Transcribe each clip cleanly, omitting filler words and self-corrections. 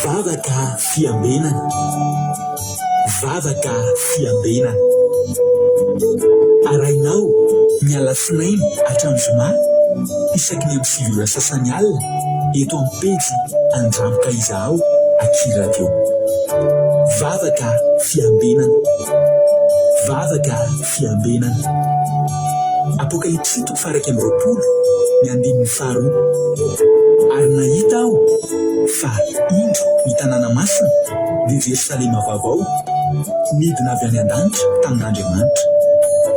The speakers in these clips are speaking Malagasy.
Vavaka fiambenana. Vavaka fiambenana. Arahinao ny alatsinainy hatramin'ny zoma isaky ny amin'ny 9 ora sasany alina eto amin'ny pejy Andramoka Izahao aty Radio. Vavaka fiambenana. Vavaka fiambenana. Apokalypsy toko faha 21 ny andininy faharoa. Ary nahita aho fa indro ny tanàna masina, dia Jerosalema vaovao, nidina avy any an-danitra tamin'Andriamanitra,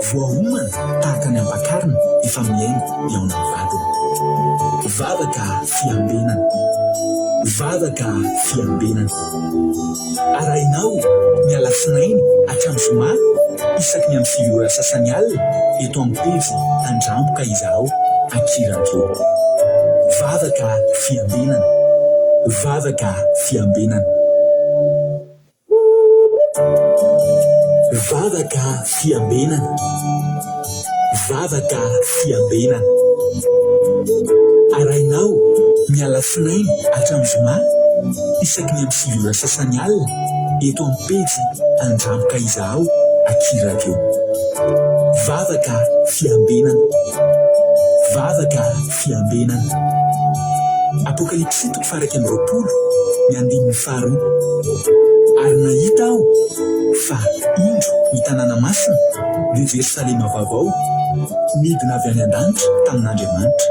voaomana tahaka ny ampakarina efa mihaingo hihaona amin'ny vadiny. Vavaka fiambenana. Vavaka fiambenana. Arahinao ny alatsinainy hatramin'ny zoma isaky ny amin'ny 9 ora sasany alina eto amin'ny pejy Andramboka Izahao aty Radio. Vavaka fiambenana. Vavaka fiambenana. Vavaka fiambenana. Vavaka fiambenana. Arahinao ny alatsinainy hatramin'ny zoma isaky ny amin'ny 9 ora sasany alina eto amin'ny pejy Andramoka Izahao aty Radio. Vavaka fiambenana. Vavaka fiambenana. Apokalypsy toko faha 21 ny andininy faharoa. Ary nahita aho fa indro ny tanàna masina, dia Jerosalema vaovao, nidina avy any an-danitra tamin'Andriamanitra.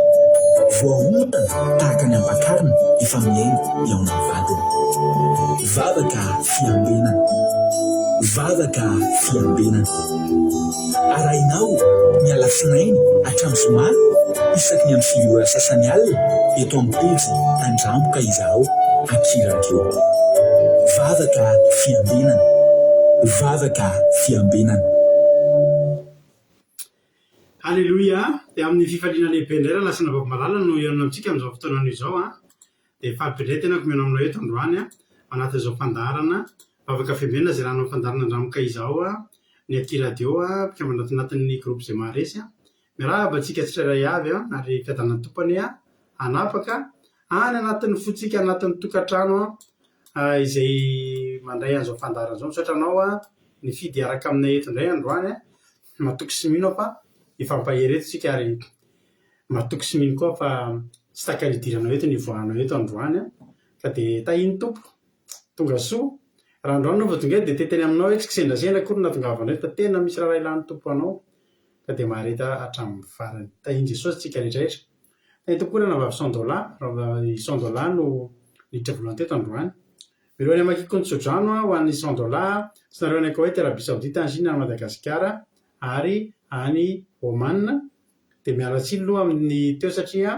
Voaomana tahaka ny ampakarina efa mihaingo hihaona amin'ny vadiny. Vavaka fiambenana. Vavaka fiambenana. Arahinao ny alatsinainy hatramin'ny zoma isaky ny amin'ny 9 ora sasany alina eto amin'ny pejy Andramboka Izahao aty Radio. Vavaka fiambenana. Vavaka fiambenana. Aleloia! Dia amin'ny fifaliana lehibe indray rahalahy sy anabavy malala no hihaona amintsika amin'izao fotoana anio izao an! Dia faly be indray tenako mihaona aminao eto androany an! Anatin'izao fandaharana Vavaka Fiambenana izay ranon'ny fandaharana Andramoka izao an! Ny aty radio an! Mpikambana ato anatin'ny groupe izay maharesy an! Miarahaba antsika tsirairay avy an! Ary fiadanan'ny Tompo anie an! Hanapaka any anatin'ny fontsika anatin'ny tokantrano an! Izay mandray an'izao fandaharana izao. Misaotra anao an! Nifidy hiaraka aminay eto indray androany an! Matoky sy mino aho fa hifampahery eto isika ary matoky sy mino koa aho fa tsy takany hidiranao eto ny hivoahanao eto androany an! Ka dia tahian'ny Tompo. Tonga soa. Raha androany ianao vao tonga eto dia te-hiteny aminao hoe tsy kisendrasendra akory no nahatongavanao eto fa tena misy raharaha ilan'ny Tompo anao ka dia mahareta hatramin'ny farany. Tahian'i Jesosy tsika rehetra rehetra. Tahian'ny Tompo koa ranabavy Sandola, i Sandola no niditra voalohany teto androany. Mialohan'ny hamakiako ny tsodrano ho an'i Sandola sy nareo any Koety, Arabie Saoudite, any Chine, any Madagasikara ary any Oman dia miala tsiny aloha amin'ny teo satria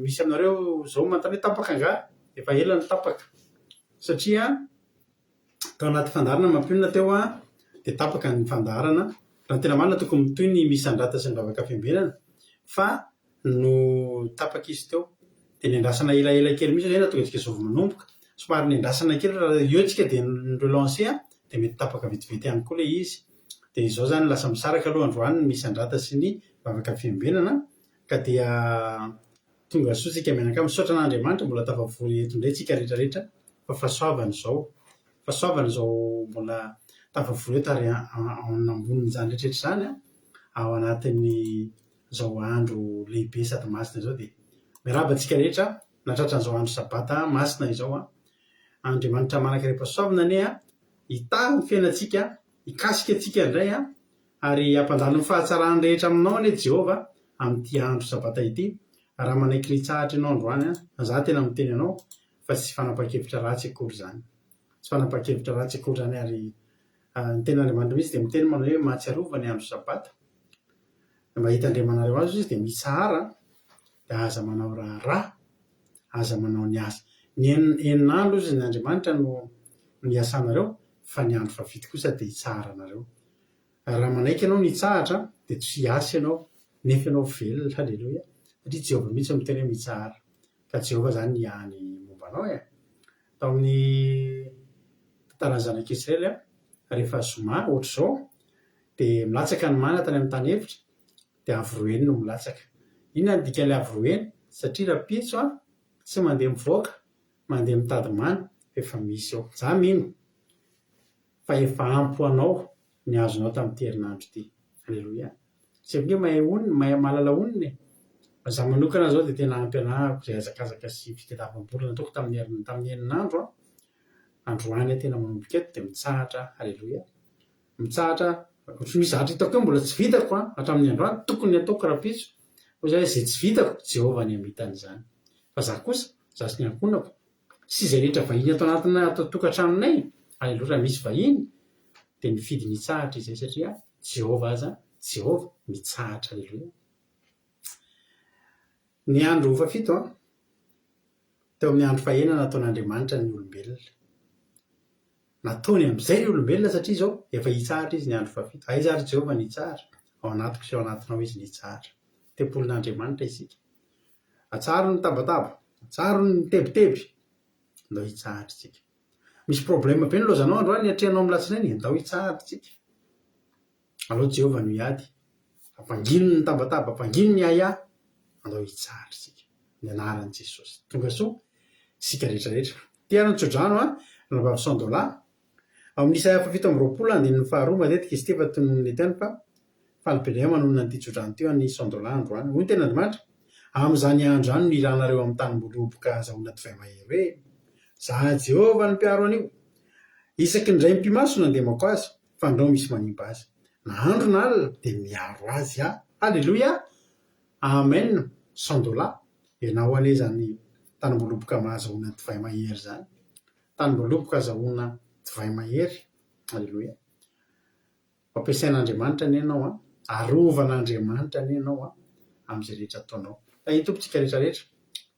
misy aminareo izao manontany hoe tapaka angaha? Efa ela no tapaka satria tao anaty fandaharana mampionona teo dia tapaka ny fandaharana. Raha ny tena marina tokony mitohy ny misandrata sy ny vavaka fiambenana fa no tapaka izy teo. Dia niandrasana elaela kely mihitsy izay nahatonga antsika izao vao manomboka. Somary niandrasana kely raha eo tsika dia ni-relancer dia mety tapaka vetivety ihany koa ilay izy. Dia izao izany lasa misaraka aloha androany ny misandrata sy ny vavaka fiambenana ka dia tonga soa tsika mianakavy. Misaotra an'Andriamanitra mbola tafavory eto indray tsika rehetra rehetra fa fahasoavana izao. Fahasoavana izao mbola tafavory eto ary ambonin'izany rehetra rehetra izany ao anatin'izao andro lehibe sady masina izao dia miarahaba antsika rehetra nahatratra an'izao andro sabata masina izao. Andriamanitra manan-karem-pahasoavana anie hitahy ny fiainantsika Hikasika antsika indray ary hampandalo ny fahatsarany rehetra aminao anie Jehovah amin'ity andro Sabata ity. Raha manaiky ny hitsahatra ianao androany, za tena miteny anao fa tsy fanapahan-kevitra ratsy akory izany. Tsy fanapahan-kevitra ratsy akory izany ary ny tenin'Andriamanitra mihitsy dia miteny manao hoe mahatsiarova ny andro Sabata. Mba hitandremanareo azy izy dia mitsahara dia aza manao raharaha, aza manao ny asa. Ny enina andro hozy ny Andriamanitra no niasanareo fa ny andro fahafito kosa dia hitsaharanareo. Ary raha manaiky ianao ny hitsahatra, dia tsy hiasa ianao, nefa ianao velona. Haleloia! Satria Jehovah mihitsy no miteny hoe mitsahara. Ka Jehovah izany hiahy ny momba anao e. Tao amin'ny tantaran'ny zanak'Israely, rehefa zoma ohatr'izao, dia milatsaka ny mana tany amin'ny tany efitra, dia avo roa heny no milatsaka. Inona no dikan'ilay avo roa heny? Satria rahampitso tsy mandeha mivoaka. mandeha mitady mana fa efa misy ao. Za mino fa efa ampy ho anao ny azonao tamin'ity herinandro ity. Aleloia. Tsy haiko nge mahay onona, mahay mahalala onona e. Fa za manokana zao dia tena ampy anahako izay hazakazaka sy fitadiavam-bola nataoko tamin'ny herin- tamin'ny enin'andro an. Androany aho tena manomboka eto dia mitsahatra aho. Aleloia. Mitsahatra aho. Ohatry ny misy zavatra hitako hoe mbola tsy vitako an, hatramin'ny androany, tokony hataoko rahampitso. Hoy za hoe izay tsy vitako, Jehovah anie hamita an'izany. Fa za kosa, za sy ny ankohonako, sy izay rehetra vahiny ato anatina ato an-tokantranonay, aleloia, raha misy vahiny, dia mifidy ny hitsahatra izay satria Jehovah aza, Jehovah, mitsahatra, aleloia. Ny andro fahafito an, teo amin'ny andro fahenina nataon'Andriamanitra ny olombelona. Nataony amin'izay ny olombelona satria izao efa hitsahatra izy ny andro fahafito. Aiza ary Jehovah no hitsahatra? Ao anatiko sy ao anatinao izy no hitsahatra. Tempolin'Andriamanitra isika. Atsaharo ny tabataba, atsaharo ny tebiteby, ndao hitsahatra isika. Misy problème be nilaozanao androany niatrehanao amin'ny latsinainy, ndao hitsahatra isika. Aleo Jehovah no hiady. Ampangino ny tabataba, ampangino ny ahiahy, andao hitsahatra isika. Amin'ny anaran'i Jesosy. Tonga soa isika rehetra rehetra. Ty ary ny tsodrano an, ranabavy Sandola. Ao amin'ny Isaia faha 27 andininy faharoa, matetika izy ity efa tononina eto ihany fa faly be indray aho manonona an'ity tsodrano ity ho an'i Sandola androany. Hoy ny tenin'Andriamanitra, Amin'izany andro izany no hiranareo amin'ny tanim-boloboka ahazahoana divay mahery hoe, Izaho Jehovah no mpiaro an'io. Isaky ny indray mipi-maso no andemako azy, fandrao misy manimba azy. Na andro na alina dia miaro azy aho. Haleloia! Amen! Sandola, ianao anie izany tanim-boaloboka mahazahoana divay mahery izany. Tanim-boaloboka azahoana divay mahery. Aleloia. Ampiasain'Andriamanitra anie ianao an. Arovan'Andriamanitra anie ianao an, amin'izay rehetra ataonao. Tahin'ny Tompo tsika rehetra rehetra.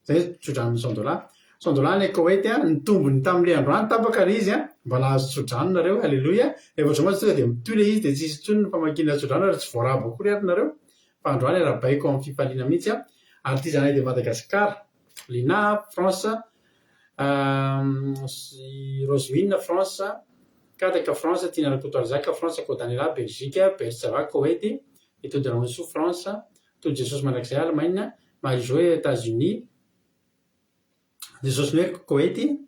Zay tsodranon'i Sandola. Sandola any Koweït an, ny tombony tamin'ilay androany tapaka ilay izy an, mba nahazo tsodrano nareo, aleloia. Rehefa zao mantsy tonga dia mitohy ilay izy dia tsy hisy intsony ny famakiana tsodrano ary tsy voarabo akory ary nareo. Fa androany arahabaiko amin'ny fifaliana mihitsy an. Ary ity zahay de Madagascar, Lina, France, Rosemine, France, Kadaka, France, Tiana Rakotoarizaka, France, Kodanela, Belgique, Bertsava, Koweït, Itody Rahosoa, France, Tody Jesosy Mandrakizay, Allemagne, Marie Joe, Etats-Unis, Jesosy Noely, Koweït,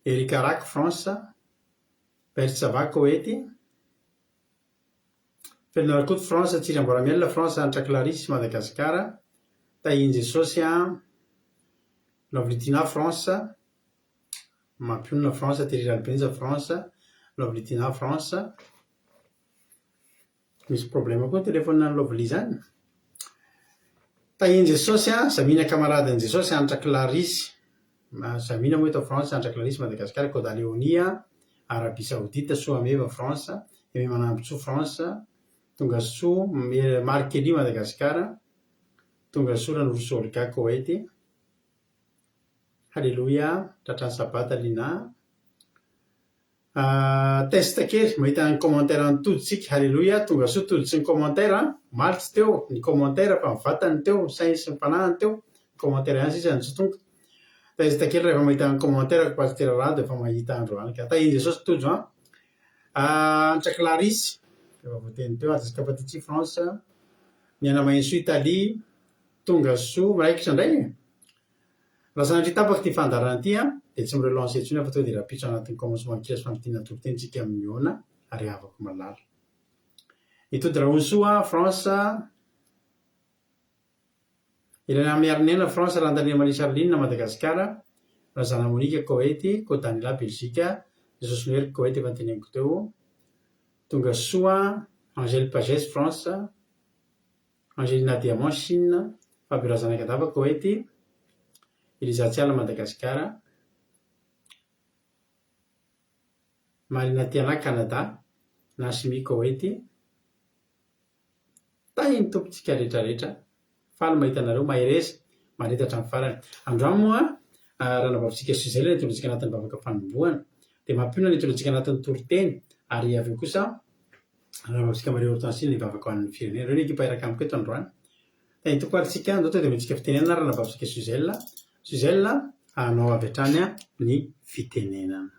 Eric Arak, France, Bertsava, Koweït, Feno Rakoto France Tsiry Amboaramielina France Hanitra Clarisse Madagascar Tahian'i Jesosy an Lovely Tina France Mampionona France Thierry Ralibenja France Lovely Tina France Misy problème koa ny téléphone an'i Lovely zany. Tahian'i Jesosy an Zamina camaradin'i Jesosy Hanitra Clarisse Zamina moa eto France Hanitra Clarisse Madagascar Koda Léonie Arabie Saoudite Soameva France Aimé Manambotsoa France Tonga soa Marc Kelly Madagascar Tonga soa Ranorosoa Olga Koweït Haleloia Tratran'ny Sabata Lina Test kely, mahita ny commentaire an'i Tody tsika, Haleloia, tonga soa Tody sy ny commentaire an, omaly tsy teo ny commentaire fa ny vatany teo, ny sainy sy ny fanahiny teo, ny commentaire ihany sisa no tsy tonga. Test kely rehefa mahita ny commentaire ko Pasitera Rado efa mahita androany ka. Tahin'i Jesosy Tojo an. Antra Clarisse, efa voateny teo, Jessica Patiti France, Niaina Mahensoa Italie, tonga soa, miraikitra indray e. Raha sanatria tapaka ity fandaharana ity an, dia tsy mi-relancer intsony aho fa tonga dia rahampitso anatin'ny commencement kira sy famintinana toriteny tsika mihaona ary havako malala. Itody Rahonsoa, France, Irena Miarinena, France, Randania Marie Charline, Madagascar, Razana Monica, Koety, Kodanila, Belgique, Jesosy Noely, Koety efa noteneniko teo, Tonga soa, Angèle Pagès, France, Angelina Diamant, Chine, Fabio Razanakadava, Koety, Eliza Tsiala, Madagasikara, Marina Tiana, Canada, Nashmi, Koety. Tahin'ny Tompo tsika rehetra rehetra. Faly mahita anareo. Mahereza. Mahareta hatramin'ny farany. Androany moa, ranabavintsika Suzelle no hitondra antsika anatin'ny vavaka fanombohana. Dia mampionona ny hitondra antsika anatin'ny toriteny. Ary avy eo kosa, Ranabavintsika Marie Hortensie ny hivavaka ho an'ny firenena. Ireo ny ekipa hiaraka amiko eto androany. Tahin'ny Tompo ary tsika. Andao tonga dia omentsika fitenenana Ranabavintsika Suzelle. Suzelle, hanao avy hatrany ny fitenenana.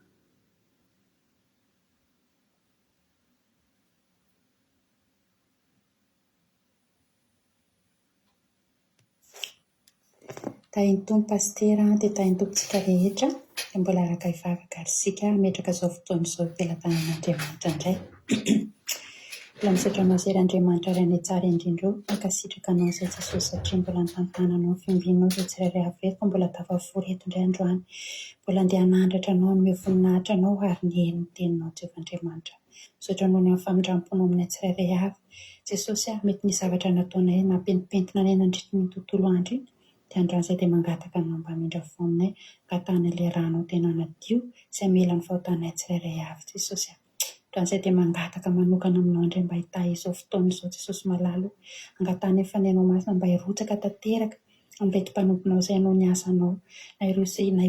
Tahin'ny Tompo Pasitera dia tahin'ny Tompo tsika rehetra dia mbola araka hivavaka ary isika hametraka izao fotoana izao eo am-pelatanan'Andriamanitra indray. Mbola misaotra anao izay Andriamanitra Rainay tsara indrindra o, mankasitraka anao izay Jesosy satria mbola nitantananao ny fiombinao izay tsirairay avy eto ka mbola tafavory eto indray androany. Mbola andeha hanandratra anao, hanome voninahitra anao ary ny heno ny teninao Jehovah Andriamanitra. Misaotra noho ny amin'ny famindram-ponao aminay tsirairay avy. Jesosy ah, mety nisy zavatra nataonay nampentipentina anay nandritra iny tontolo andro iny, dia androany izahay dia mangataka anao mba hamindra fo aminay, angatahana ilay rànao tena hanadio sy hamela ny fahotanay tsirairay avy Jesosy ah. Androany izahay dia mangataka manokana aminao indray mba hitahy izao fotoana izao Jesosy malala o. Angatahana ny Fanahinao Masina mba hirotsaka tanteraka amin'ireto mpanomponao izay hanao ny asanao, na ireo izay na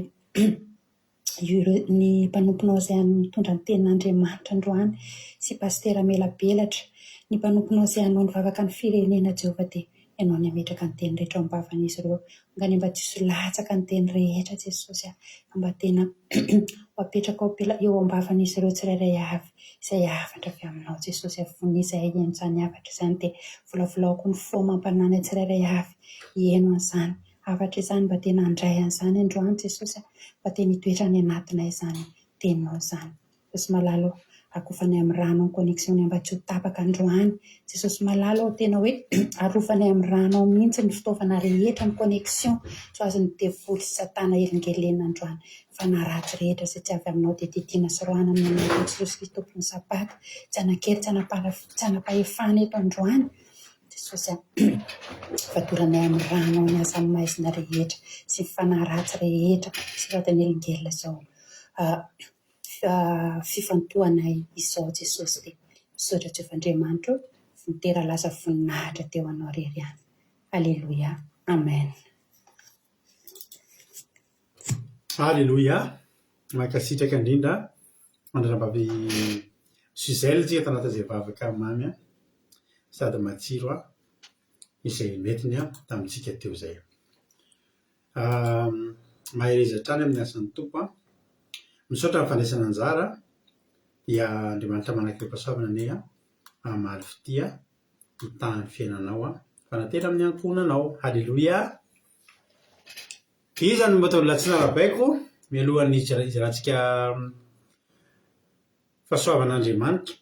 ireo ny mpanomponao izay mitondra ny tenin'Andriamanitra androany sy pasitera melabelatra, ny mpanomponao izay hanao ny vavaka ny firenena Jehovah dia Ianao ny hametraka ny teny rehetra ao am-bavan'izy ireo. Anganie mba tsy ho latsaka ny teny rehetra Jesosy a, fa mba tena ho apetraka ao am-pela eo am-bavan'izy ireo tsirairay avy izay hafatra avy aminao Jesosy a, vono izahay hihaino izany hafatra izany dia volavolaoko ny fo amam-panahinay tsirairay avy hihaino an'izany hafatra izany mba tena handray an'izany androany Jesosy a, mba tena hitoetra any anatinay izany teninao izany. Jesosy malala ô, akofanay amin'ny rano ny connexion ny mba tsy ho tapaka androany. Jesosy malala ô, tena hoe arovanay amin'ny ranao mihitsy ny fitaovana rehetra, ny connexion, tsy ho azon'ny devoly sy satana helingelenina androany. Ny fanahy ratsy rehetra izay tsy avy aminao dia didiana sy roahina amin'ny anaran'i Jesosy Kristy Tompon'ny Sabata. Tsy hanan-kery, tsy tsy hanam-pahefana eto androany. Jesosy a, fadoranay amin'ny ranao ny asan'ny maizina rehetra sy ny fanahy ratsy rehetra sy vadiny helingelina izao. Fifantohanay izao Jesosy dia misaotra Jehovah Andriamanitra o nitera laza voninahitra teo anao rery ihany Aleloia Amen. Aleloia! Mankasitraka indrindra an-dRanabavy Suzelle tsika tanatin'izay vavaka mamy sady matsiro izay nentiny tamintsika teo izay. Mahereza hatrany amin'ny asan'ny Tompo an. Misaotra amin'ny fandraisana anjara dia Andriamanitra manakeo-pahasoavana anie hamaly fitia hitahy ny fiainanao an. Fanantena amin'ny ankohonanao. Haleloia. Iza no mba olona tsy narabaiko mialohan'ny hizarantsika fahasoavan'Andriamanitra.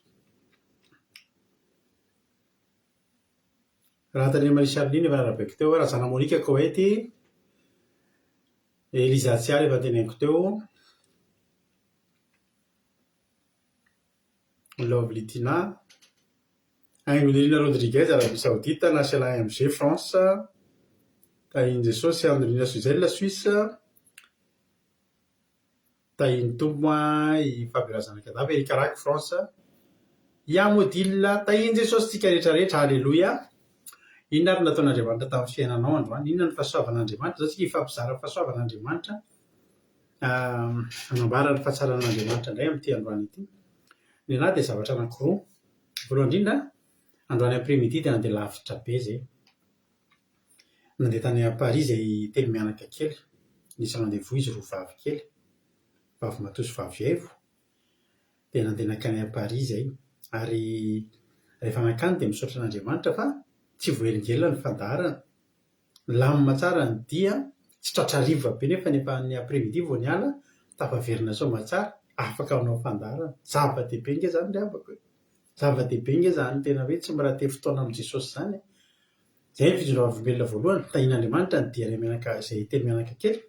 Rahatandrina Marie Charline efa narabaiko teo, Razana Monica Koety, Eliza Tsiary efa teneniko teo, Lovely Tina, Haingonirina Rodriguez Arabie Saoudite, Nachela MG France, Tahian'i Jesosy Andrina Suzelle Suisse, Tahian'ny Tompo an i Fabiola Zanakadava, Eric Rack, France, i Amodil, Tahian'i Jesosy tsika rehetra rehetra, Aleloia. Inona ary no nataon'Andriamanitra tamin'ny fiainanao androany? Inona no fahasoavan'Andriamanitra? Izao tsika hifampizara fahasoavan'Andriamanitra, hanambara ny fahatsaran'Andriamanitra indray amin'ity androany ity. Ny anah dia zavatra anankiroa. Voalohany indrindra, androany après midi dia nandeha lavitra be zay. Nandeha tany Paris izay telo mianaka kely. Nisy rendez-vous izy roa vavy kely, vavy matoa sy vavy aivo. Dia nandeha nankany Paris izay. Ary rehefa nankany dia misaotra an'Andriamanitra fa tsy voahelingelina ny fandaharana. Nilamina tsara ny dia, tsy tratra hariva be nefa efa ny après midi vao niala, tafaverina soamatsara, afaka hanao fandaharana. Zava-dehibe ange izany ry havako e! Zava-dehibe ange izany tena hoe tsy mi-rater fotoana amin'i Jesosy izany e! Izay ny fijoroam-vavolombelona voalohany, tahian'Andriamanitra ny dia mianaka izay telo mianaka kely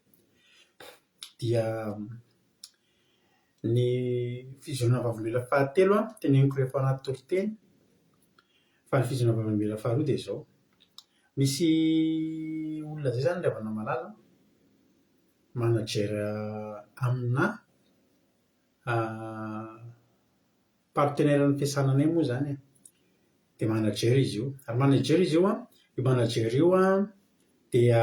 dia ny fijoroana vavolombelona fahatelo an, teneniko rehefa ao anaty toriteny, fa ny fijoroana vavolombelona faharoa dia izao, misy olona izay izany ry havana malala an, manager aminà Partenaire-n'ny fiasana anay moa izany e. Dia manager izy io. Ary manager izy io an, io manager io an dia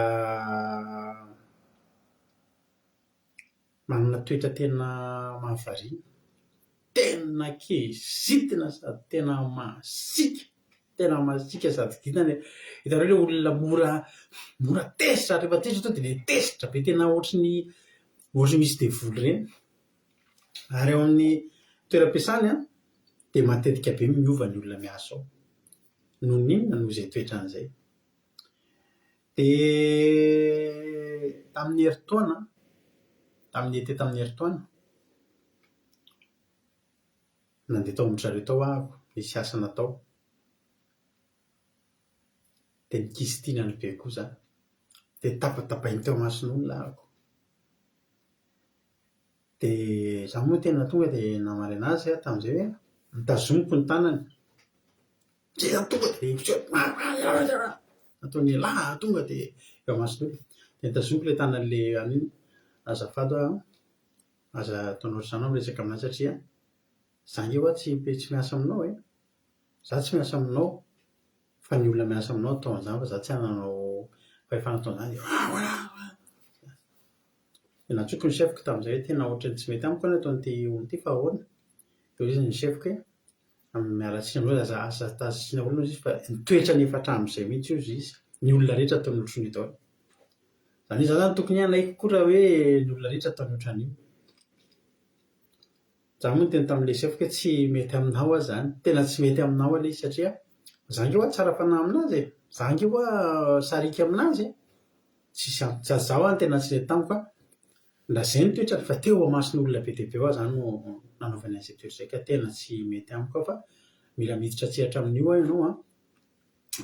manana toetra tena mahavariana. Tena kizitina sady tena masiaka. Tena masiaka sady gidina. Hitanareo ilay olona mora mora tezitra, rehefa tezitra tonga dia ilay tezitra be tena ohatry ny ohatry ny misy devoly ireny. Ary ao amin'ny toeram-piasany dia matetika be miova ny olona miasa ao. Noho ny inona? Noho izay toetrany izay. Dia tamin'ny herintaona, tamin'ny été tamin'ny herintaona, nandeha tao amin-dry zareo tao aho, nisy asa natao. Dia nikistinany be koa za. Dia tapatapainy teo imason'olona ahako. Dia izaho moa tena tonga dia namaly an'azy aho tamin'izay hoe notazomiko ny tanany. Dia tonga dia nataon'ialahy tonga dia eo imason'olona. Dia notazomiko ilay tanan'ilay anona iny, azafady hoa an, aza ataonao ohatr'izany aho miresaka aminà satria za ange hoa tsy tsy miasa aminao e. Za tsy miasa aminao fa ny olona miasa aminao atao an'izany fa za tsy hananao fahefana atao an'izany. Dia nantsoiko ny chef-ko tamin'izay hoe tena ohatran'ny tsy mety amiko ny ataon'ity olona ity fa ahoana? Dia hoy izy ny chef-ko hoe miala tsiny aminao aza aza asiana olona hozy izy fa ny toetrany efa hatramin'izay mihitsy hozy izy, ny olona rehetra ataony ohatran'io daholo. Izany hoe izaho izany tokony hanaiky koa raha hoe ny olona rehetra ataony ohatran'io. Izaho moa niteny tamin'ilay chef-ko hoe tsy mety aminao aho izany, tena tsy mety aminao aho ilay izy satria izaho ange hoa tsara fanahy aminazy e, izaho ange hoa sariaka aminazy e. Tsisy antony, sady izaho ary tena tsy nety tamiko an, lazainy ny toetrany fa teo imason'olona be dia be hoa izany no nanaovany an'izay toetra izay ka tena tsy mety amiko aho fa mila miditra an-tsehatra amin'io aho ianao an,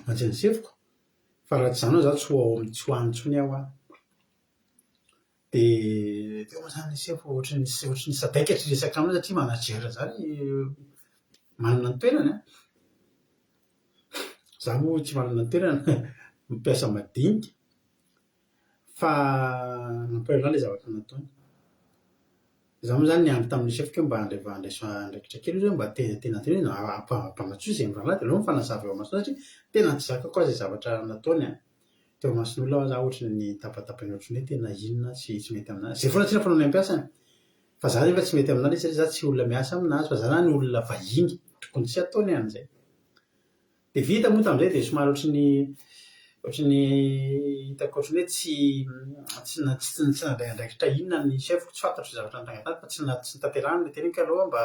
mantsy ny sefoko fa raha tsy izany hoa izaho tsy ho ao tsy ho any intsony aho an. Dia teo moa izany ny sefo ohatran'ny ohatran'ny sadaikatra hiresaka aminy satria manager izany manana ny toerany an. Izaho moa tsy manana ny toerana, mpiasa madinika. Fa nampalahelo ahy ilay zavatra nataony. Izaho moa izany niandry tamin'ny sefoko hoe mba handray andraiso andraikitra kely izy hoe mba tena tena tena hoe ampanasoa izay mirahalahy dia aleo mifanazava eo imasonao satria tena tsy zakako aza izay zavatra nataony an. Teo imason'olona aho za ohatran'ny tapatapahina ohatran'ny hoe tena inona tsy tsy mety aminà. Zay foana tsinona fanaon'ny mpiasany. Fa za nefa tsy mety aminà ilay izy satria za tsy olona miasa aminazy fa za zany olona vahiny, tokony tsy ataony an'izay. Dia vita moa tamin'izay dia somary ohatran'ny ohatran'ny hitako ohatran'ny hoe tsy tsy tsy nandray andraikitra inona ny chef-ko, tsy fantatro izay zavatra nitranga tany fa tsy tsy notanterahiny ilay teniko aloha mba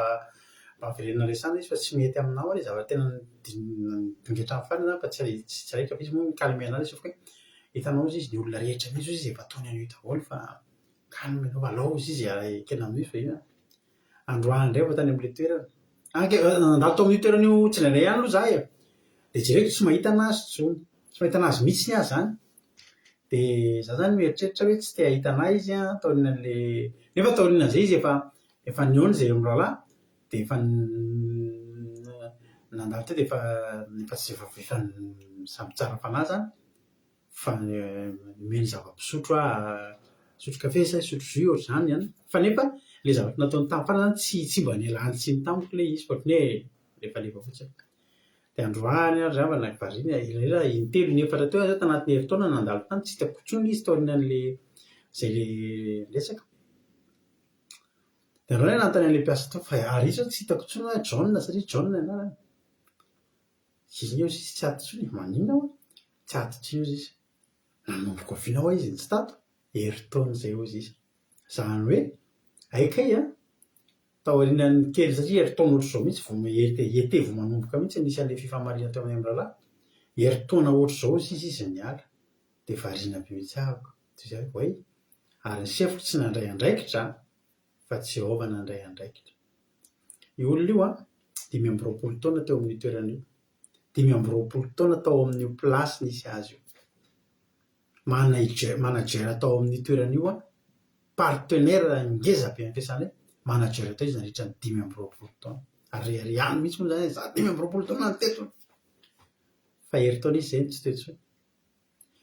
mba avereno resahana izy fa tsy mety aminao ilay zavatra tena nidongy hatramin'ny farany zany fa tsy tsy raikitra fa izy moa ni-calmer an'ahy ilay chef-ko hoe hitanao hozy izy ny olona rehetra mihitsy hozy izy efa ataony an'io daholo fa calme ianao fa alao hozy izy ekena amin'io fa inona. Androany indray vao tany amin'ilay toerana. Ange, nandalo tao amin'io toerana io tsindraindray ihany aloha za e. Dia jereko tsy mahita an'azy intsony. Tsy mahita an'azy mihitsy aho izany. Dia za izany mieritreritra hoe tsy te hahita an'ahy izy an, taorian'ilay, nefa taorian'izay izy efa efa nihaona izahay mirahalahy dia efa nandalo teo dia efa efa tsy efa efa samy tsara fanahy izany. Fa nomeny zava-pisotro aho, nisotro kafe sa nisotro jus ohatr'izany an. Fa nefa ilay zavatra nataony tamin'ny farany izany tsy tsy mba nialany tsiny tamiko ilay izy fa ohatran'ny hoe nalefalefa fotsiny. Dia androany ary angamba na variana elaela, intelo inefatra teo aho izao tanatin'ny herintaona nandalo tany tsy hitako intsony ilay izy taorian'ilay izay ilay resaka. Dia androany aho nanontany an'ilay mpiasa tao fa ary iza tsy hitako intsony hoe John satria John ny anarany. Izy anie hozy izy tsy ato intsony e, maninona ho'a? Tsy ato intsony hozy izy. Nanomboka oviana ho'a izy no tsy tato? Herintaona izay hozy izy. Izany hoe, hay kay an, taorianan'ny kely satria herintaona ohatr'izao mihitsy vao été été vao manomboka mihitsy nisy an'ilay fifamaliana teo aminay mirahalahy, herintaona ohatr'izao hozy izy izy niala. Dia variana be mihitsy ahako. Toy izay, oay, ary ny sefoko tsy nandray andraikitra an! fa Jehovah nandray andraikitra. Io olona io an, 25 taona teo amin'io toerana io. 25 taona tao amin'io place nisy azy io. Manager, manager tao amin'io toerana io an, partenaire ngeza be ampiasana io, manager tao izy nandritra ny 25 taona. Ary reharehany mihitsy moa izany hoe za 25 taona no teto. Fa herintaona izy izay no tsy teo intsony.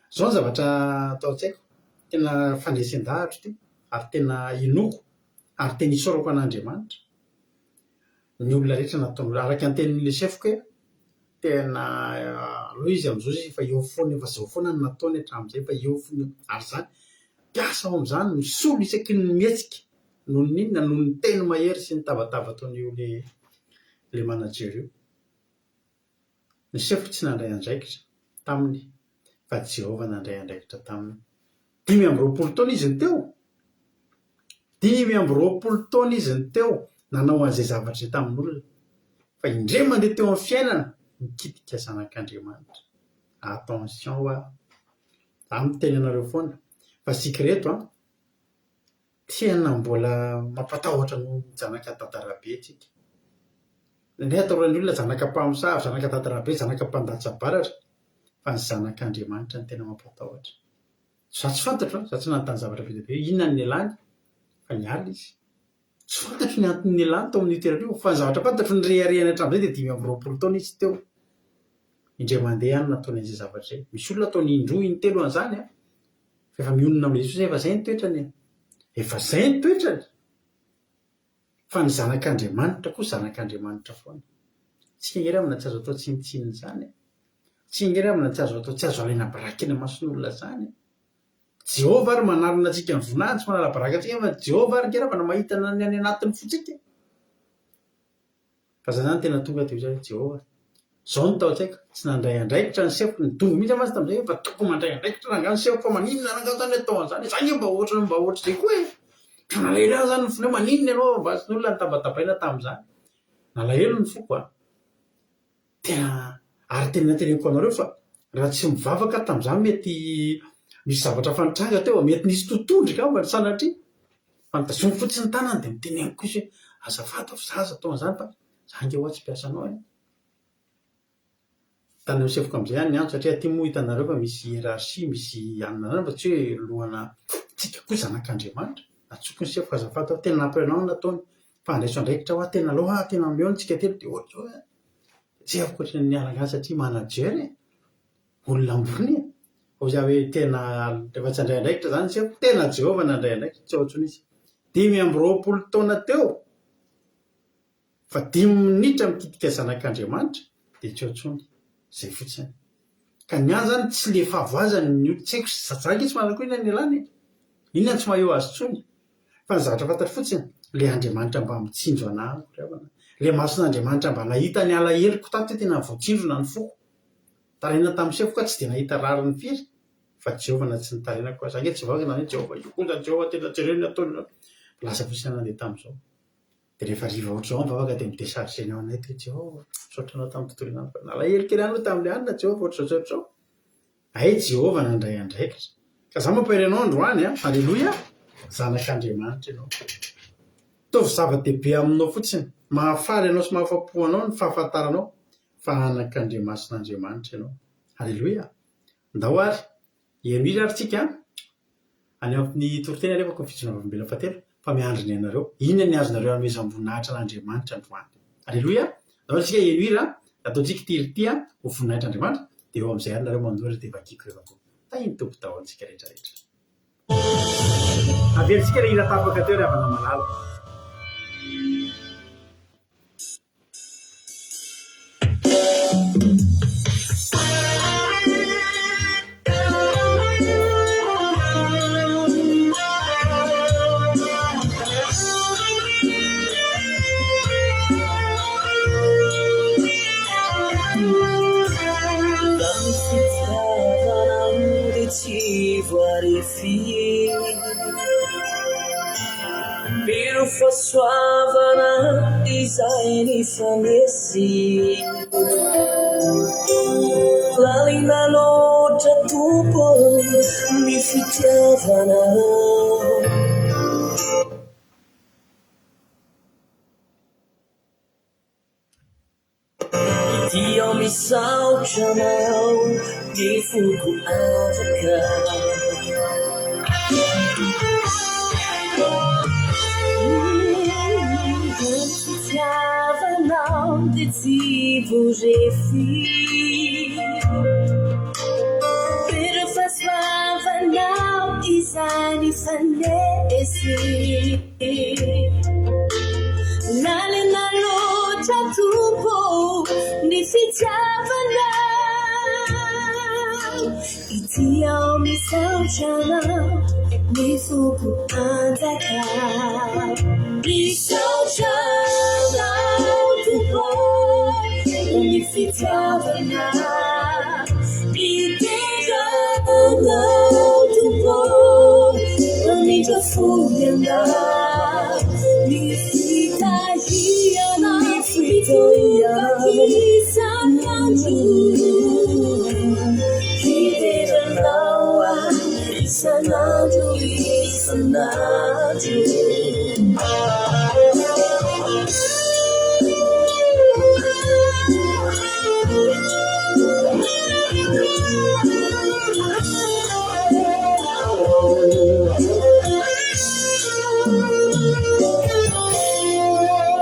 Izao ny zavatra atao an-tsaiko, tena fandresen-dahatra ity ary tena inoako ary tena isaorako an'Andriamanitra ny olona rehetra nataony, araka ny tenin'ilay sefoko hoe tena aleo izy amin'izao izy efa eo foana, efa izao foana no nataony hatramin'izay efa eo foana eo, ary izany mpiasa ao amin'izany misolo isaky ny mihetsika noho ny inona? Noho ny teny mahery sy ny tabataba ataon'io ilay manager io. Ny sefo tsy nandray andraikitra taminy, fa Jehovah nandray andraikitra taminy. 25 taona izy no teo! 25 taona izy no teo nanao an'izay zavatra izay tamin'olona. Fa indray mandeha teo amin'ny fiainana, nikitika zanak'Andriamanitra. Attention hoa! Za miteny anareo foana fa isika ireto an, tena mbola mampatahotra noho ny zanaka Dadarabe tsika. Indraindray atahoran'ny olona zanaka mpamosavy, zanaka Dadarabe, zanaka mpandatsa-baratra, fa ny zanak'Andriamanitra no tena mampatahotra. Za tsy fantatro an, za tsy nanontany zavatra be dia be hoe inona no nialany fa niala izy. Tsy fantatro ny antony nialany tao amin'io toerana io fa ny zavatra fantatro nireharehany hatramin'izay dia 25 taona izy teo. Indray mandeha ihany nataony an'izay zavatra izay. Misy olona ataony indroa, intelo an'izany an, fa efa mionona amin'ilay izy fotsiny, efa izay ny toetrany e. Efa izay ny toetrany. Fa ny zanak'Andriamanitra koa zanak'Andriamanitra foana. Tsy ange ravina tsy azo atao tsinontsinona izany e. Tsy ange ravina tsy azo atao tsy azo alaina baraka eny imason'olona izany e. Jehovah ary manarona antsika ny voninahiny, tsy manala baraka antsika fa Jehovah ary ange ravina mahita ny any anatin'ny fontsika. Fa za zany tena tonga dia hoy za hoe Jehovah, zao no tao an-tsaiko, tsy nandray andraikitra ny sefoko, nidongy mihitsy aho mantsy tamin'izay hoe mba tokony mandray andraikitra rangahy ny sefoko fa maninona rangahy zany atao an'izany e, za nge mba ohatran'ny mba ohatr'izay koa e, ka nalahelo ahy zany ny fony hoe maninona ianao mba tsy ny olona nitabatabaina tamin'izany, nalahelo ny foko an, tena ary tena teneniko anareo fa raha tsy mivavaka aho tamin'izany mety misy zavatra efa nitranga teo, mety nisy totohondry angamba sanatria. Fa nitazomiko fotsiny ny tanany dia niteneniko kosa hoe azafady fa za aza atao an'izany fa za ange hoa tsy mpiasanao e. Tany amin'ny sefoko amin'izay aho niantso satria aty moa hitanareo fa misy hiérarchie, misy anona anona fa tsy hoe lohana tsika koa zanak'Andriamanitra. Antsoiko ny sefoko azafady fa tena nampalahelo ahy ny nataony fa andraiso andraikitra hoa tena aleo hoa tena omeo ny tsika telo dia ohatr'izao e. Tsy haiko ohatran'ny niala angaha satria manager e. Olona ambony e! Hoy aho hoe tena rehefa tsy handray andraikitra izany isika, tena Jehovah nandray andraikitra, tsy ao intsony izy. 25 taona teo, fa dimy minitra mikitika zanak'Andriamanitra dia tsy ao intsony. Izay fotsiny. Ka ny ahy izany tsy le fahavoazany ny olona, tsy haiko, za ange tsy mahalala koa inona ny ialany e! Inona no tsy maha eo azy intsony. Fa ny zavatra fantatro fotsiny, le Andriamanitra mba mitsinjo anah ry havana, le mason'Andriamanitra mba nahita ny alaheloko tato hoe tena voatsindrona ny foko. Nitaraina tamin'ny sefoko aho, tsy dia nahita rariny firy, fa Jehovah na tsy nitarainako aza. Ange tsy vavaka izany hoe Jehovah, io koa izany Jehovah tena jereo ny ataony izao. Lasa fotsiny aho nandeha tamin'izao. Dia rehefa hariva ohatr'izao aho mivavaka dia mi-decharger ny ao anay hoe Jehovah, misaotra anao tamin'ny tontolo andro fa nalahelo kely ihany aloha tamin'ilay alina Jehovah ohatr'izao sy ohatr'izao. Hay Jehovah nandray andraikitra. Ka izaho mampahery anao androany an, Aleloia, zanak'Andriamanitra ianao. Ataovy zava-dehibe aminao fotsiny, mahafaly anao sy mahafa-po anao ny fahafantaranao fa anak'Andriamasin'Andriamanitra ianao. Aleloia! Ndao ary, hihaino hira ary tsika an! Any amin'ny toriteny alefako ny fijoroana vavolombelona fahatelo, fa miandry ny anareo. Inona ny azonareo hanomezam-boninahitra an'Andriamanitra androany? Aleloia! Ndao ary tsika hihaino hira, ataontsika ity hira ity an, ho voninahitr'Andriamanitra, dia eo amin'izay ary nareo manoratra dia vakiko rehefa avy eo. Tahin'ny Tompo daholo tsika rehetra rehetra. Averintsika ilay hira tapaka teo ry havana malala. Mino fahasoavana izay nifanesy. Lalina loatra Tompo ny fitiavanao. Ity aho misaotra anao, ny foko afaka. Ny fitiavanao dia tsy voarefy. Ireo fahasoavanao izay nifanesy. Lalina loatra Tompo ny fitiavanao. Ity aho misaotra Anao, ny foko hanjaka. Misaotra Anao Tompo ny fitiavanao. Midera Anao Tompo mamindra fo Ianao. Ny fitahiana mitobaka isan'andro. Hidera Anao aho. isan'andro.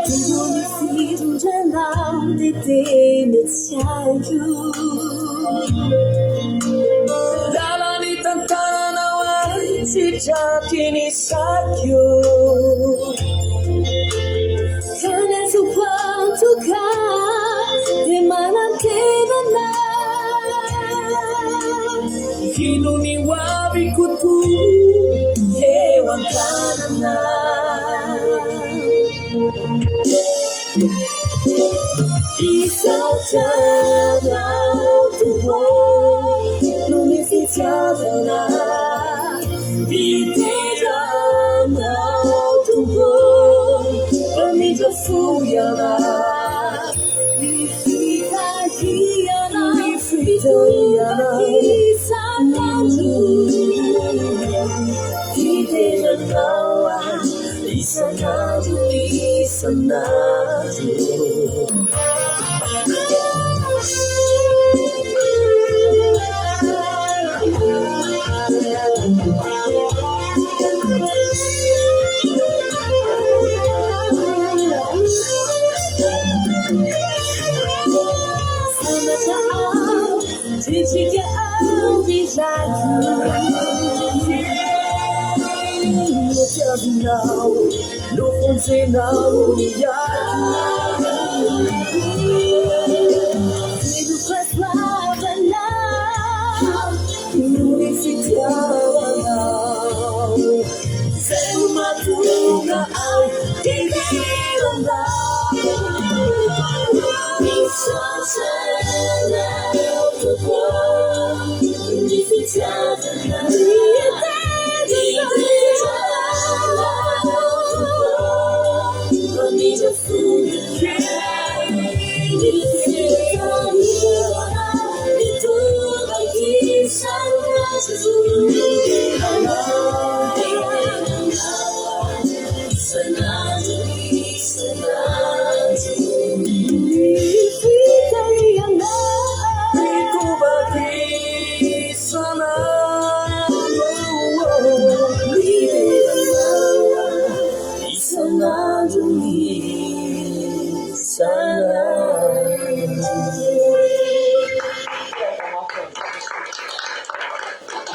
Tompo ny fitondranao dia tena tsy haiko. Lala-nitantananao ahy tsy tratry ny saiko. Ka ny azoko antoka dia manantena anao. Hino ny ho aviko toa eo an-tananao. Misaotra Anao Tompo noho ny fitiavana. Midera Anao Tompo mpamindra fo Ianao. Ny fitahiana fitobaka isan'andro. Hidera Anao aho. Isan'andro isan'andro. Sambatra aho, tretrika aho ry raiko.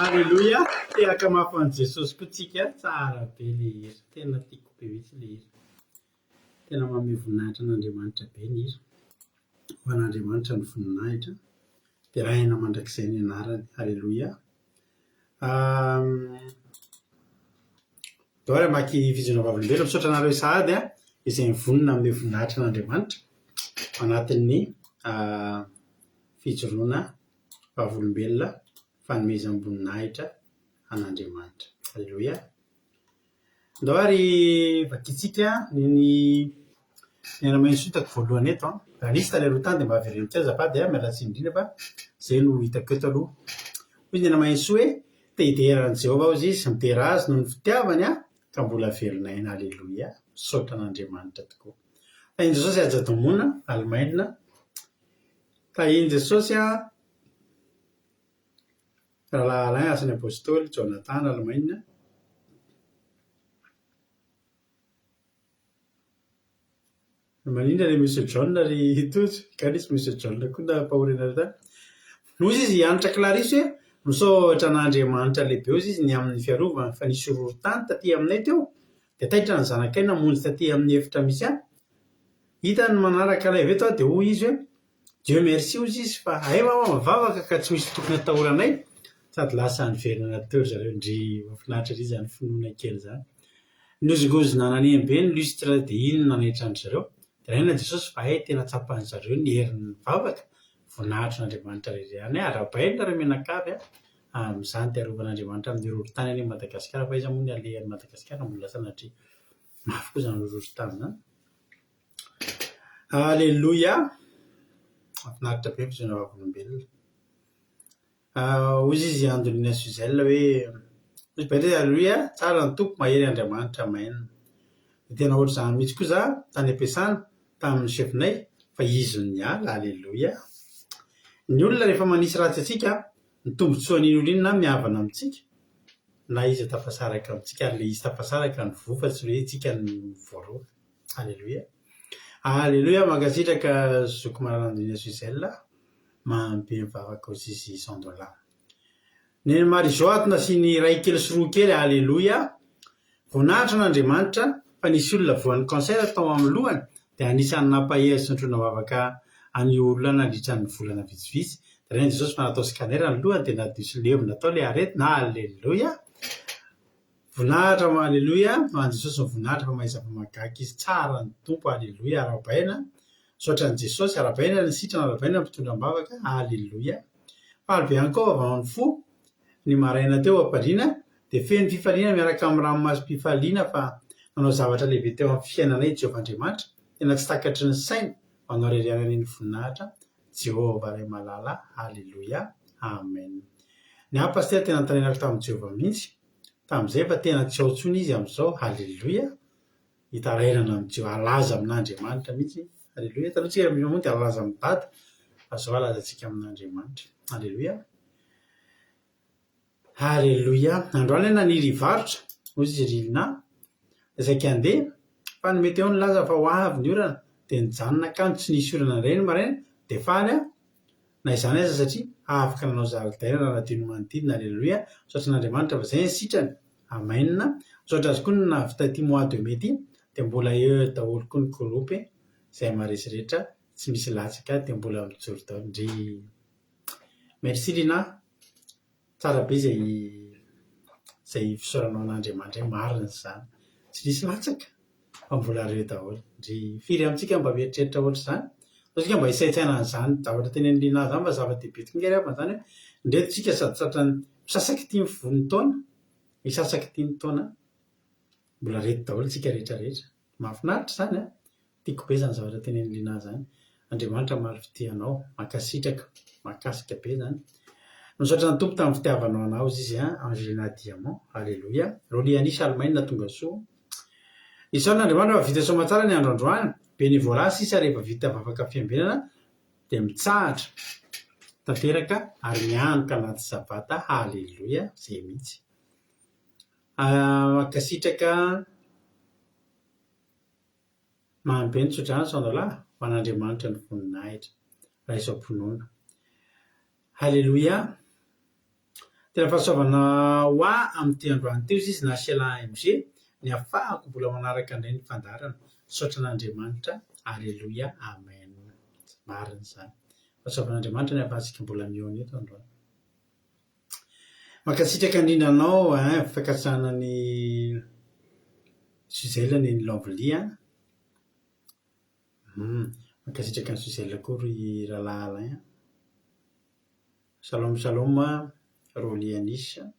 Aleloia! Tehaka mafy ho an'i Jesosy koa tsika, tsara be le hira, tena tiako be mihitsy le hira. Tena manome voninahitra an'Andriamanitra be ny hira. Ho an'Andriamanitra ny voninahitra. Deraina mandrakizay ny anarany. Aleloia. Ndao ary hamaky fijoroana vavolombelona. Misaotra anareo sahady izay mivonona hanome voninahitra an'Andriamanitra ao anatin'ny fijoroana vavolombelona fanomezam-boninahitra an'Andriamanitra. Aleloia. Ndao ary vakintsika ny ny anamain'ny sotako voalohany eto an. Raha nisy tany aloha tany dia mba avereno kely azafady an, miala tsiny indrindra fa izay no hitako eto aloha. Hoy ny anamainsoa hoe, te hidera an'i Jehovah hozy izy, midera azy noho ny fitiavany aho ka mbola velon'aina. Aleloia. Misaotra an'Andriamanitra tokoa. Tahin'i Jesosy Haja Domona, Alemaina. Tahin'i Jesosy an. Rahalahy Alain, Asan'ny Apostoly, Jonathan, Alemaina. Maninona ilay Monsieur John ry Tojo? Nga nisy Monsieur John koa nampahory anareo tany? Hozy izy hianatra Clarisse hoe, misaotra an'Andriamanitra lehibe hozy izy ny amin'ny fiarovany fa nisy horohorontany taty aminay teo dia taitra ny zanakay namonjy taty amin'ny efitra misy ahy. Hitany ny manaraka ilay avy eto aho dia hoy izy hoe, Dieu merci hozy izy fa hay mama mivavaka ka tsy misy tokony atahoranay sady lasa niverina natory zareo ndrii mahafinaritra ery izany finoana kely izany. Nihozongozona naneno be ny lustre dia iny no nanaitra an-dry zareo. Deraina Jesosy fa hay tena tsapan-dry zareo ny herin'ny vavaka, voninahitrin'Andriamanitra irery ihany. Arahabaina nareo mianakavy a, amin'izany dia arovan'Andriamanitra amin'ny horohorontany anie Madagasikara fa aiza moa ny alehan'i Madagasikara mbola sanatria mafy koa izany horohorontany izany. Aleloia! Mahafinaritra be ny fijoroana vavolombelona. Hoy izy Andolina Suzelle hoe. Hoy Belinda hoe Aleloia, tsara ny Tompo, mahery Andriamanitra, Amen. Dia tena ohatr'izany mihitsy koa za tany am-piasana tamin'ny chef-nay fa izy no niala, Aleloia. Ny olona rehefa manisy ratsy antsika, ny tombotsoan'iny olona iny na mihavana amintsika na izy tafasaraka amintsika ary ilay izy tafasaraka no voa fa tsy hoe isika no voaroaka. Aleloia. Aleloia, mankasitraka zoky malala Andriana Gisèle, mahambe mivavaka ho sisy 100 dollars. Neny Marie Jo ato nasiany iray kely sy roa kely Aleloia! Voninahitra an'Andriamanitra fa nisy olona voan'ny cancer tao amin'ny lohany dia anisan'ny nampahery sy nitrona vavaka an'io olona nandritra ny volana vitsivitsy dia ren'i Jesosy fa natao scanner ny lohany dia nadio sy levona tao ilay aretina Aleloia! Voninahitra ho Aleloia ho an'i Jesosy ny voninahitra fa mahay zava-mahagaga Izy tsara ny Tompo Aleloia arahabaina misaotra an'i Jesosy arahabaina ny sitrana arahabaina ny mpitondra am-bavaka Aleloia faly be ihany koa avy amin'ny fo ny maraina teo am-pandriana dia feno fifaliana miaraka amin'ny ranomasom-pifaliana fa nanao zavatra lehibe teo amin'ny fiainanay Jehovah Andriamanitra tena tsy takatry ny saina ho anao irery ihany anie ny voninahitra Jehovah Ray malala Aleloia Amen ny ahy Pasitera tena nitarainako tamin'i Jehovah mihitsy Tamin'izay efa tena tsy ao intsony izy amin'izao, haleloia, hitarainana amin'i Jehovah, halaza amin'Andriamanitra mihitsy, haleloia. Taloha tsika rehefa mamonjy dia halaza amin'i Dada, fa izao halazantsika amin'Andriamanitra, haleloia. Haleloia. Androany aho naniry hivarotra, hoy izy ry Lina, dia saika handeha, fa ny météo nilaza fa ho avy ny orana, dia nijanona kanjo tsy nisy orana indray ny maraina, dia faly aho, Na izany aza satria afaka nanao zaridaina raha nadio ny manodidina Aleloia misaotra an'Andriamanitra fa zay ny sitrany Amen misaotra azy koa ny nahavita ity mois de mai ity dia mbola eo daholo koa ny groupe izay maresy rehetra tsy misy latsaka dia mbola mijoro daholo ndrii Merci Lina tsara be izay izay fisaoranao an'Andriamanitra hoe marina izany tsy nisy latsaka Fa mbola reo daholo. Ndry firy amintsika mba mieritreritra ohatr'izany? Sao tsika mba hisaintsaina an'izany zavatra tenenin'i Lina izany fa zava-dehibe tokoa ange ry havana izany hoe indreto tsika sady tratran'ny misasaky ity ny vonin-taona, misasaky ity ny taona, mbola reto daholo tsika rehetra rehetra. Mahafinaritra izany an! Tiako be izany zavatra tenenin'i Lina izany. Andriamanitra hamaly fitia anao. Mankasitraka. Mahakasika be izany. Misaotra ny Tompo tamin'ny fitiavanao anah hozy izy an, Angelina Diamant. Aleloia. Rolly Anisha Allemagne tonga soa. Isaorana Andriamanitra fa vita soamatsara ny andro androany. Bénévolat sisa rehefa vita vavaka fiambenana dia mitsahatra tanteraka ary mianoka anaty sabata. Haleloia. Zay mihitsy. Mankasitraka Mamy be ny tsodrano Sandalà, ho an'Andriamanitra ny voninahitra. Raiso am-pinoana. Haleloia! Tena fahasoavana ho ahy amin'ity androany ity hozy izy na Sheila AMG ny afahako mbola manaraka indray ny fandaharana. Misaotra an'Andriamanitra. Aleloia. Amen. Marina izany. Fahasoavan'Andriamanitra ny ahafahantsika mbola mihaona eto androany. Mankasitraka indrindra anao ein, fankasitrahana an'i Gisèle neny Lovely an! Hum, mankasitraka an'i Gisèle koa ry rahalahy Alain an! Shalom shalom Rolly Anisha.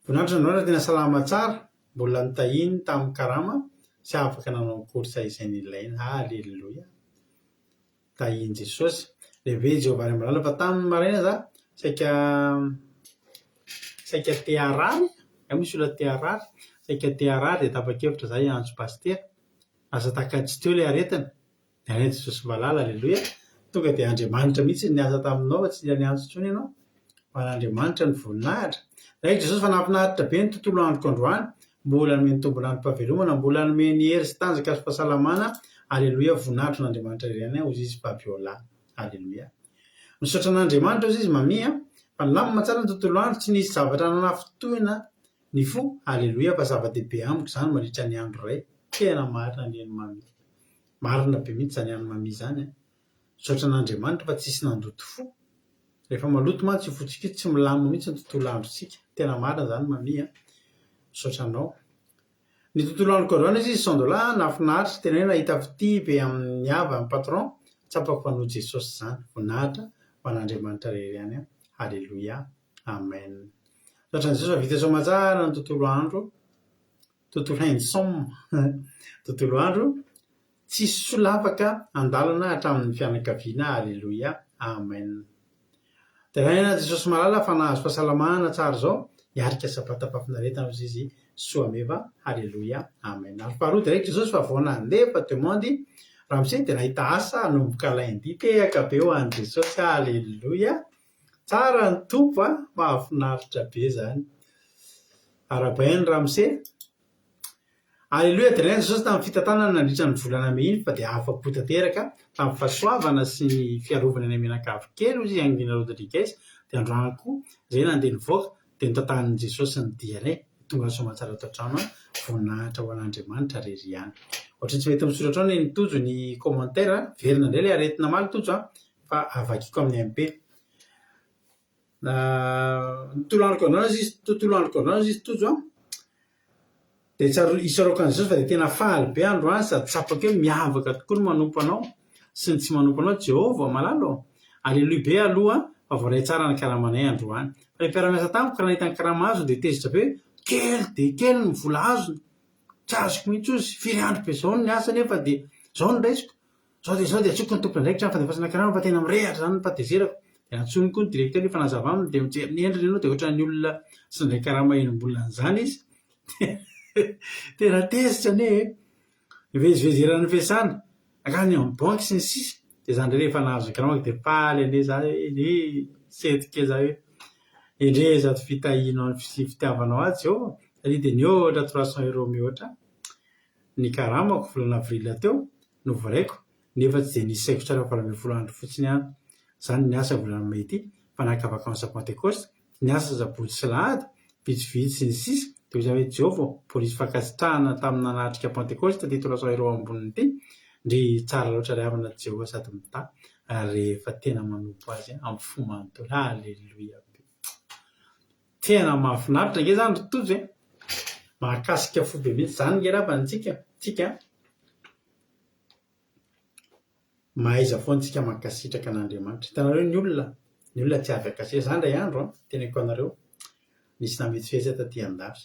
Voninahitra androany raha tena salama tsara, mbola notahiny tamin'ny karama sy afaka nanao course izay nilaina. Haleloia! Tahin'i Jesosy. Lehibe i Jehovah Ray Malala fa tamin'ny maraina za saika saika te harary, angamba misy olona te harary, saika te harary dia tapa-kevitra za hiantso pasitera. Lasa tahaka ny tsy teo ilay aretina. Dia any Jesosy Malala, aleloia. Tonga dia Andriamanitra mihitsy no niasa taminao fa tsy nila niantso intsony ianao. Ho an'Andriamanitra ny voninahitra. Nahita Jesosy fa nahafinaritra be ny tontolo androko androany. Mbola nomeny tombon'androm-pahavelomana, mbola nomeny hery sy tanjaka sy fahasalamana, Aleloia, voninahitro an'Andriamanitra irery ihany hozy izy Fabiola, Aleloia. Misaotra an'Andriamanitra hozy izy Mamia, fa nilamina tsara ny tontolo andro, tsy nisy zavatra nanafintohina ny fo, Aleloia, fa zava-dehibe amiko izany mandritra ny andro iray, tena marina anie ny Mamia, marina be mihitsy izany an'i Mamia izany an. Misaotra an'Andriamanitra fa tsisy nandoto fo. Rehefa maloto mantsy io fontsika io tsy milamina mihitsy ny tontolo androntsika. Tena marina izany Mamie a. Misaotra anao. Ny tontolo androko androany izy Sandola nahafinaritra, tena hoe nahita fitia be amin'ny havany patron, tsapako fa noho Jesosy izany. Voninahitra ho an'Andriamanitra irery ihany. Haleloia. Amen. Misaotra an'i Jesosy fa vita soamatsara ny tontolo andro. Tontolo handsome. Tontolo andro. Tsisy solafaka andalana hatramin'ny fianakaviana Aleloia Amen. Deraina Jesosy malala fa nahazo fahasalamana tsara izao, niarika sabata fahafinaretana hozy izy soa meva, haleloia, amen. Ary faharoa deraiko Jesosy fa vao nandefa demande ramose dia nahita asa hanomboka lundi, tehaka be ho an'i Jesosy, haleloia. Tsara ny Tompo a, mahafinaritra be zany. Arahabaina ny ramose. Aleloia Deraina Jesosy tamin'ny fitantanana nandritra ny volana mey iny fa dia afa-po tanteraka tamin'ny fahasoavana sy ny fiarovana anay mianakavy kely hoy izy Angina Rodriguez dia androany koa izay nandeha nivoaka dia notantanin'i Jesosy ny dianay tonga soamantsara ato an-trano an voninahitra ho an'Andriamanitra rery ihany. Ohatran'ny tsy mety misoratra ao ny Tojo ny commentaire an, velona indray ilay aretina omaly Tojo an fa vakiko amin'ny MP. Tontolo androko androany izy, tontolo androko androany izy Tojo an. Dia tsaroa, isaorako an'i Jesosy fa dia tena faly be androany sady tsapako hoe miavaka tokoa ny manompo anao sy ny tsy manompo anao Jehovah malala ô! Aleloia be aloha fa voaray tsara ny karamanay androany. Fa ilay mpiara-miasa tamiko raha nahita ny karama azony dia tezitra be hoe kely dia kely ny vola azony, tsy azoko mihitsy ozy, firy andro be izao no niasa nefa dia izao no raisiko. Zao dia zao dia antsoiko ny tompon'andraikitra ny fandefasana karama fa tena mirehatra izany ny fahatezerako. Dia antsoiny koa ny directeur hifanazava aminy dia mijery ny endriny aloha dia ohatran'ny olona tsy nandray karama enim-bolana izany izy. Tena tezitra anie e! Mivezivezy eran'ny fiasana, nankany amin'ny banky sy ny sisa. Dia za indray rehefa nahazo ny karamako dia faly anie za hoe ii sento kely za hoe endrey izato fitahianao sy fitiavanao ahy Jehovah satria dia nihoatra trois cents euros mihoatra ny karamako volana avril teo. no voaraiko nefa tsy dia nisy saiko tsara 18 andro fotsiny ihany izany niasa volana mey ity fa naka vacances pentecoste, niasa sabotsy sy lahady vitsivitsy sy ny sisa dia hoy za hoe Jehovah ô polisy fankasitrahana tamin'ny nanatrika pentecoste ity 300 euros amboniny ity ndry tsara loatra ry havana Jehovah sady mitahy rehefa tena manompo azy amin'ny fo manontolo haleloia be tena mahafinaritra ange izany ry Tojo e! Mahakasika fo be mihitsy izany nge raha antsika tsika Mahaiza foana tsika mankasitraka an'Andriamanitra. Hitanareo ny olona, ny olona tsy avy hankasitraka. Za indray andro an, teneniko anareo, nisy nametsifetsy ahy taty andafy.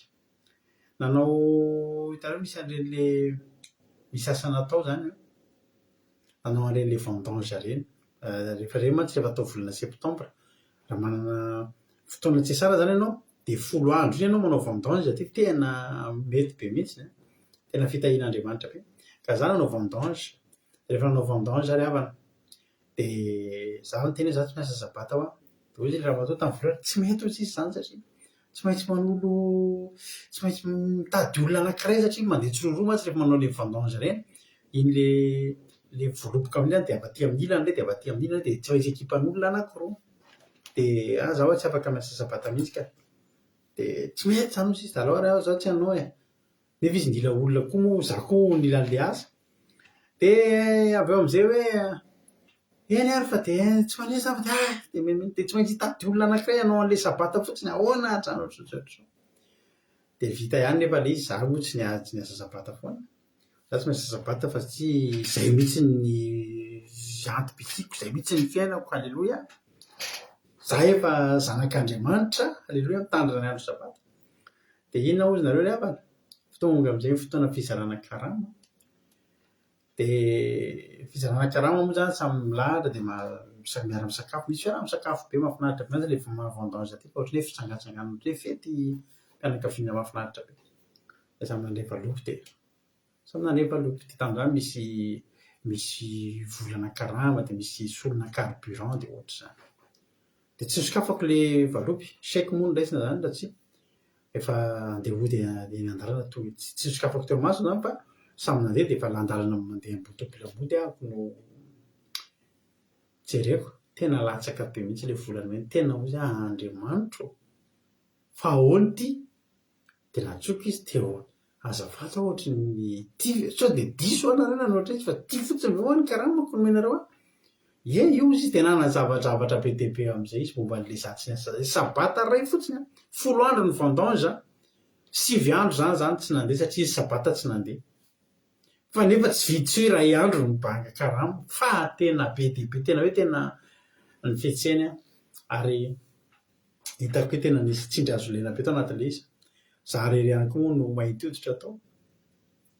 Nanao, hitanareo misy an'ireny le, misy asa natao izany an, nanao an'ireny le vendange ireny. Rehefa ireny mantsy rehefa atao volana septambra, raha manana fotoana tsy iasana izany ianao, dia folo andro iny ianao manao vendange dia tena mety be mihitsy an, tena fitahian'Andriamanitra be. Ka za nanao vendange, rehefa nanao vendange ary havana, dia za niteny hoe za tsy miasa sabata hoa, dia hoy ilay ramatoa tamin'ny voalohany, tsy mety hozy izy izany satria tsy maintsy manolo, tsy maintsy mitady olona anankiray satria mandeha tsiroaroa mantsy rehefa manao an'ilay vendange ireny, iny ilay ilay voaloboka amin'iny dia avy aty amin'ny ilany ilay dia avy aty amin'ny ilany dia tsy maintsy ekipan'olona anankiroa. Dia ah za ho'a tsy afaka miasa sabata mihitsy ka. Dia tsy mety izany hozy izy, alao ary aho izao tsy hanao e. Nefa izy nila olona koa moa, za koa nila an'ilay asa. Dia avy eo amin'izay hoe eny ary fa dia tsy maninona izany fa dia ah dia mimim- dia tsy maintsy hitady olona anankiray hanao an'ilay sabata fotsiny, ahoana hatrany ohatr'izao ohatr'izao. Dia vita ihany nefa ilay izy, za moa tsy nia- tsy niasa sabata foana. Za tsy miasa sabata fa tsy izay mihitsy ny antom-pisiako, izay mihitsy ny fiainako, aleloia. Za efa zanak'Andriamanitra, aleloia, mitandrina ny andro sabata. Dia inona hozy nareo ry havana? Tonga amin'izay ny fotoana fizarana karama. Dia fizarana karama moa izany samy milahatra dia samy miara-misakafo. Misy fiaraha-misakafo be mahafinaritra be mantsy ilay vendange aty fa ohatran'ny hoe fitsangatsanganana, ohatran'ny hoe fetim-pianakaviana mahafinaritra be. Dia samy nandray valopy dia samy nandray valopy. Dia tamin'izany misy misy volana karama dia misy solona carburant dia ohatr'izany. Dia tsy nosokafako ilay valopy, chèque moa no raisina izany raha tsy efa andeha hody eny an-dalana tonga tsy tsy nosokafako teo imasony izany fa samy nandeha dia efa an-dalana mandeha ambony tômôbila mody aho no jereko. Tena latsaka be mihitsy ilay vola nomeny, tena hozy aho Andriamanitro ô! Fa ahoana ity? Dia nantsoiko izy teo azafady fa ohatry ny ity ve? Sao dia diso aho nareo nanao ohatran'izy fa ity fotsiny ve hoa ny karamako nomenareo ahy? Ie io izy dia nanazava-javatra be dia be amin'izay izy momba an'ilay za tsy niasa sabata iray fotsiny an! Folo andro ny vendange an! Sivy andro izany za no tsy nandeha satria izy sabata tsy nandeha. Fa nefa tsy vitsy hoe iray andro ny banga karama fa tena be dia be, tena hoe tena nifetseny aho ary Hitako hoe tena nisy tsindry hazo lena be tao anatin'ilay izy. Za irery ihany koa moa no mainty hoditra tao.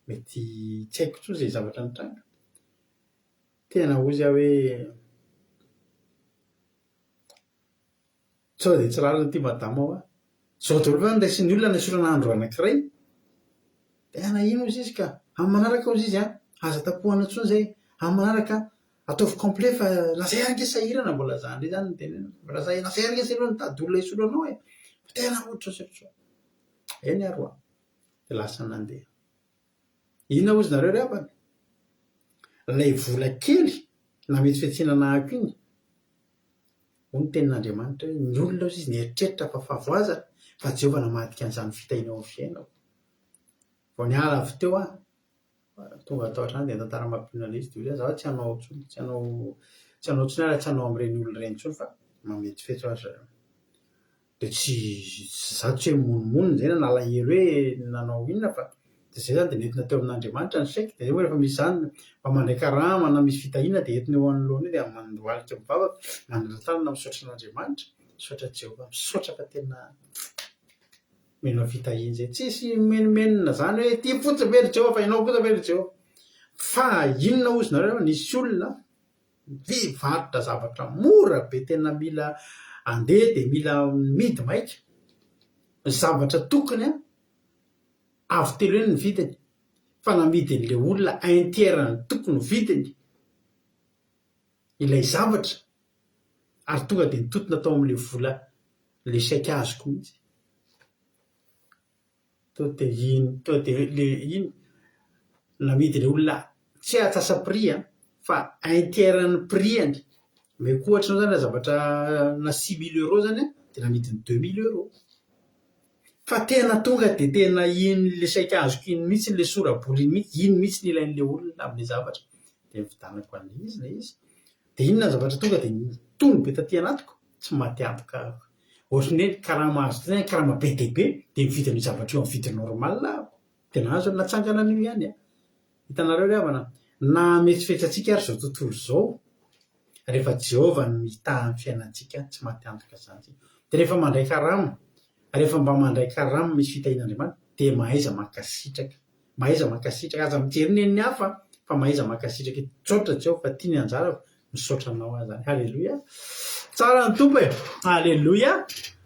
Mety tsy haiko intsony izay zavatra nitranga. Tena hozy aho hoe. Sao dia tsy rariny ity madama hoa. Zao daholo ve no raisin'ny olona nesorana andro anankiray? Tena ino ozy izy ka. Amin'ny manaraka ozy izy an, aza tapohana intsony zay. Amin'ny manaraka ataovy complet fa na zay ary ange sahirana mbola za ndray zany no tenenina. Mbola za na zay ary ange sahirana mitady olona hisolo anao e. Fa tena ohatra sy ohatr'izao. Eny ary hoa. Dia lasa nandeha. Inona ozy nareo ry havana? Ilay vola kely nametsifetsena anahako iny, hoy ny tenin'Andriamanitra hoe ny olona ozy izy nieritreritra fa fahavoazana fa Jehovah namadika an'izany fitahiana eo amin'ny fiainako. Vao niala avy teo aho, tonga tao an-trano dia nitantara mampionona an'ilay izy dia hoy aho, izaho tsy hanao intsony, tsy hanao tsy hanao intsony aho raha tsy hanao amin'ireny olona ireny intsony fa mametsifetsy ahy ry zareo. Dia tsy za tsy hoe mimonomonona izay na nalahelo hoe nanao inona fa dia izay izany dia nentina teo amin'Andriamanitra ny chèque dia izay moa rehefa misy izany mba mandray karama na misy fitahiana dia entina eo anoloana eo dia mandohalika mivavaka, manana tanana misaotra an'Andriamanitra, misaotra Jehovah, misaotra fa tena omenao fitahiana izay. Tsisy mimenomenona izany hoe ity fotsiny ve ry Jehovah fa ianao kosa ve ry Jehovah. Fa inona hozy nareo nisy olona Mpivarotra zavatra mora be tena mila andeha dia mila midy maika. Ny zavatra tokony an, avo telo heny ny vidiny fa namidin'ilay olona un tiers ny tokony ho vidiny ilay zavatra ary tonga dia nitontona tao amin'ilay vola ilay chèque azoko mihitsy. Tonga dia iny, tonga dia le iny, namidin'ilay olona tsy hoe antsasa-prix an, fa un tiers ny prix-ny. Omeko ohatra anao zany raha zavatra na 6000 euros zany an, dia namidiny 2000 euros. Fa tena tonga dia tena iny le saika azoko iny mihitsy le sora-bola iny mihitsy, iny mihitsy no ilain'ilay olona amin'ilay zavatra. Dia nividianako an'ilay izy ilay izy. Dia inona ny zavatra tonga dia nitony be taty anatiko? Tsy maty antoka aho. Ohatran'ny hoe ny karama azo teo zany karama be dia be dia mividy an'io zavatra io amin'ny vidiny normal aho. Dia nahazo natsangana an'io ihany aho. Hitanareo ry havana, na hametsifetsy antsika ary izao tontolo izao, rehefa Jehovah no mitaha ny fiainantsika, tsy maty antoka izany isika. Dia rehefa mandray karama, rehefa mba mandray karama misy fitahian'Andriamanitra, dia mahaiza mankasitraka. Mahaiza mankasitraka, aza mijery ny an'ny hafa fa mahaiza mankasitraka. Misaotra Jehovah fa ity ny anjarako, misaotra anao aho izany. Haleloia. Tsara ny Tompo e. Haleloia.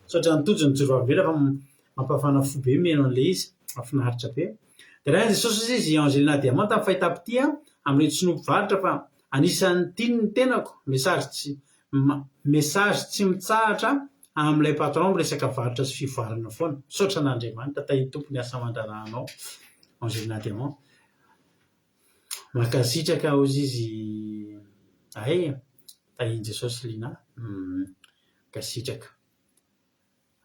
Misaotra an'i Tojo nijoro vavolombelona fa mampafana fo be mihaino an'ilay izy. Mahafinaritra be. Deraina Jesosy hozy izy i Angelina Diamant tamin'ny fahitam-pitia amin'ireto sinoa mpivarotra fa anisan'ny tiany ny tenako, message tsy message tsy mitsahatra amin'ilay patron miresaka varotra sy fivoarana foana. Misaotra an'Andriamanitra, tahin'ny Tompo ny asa aman-draharahanao Angelina Diamant. Mankasitraka hozy izy ay, tahin'i Jesosy Lina. Mankasitraka.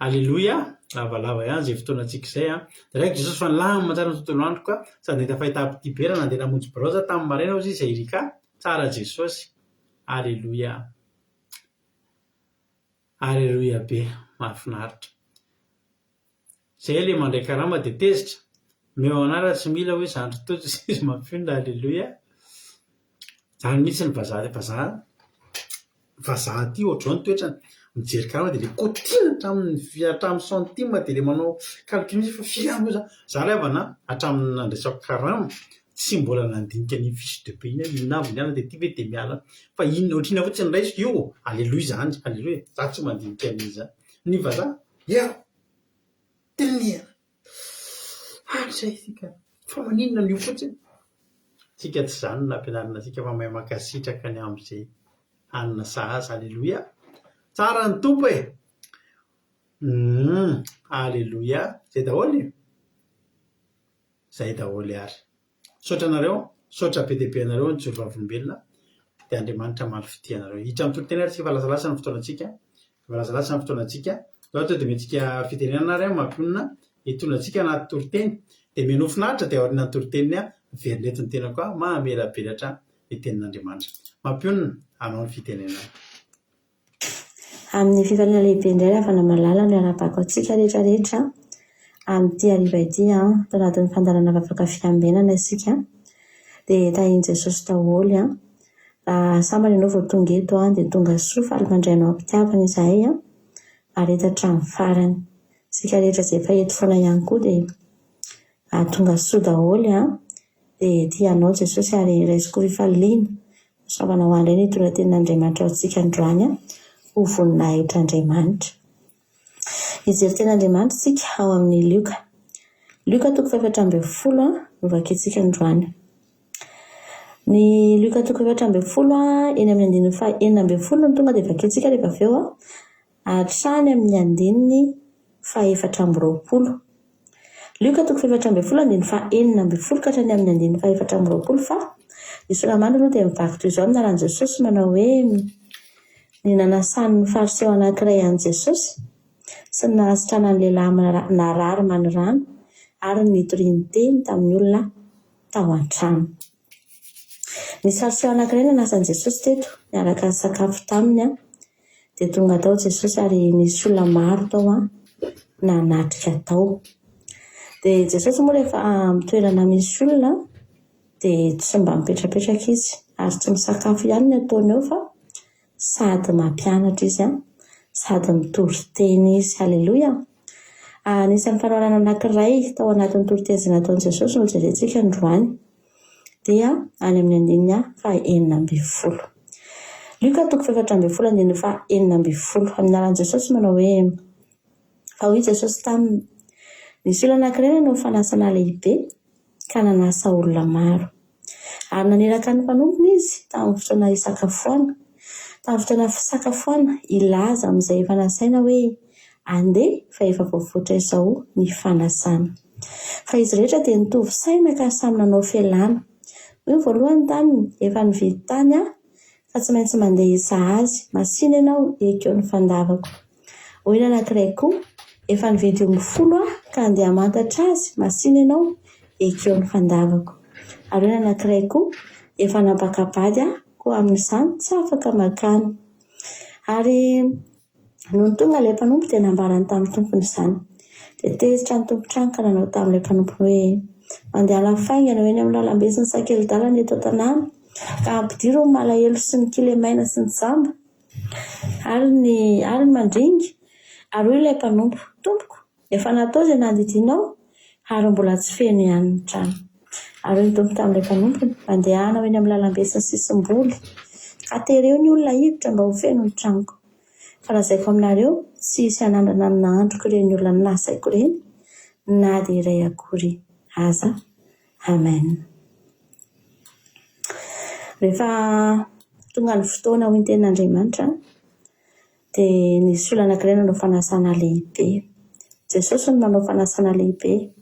Aleloia! Lavalava ihany izay fotoanantsika izay an! Deraiko Jesosy fa nilamina tsara ny tontolo androko ka sady nahita fahitàm-pitia be raha nandeha namonjy birao za tamin'ny maraina hozy izy Erika. Tsara Jesosy. Aleloia! Aleloia be! Mahafinaritra. Zay le mandray karama dia tezitra? Omeo anah raha tsy mila hoy zandry Tojo sy izy mampionona Aleloia! Zany mihitsy ny vazaha, vazaha, vazaha aty ohatr'izao ny toetrany, mijery karama dia le kotiny hatramin'ny hatramin'ny centime dia le manao calcul mihitsy fa firy any moa zany, za ry havana hatramin'ny nandraisako karama tsy mbola nandinika an'iny fiche de paie iny aho, inona avy ny anona dia ity ve dia miala fa inona ohatrinona fotsiny no raisiko io, aleloia zany, aleloia, za tsy mandinika an'iny zany, ny vazaha, eo, dinihana. Faly izay isika. Fa maninona an'io fotsiny? Tsika tsy izany no nampianarina antsika fa mahay mankasitraka ny amin'izay hanina sahaza. Aleloia! Tsara ny Tompo e! Humm! Aleloia! Izay daholo e! Izay daholo ary. Misaotra anareo, misaotra be dia be anareo nijoro vavolombelona, dia Andriamanitra hamaly fitia anareo. Hiditra amin'ny toriteny ary isika fa lasa lasa ny fotoanantsika, efa lasa lasa ny fotoanantsika. Zao tonga dia omentsika fitenenana ary mampionona hitondra antsika anaty toriteny. Dia minoa finaritra dia aorianan'ny toriteny miverina eto ny tenako mamelabelatra ny tenin'Andriamanitra. Mampionona anao ny fitenenana. Amin'ny fifaliana lehibe indray ry havana malala no iarahabako antsika rehetra rehetra amin'ity hariva ity an, ato anatin'ny fandaharana vavaka fiambenana isika dia tahin'i Jesosy daholo an. Raha sambany ianao vao tonga eto an, dia tonga soa faly mandray anao am-pitiavana izahay an, ary eto hatramin'ny farany. Isika rehetra izay efa eto foana ihany koa dia tonga soa daholo an, dia tia anao Jesosy ary raisiko fifaliana Fahasoavana ho anay ny hitondra tenin'Andriamanitra ho antsika androany ho voninahitr'Andriamanitra. Hijery tenin'Andriamanitra isika ao amin'ny Lioka. Lioka toko faha-14 no vakintsika androany. Ny Lioka toko faha-14 eny amin'ny andininy faha-16 no tonga dia vakintsika rehefa avy eo hatrany amin'ny andininy faha-24. Lioka toko faha-14 andininy faha-16 ka hatrany amin'ny andininy faha-24 fa ny Solamana aloha dia mivaky toy izao amin'ny anaran'i Jesosy manao hoe ny nanasan'ny Fariseo anankiray an'i Jesosy sy ny nahasitranan'ny lehilahy narary manirano ary ny nitoriany teny tamin'ny olona tao an-trano. Nisy Fariseo anankiray nanasa an'i Jesosy teto niaraka nisakafo taminy dia tonga tao Jesosy ary nisy olona maro tao nanatrika tao. Dia Jesosy moa rehefa amin'ny toerana misy olona dia tsy mba mipetrapetraka izy ary tsy misakafo ihany ny ataony eo fa sady mampianatra izy sady mitory teny izy. Aleloia! Anisan'ny fanoharana anankiray tao anatin'ny toriteny izay nataon'i Jesosy no jerentsika androany. Dia any amin'ny andininy faha-16. Lioka toko faha-14 andininy faha-16. Amin'ny anaran'i Jesosy manao hoe, Fa hoy Jesosy taminy, Nisy olona anankiray nanao fanasana lehibe ka nanasa olona maro. Ary naniraka ny mpanompony izy tamin'ny fotoana hisakafoana, tamin'ny fotoana fisakafoana, hilaza amin'izay efa nasaina hoe, Andeha, fa efa voavoatra izao ny fanasana. Fa izy rehetra dia nitovy saina ka samy nanao fialana. Hoy ny voalohany taminy, Efa nividy tany aho, ka tsy maintsy mandeha hizaha azy, masìna ianao, ekeo ny fandavako. Hoy ny anankiray koa, Efa nividy omby folo aho, ka handeha hamantatra azy, masìna ianao, ekeo ny fandavako. Ary hoy ny anankiray koa, Efa nampaka-bady aho, koa amin'izany tsy afaka mankany. Ary nony tonga ilay mpanompo dia nambarany tamin'ny tompony izany. Dia tezitra ny tompon-trano ka nanao tamin'ilay mpanompony hoe, Mandehana faingana ho eny amin'ny lalambe sy ny sakeli-dalana eto an-tanàna, ka ampidiro ny malahelo sy ny kilemaina sy ny jamba, Ary ny ary ny mandringa. Ary hoy ilay mpanompo, Tompoko, efa natao izay nandidianao, ary mbola tsy feno ihany ny trano. Ary hoy ny tompo tamin'ilay mpanompony, Mandehana ho eny amin'ny lalambe sy ny sisim-boly, ka tereo ny olona hiditra mba ho feno ny tranoko. Fa lazaiko aminareo, tsy hisy hanandrana ny nahandroko ireny olona nasaiko ireny, na dia iray akory aza. Amen. Rehefa tonga ny fotoana hoy ny tenin'Andriamanitra dia nisy olona anankiray nanao fanasana lehibe. Jesosy no nanao fanasana lehibe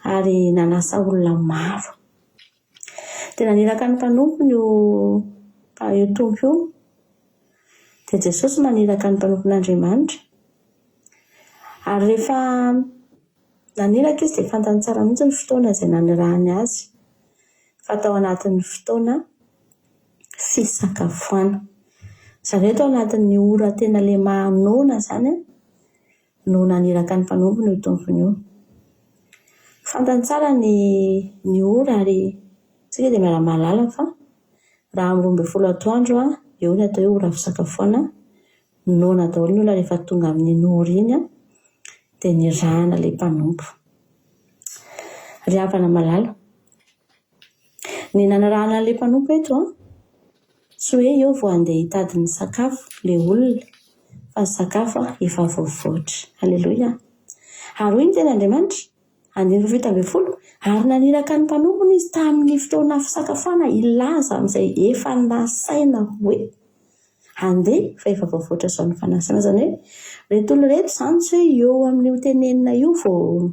ary nanasa olona maro. Dia naniraka ny mpanompony io io Tompo io. Dia Jesosy maniraka ny mpanompon'Andriamanitra. Ary rehefa naniraka izy dia fantany tsara mihitsy ny fotoana izay nanirahany azy fa tao anatin'ny fotoana fisakafoana. Izany hoe tao anatin'ny ora tena ilay maha-noana izany no naniraka ny mpanompony io tompony io. Fantany tsara ny ny ora ary isika dia miara-mahalala fa raha amin'ny 12 atoandro eo ny atao hoe ora fisakafoana, noana daholo ny olona rehefa tonga amin'iny ora iny dia nirahana ilay mpanompo. Ry havana malala, ny nanarahana an'ilay mpanompo eto an, tsy hoe eo vao handeha hitady ny sakafo ilay olona fa ny sakafo efa voavoatra. Aleloia. Ary hoy ny tenin'Andriamanitra, andininy faha-17, Ary naniraka ny mpanompony izy tamin'ny fotoana fisakafoana hilaza amin'izay efa nasaina hoe, Andeha fa efa voavoatra izao ny fanasana. Izany hoe ireto olona ireto izany tsy hoe eo amin'io tenenina io vao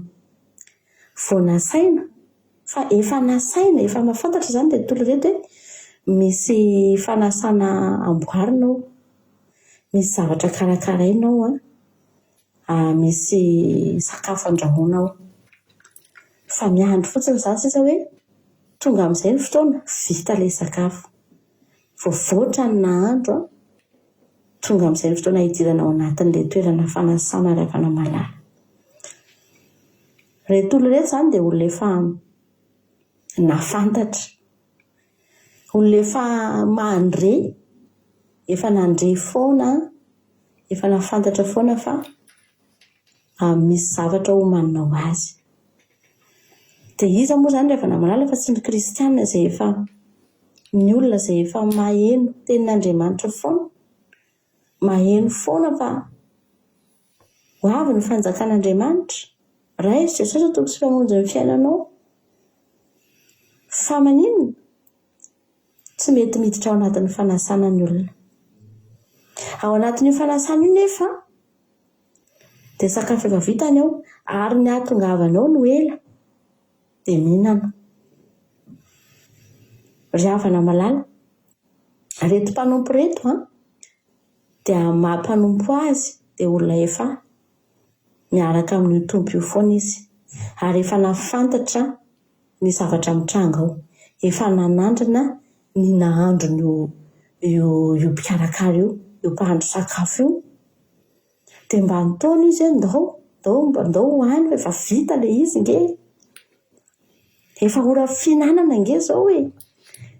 vao nasaina fa efa nasaina, efa mahafantatra izany ireto olona ireto hoe misy fanasana amboarina ao, misy zavatra karakaraina ao an, misy sakafo andrahoina ao. Fa miandry fotsiny izany sisa hoe tonga amin'izay ny fotoana, vita ilay sakafo. Voavoatra ny nahandro an! Tonga amin'izay ny fotoana hidirana ao anatin'ilay toerana fanasana ry havana malala. Ireto olona ireto izany dia olona efa nahafantatra, olona efa mandre, efa nandre foana, efa nahafantatra foana fa misy zavatra homanina ho azy. Dia iza moa izany ry havana malala fa tsy ny kristiana izay efa, ny olona izay efa maheno tenin'Andriamanitra foana, maheno foana fa Ho avy ny fanjakan'Andriamanitra. Raiso Jesosy ho Tompo sy Mpamonjy ny fiainanao. Fa maninona? Tsy mety miditra ao anatin'ny fanasana ny olona. Ao anatin'io fanasana io nefa dia sakafo efa vita ny ao ary ny hahatongavana ao no ela dia mihinana. Ry havana malala, ireto mpanompo ireto an, dia amin'ny maha mpanompo azy dia olona efa miaraka amin'io Tompo io foana izy ary efa nahafantatra ny zavatra mitranga ao. Efa nanandrana ny nahandron'io io io mpikarakara io, io mpahandro sakafo io. Dia mba nitaona izy hoe ndao, ndao mba ndao ho any fa efa vita ilay izy nge e. Efa ora fihinanana nge izao e.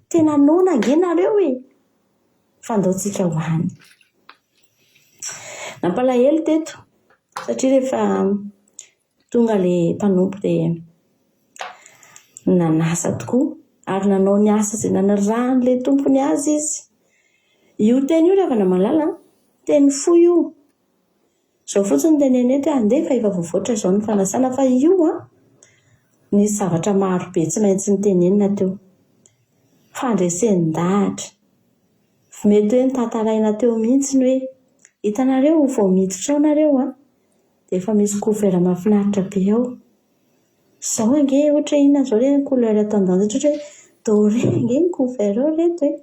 Tena noana nge nareo e. Fa ndao tsika ho any. Nampalahelo teto satria rehefa Tonga ilay mpanompo dia nanasa tokoa ary nanao ny asa izay nanirahan'ilay tompony azy izy. Io teny io ry havana malala an, teny fohy io. Izao fotsiny no teneno eto hoe andeha fa efa voavoatra izao ny fanasana fa io an, nisy zavatra maro be tsy maintsy notenenina teo. Fandresen-dahatra. Mety hoe notantaraina teo mihitsy ny hoe hitanareo vao miditra ao nareo an, Dia efa misy couvert mahafinaritra be ao. Izao ange ohatra hoe inona izao re ny couleur tendance ohatra hoe doré ange ny couvert ao ry reto e.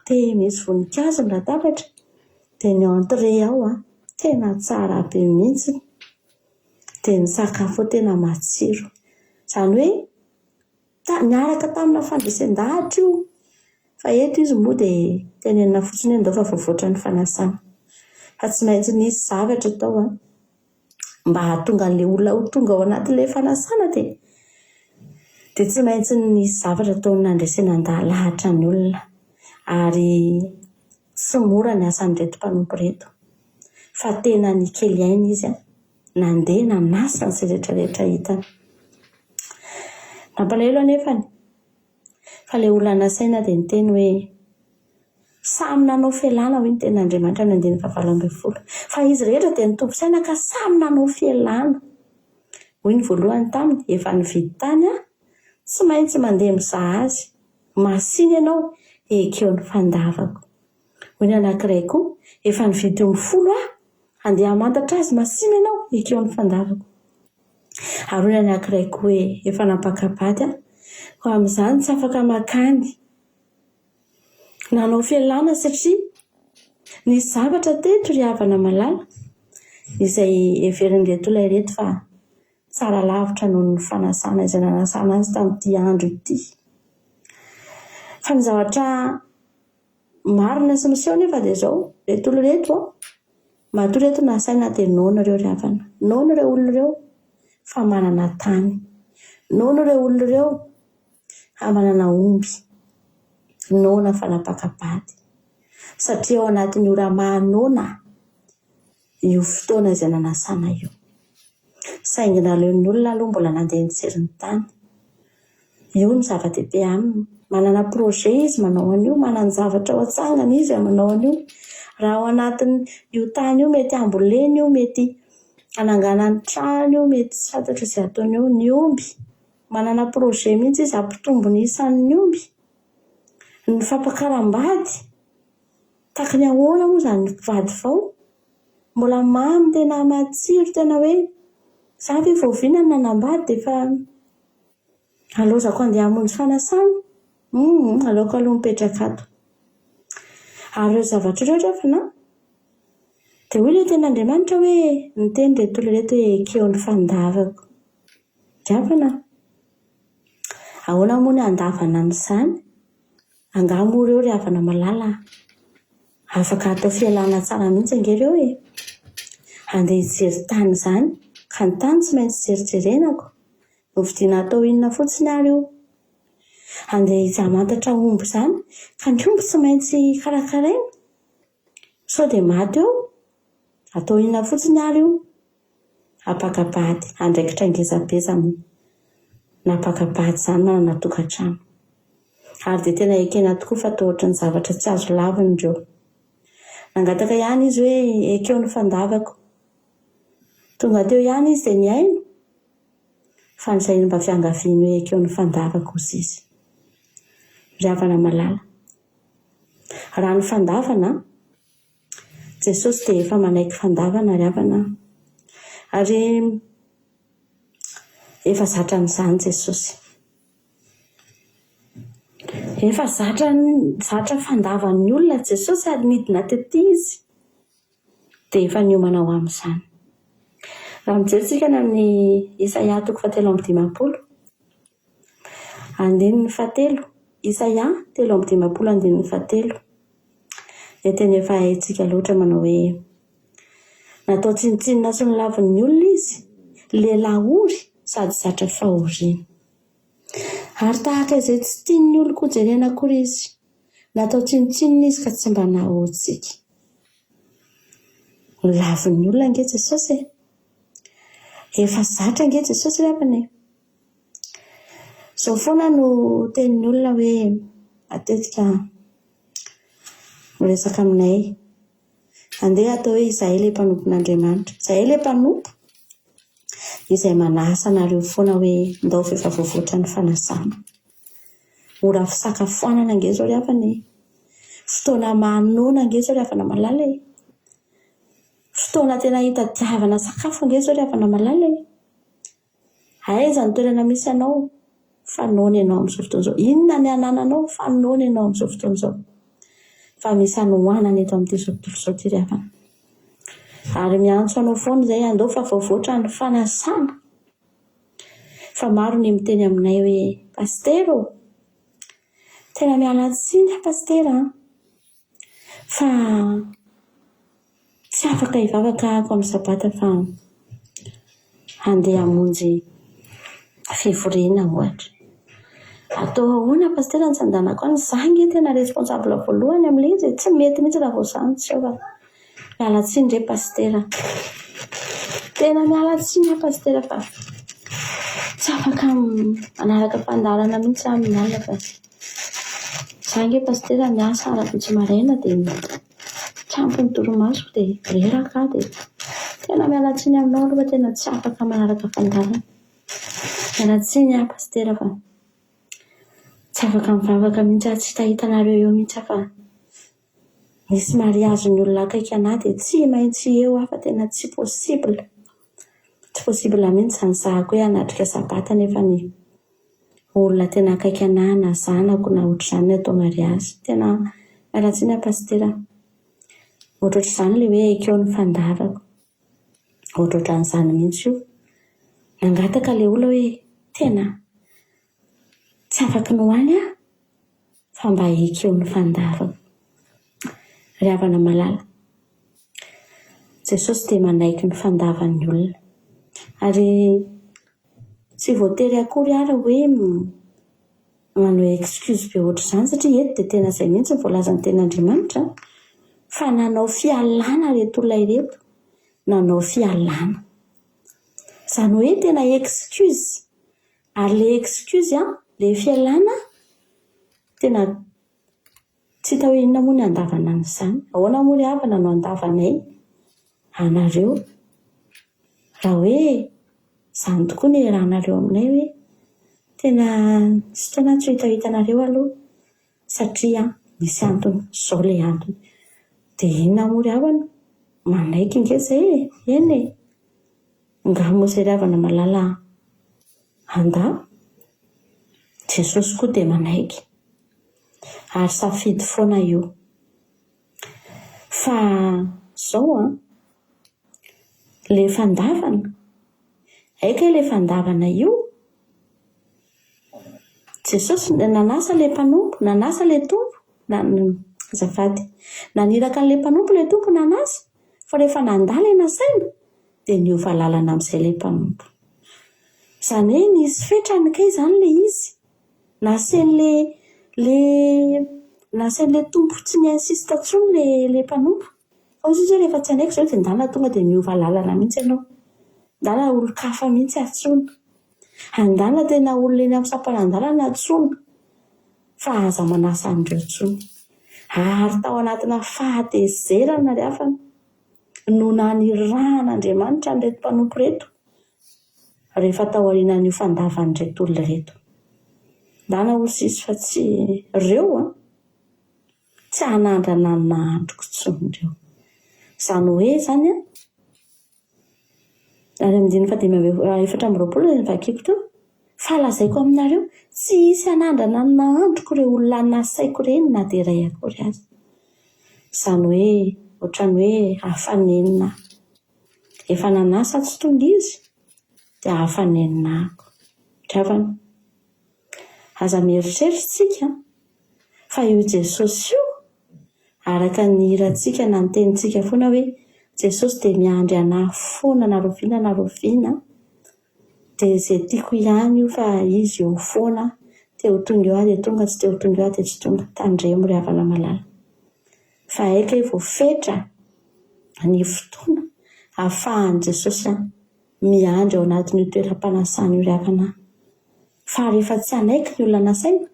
Dia misy voninkazo ny latabatra. Dia ny entrée ao an, tena tsara be mihitsy. Dia ny sakafo ao tena matsiro. Izany hoe niaraka tamina fandresen-dahatra io. Fa eto izy moa dia tenenina fotsiny hoe ndao fa voavoatra ny fanasana. Fa tsy maintsy nisy zavatra tao an, mba hahatonga an'ilay olona ho tonga ao anatin'ilay fanasana dia dia tsy maintsy nisy zavatra tao nandresena lahatra ny olona. Ary tsy mora ny asan'ireto mpanompo ireto fa tena nikely aina izy an, nandeha nanasa an'izay rehetra rehetra hitany. Nampalahelo anefany Fa ilay olona nasaina dia niteny hoe, Samy nanao fialana, hoy ny tenin'Andriamanitra amin'ny andininy fahavalo ambinifolo. Fa izy rehetra dia nitovy saina ka samy nanao fialana. Hoy ny voalohany taminy, Efa nividy tany aho, tsy maintsy mandeha mizaha azy. Masìna ianao, ekeo ny fandavako. Hoy ny anankiray koa, Efa nividy omby folo aho, handeha hamantatra azy, masìna ianao, ekeo ny fandavako. Ary hoy ny anankiray koa hoe, Efa nampaka-bady aho, koa amin'izany tsy afaka mankany. Nanao fialana satria nisy zavatra teto ry havana malala, izay heverin'ireto olona ireto fa tsara lavitra noho ny fanasana izay nanasana azy tamin'ity andro ity. Fa ny zavatra Marina sy miseho nefa dia izao, ireto olona ireto an, matoa ireto nasaina dia noana ireo ry havana, noana ireo olona ireo fa manana tany, noana ireo olona ireo fa manana omby, noana fa nampaka-bady, satria ao anatin'ny ora maha noana io fotoana izay nanasana io. Saingy naleon'ny olona aloha mbola nandeha nijery ny tany. Io no zava-dehibe aminy. Manana projet izy manao an'io, manan-javatra ho atsangana izy manao an'io. Raha ao anatin'io tany io mety hamboleny io, mety hananganany trano io, mety tsy fantatro izay ataony eo. Ny omby, manana projet mihitsy izy hampitombo ny isan'ny omby. Ny fampakaram-bady, Tahaka ny ahoana moa izany mpivady vao? Mbola mamy tena matsiro tena hoe za ve vao oviana no nanambady dia efa alaozako handeha hamonjy fanasana? Humm aleoko aloha mipetraka ato. Ary ireo zavatra ireo ry havana an, dia hoy ilay tenin'Andriamanitra hoe niteny ireto olona ireto hoe ekeo ny fandavako. Ry havana an, ahoana moa ny handavana an'izany? Angaha moa ireo ry havana malala a! Afaka atao fialana tsara mihitsy ange ireo e! Handeha hijery tany izany, ka ny tany tsy maintsy jerijerenako. Novidiana hatao inona fotsiny ary io? Handeha hamantatra omby izany, ka ny omby tsy maintsy karakaraina? Sao dia maty eo? Atao inona fotsiny ary io? Ampaka-bady, andraikitra ngeza be izany nampaka-bady izany manana tokantrano. Ary dia tena ekena tokoa fa toa ohatran'ny zavatra tsy azo lavina ireo. Nangataka ihany izy hoe ekeo ny fandavako. Tonga teo ihany izy dia nihaino, fa ny sainy mba fiangaviany hoe ekeo ny fandavako hozy izy. Ry havana malala, raha ny fandavana, Jesosy dia efa manaiky fandavana ry havana a. Ary efa zatra an'izany Jesosy. Efa zatra zatra fandavan'ny olona Jesosy ary nidina tety Izy dia efa niomana ho amin'izany. Raha mijery isika any amin'ny Isaia toko fahatelo amby dimampolo, andininy fahatelo, Isaia 53 andininy fahatelo, dia teny efa haintsika loatra manao hoe, Natao tsinontsinona sy nolavin'ny olona izy, lehilahy ory sady zatra fahoriana. Ary tahaka izay tsy tian'ny olon-kojerena akory izy. Natao tsinontsinona izy ka tsy mba nahoantsika. Nolavin'ny olona ange Jesosy e! Efa zatra ange Jesosy ry havana e! Izao foana no tenin'ny olona hoe matetika miresaka aminay. Andeha atao hoe izahay ilay mpanompon'Andriamanitra. Izahay ilay mpanompo izay manasa anareo foana hoe ndao fa efa voavoatra ny fanasana. Ora fisakafoanana ange izao ry havana e. Fotoana maha-noana ange izao ry havana malala e. Fotoana tena hitadiavana sakafo ange izao ry havana malala e. Aiza ny toerana misy anao fa noana ianao amin'izao fotoana izao? Inona ny anananao fa noana ianao amin'izao fotoana izao? Fa misy hanoanana eto amin'ity izao tontolo izao ity ry havana. Ary miantso anao foana izay andao fa voavoatra ny fanasana. Fa maro ny miteny aminay hoe Pasitera ô, tena miala tsiny aho Pasitera an! Fa tsy afaka hivavaka ahako amin'ny sabata fa handeha hamonjy fivoriana ohatra. Atao ahoana Pasitera ny tsy andehanako any? Za ange tena responsable voalohany amin'ilay izy e! Tsy mety mihitsy raha vao za no tsy eo fa miala tsiny re Pasitera. Tena miala tsiny aho Pasitera fa tsy afaka manaraka fandaharana mihitsy aho amin'ny alina fa Za ange Pasitera miasa rahampitso maraina dia tsy ampy ny torimasoko dia reraka aho dia tena miala tsiny aminao aloha fa tena tsy afaka manaraka fandaharana. Miala tsiny aho Pasitera fa tsy afaka mivavaka mihitsy aho, tsy hitahita anareo eo mihitsy aho fa misy mariazin'ny olona akaiky an'ahy dia tsy maintsy eo aho fa tena tsy possible. Tsy possible mihitsy izany zahako hoe hanatrika sabata nefa ny olona tena akaiky anah na zanako na ohatr'izany ny atao mariazy. Tena miala tsiny aho Pasitera a. Ohatrohatr'izany ilay hoe ekeo ny fandavako. Ohatrohatran'izany mihitsy io. Nangataka ilay olona hoe tena tsy afaky ny ho any aho fa mba ekeo ny fandavako. Ry havana malala, Jesosy dia manaiky ny fandavan'ny olona. Ary Tsy voatery akory ary hoe manao excuse be ohatr'izany satria eto dia tena izay mihitsy no voalazan'ny tenin'Andriamanitra fa nanao fialana ireto olona ireto, nanao fialana. Izany hoe tena excuse ary ilay excuse an, ilay fialana tena Tsy hita hoe inona moa ny handavana an'izany. Ahoana moa ry havana no handavanay anareo raha hoe izany tokoa no iarahanareo aminay hoe tena misy fotoana aho tsy ho hitahitanareo aloha satria misy antony, izao ilay antony. Dia inona moa ry havana? Manaiky ange izay e! Eny e! Angaha moa izay ry havana malala handà? Jesosy koa dia manaiky. Ary safidy foana io. Fa zao an, le fandavana, hay kay le fandavana io, Jesosy nanasa le mpanompo, nanasa le Tompo, azafady, naniraka an'le mpanompo le Tompo nanasa, fa rehefa nandà le nasaina dia niova lalana amin'izay le mpanompo. Izany hoe nisy fetrany kay izany le izy. Nasain'le le nasain'le tompo tsy ni-insiste intsony le le mpanompo. Fa hoy izy hoe rehefa tsy hanaiky izao dia ndana tonga dia miova lalana mihitsy ianao. Ndana olon-kafa mihitsy antsoina. Andana tena olona eny amin'ny sampanan-dalana antsoina fa aza manasa an'ireo intsony. Ary tao anatina fahatezerana ry havana. no nanirahan'Andriamanitra an'ireto mpanompo ireto rehefa taorianan'io fandavan'ireto olona ireto. Ndana hozy izy fa tsy ireo an! Tsy hanandrana ny nahandroko intsony ireo. Izany hoe izany an, any amin'ny andininy fahadimy amby 24 ilay novakiko teo, fa lazaiko aminareo, tsy hisy hanandrana ny nahandroko ireo olona nasaiko ireny na dia iray akory aza. Izany hoe ohatran'ny hoe afa-nenina aho. Efa nanasa tsy tonga izy dia afa-nenina aho. Ry havana, aza mieritreritra isika fa io Jesosy io, araka ny hirantsika na ny tenintsika foana hoe Jesosy dia miandry anah foana na rahoviana na rahoviana, dia izay tiako ihany io fa Izy eo foana, te ho tonga eo aho dia tonga, tsy te ho tonga eo aho dia tsy tonga. Tandremo ry havana malala. Fa aika hoe voafetra ny fotoana ahafahan'i Jesosy miandry ao anatin'io toeram-panasana io ry havana. Fa rehefa tsy hanaiky ny olona nasaina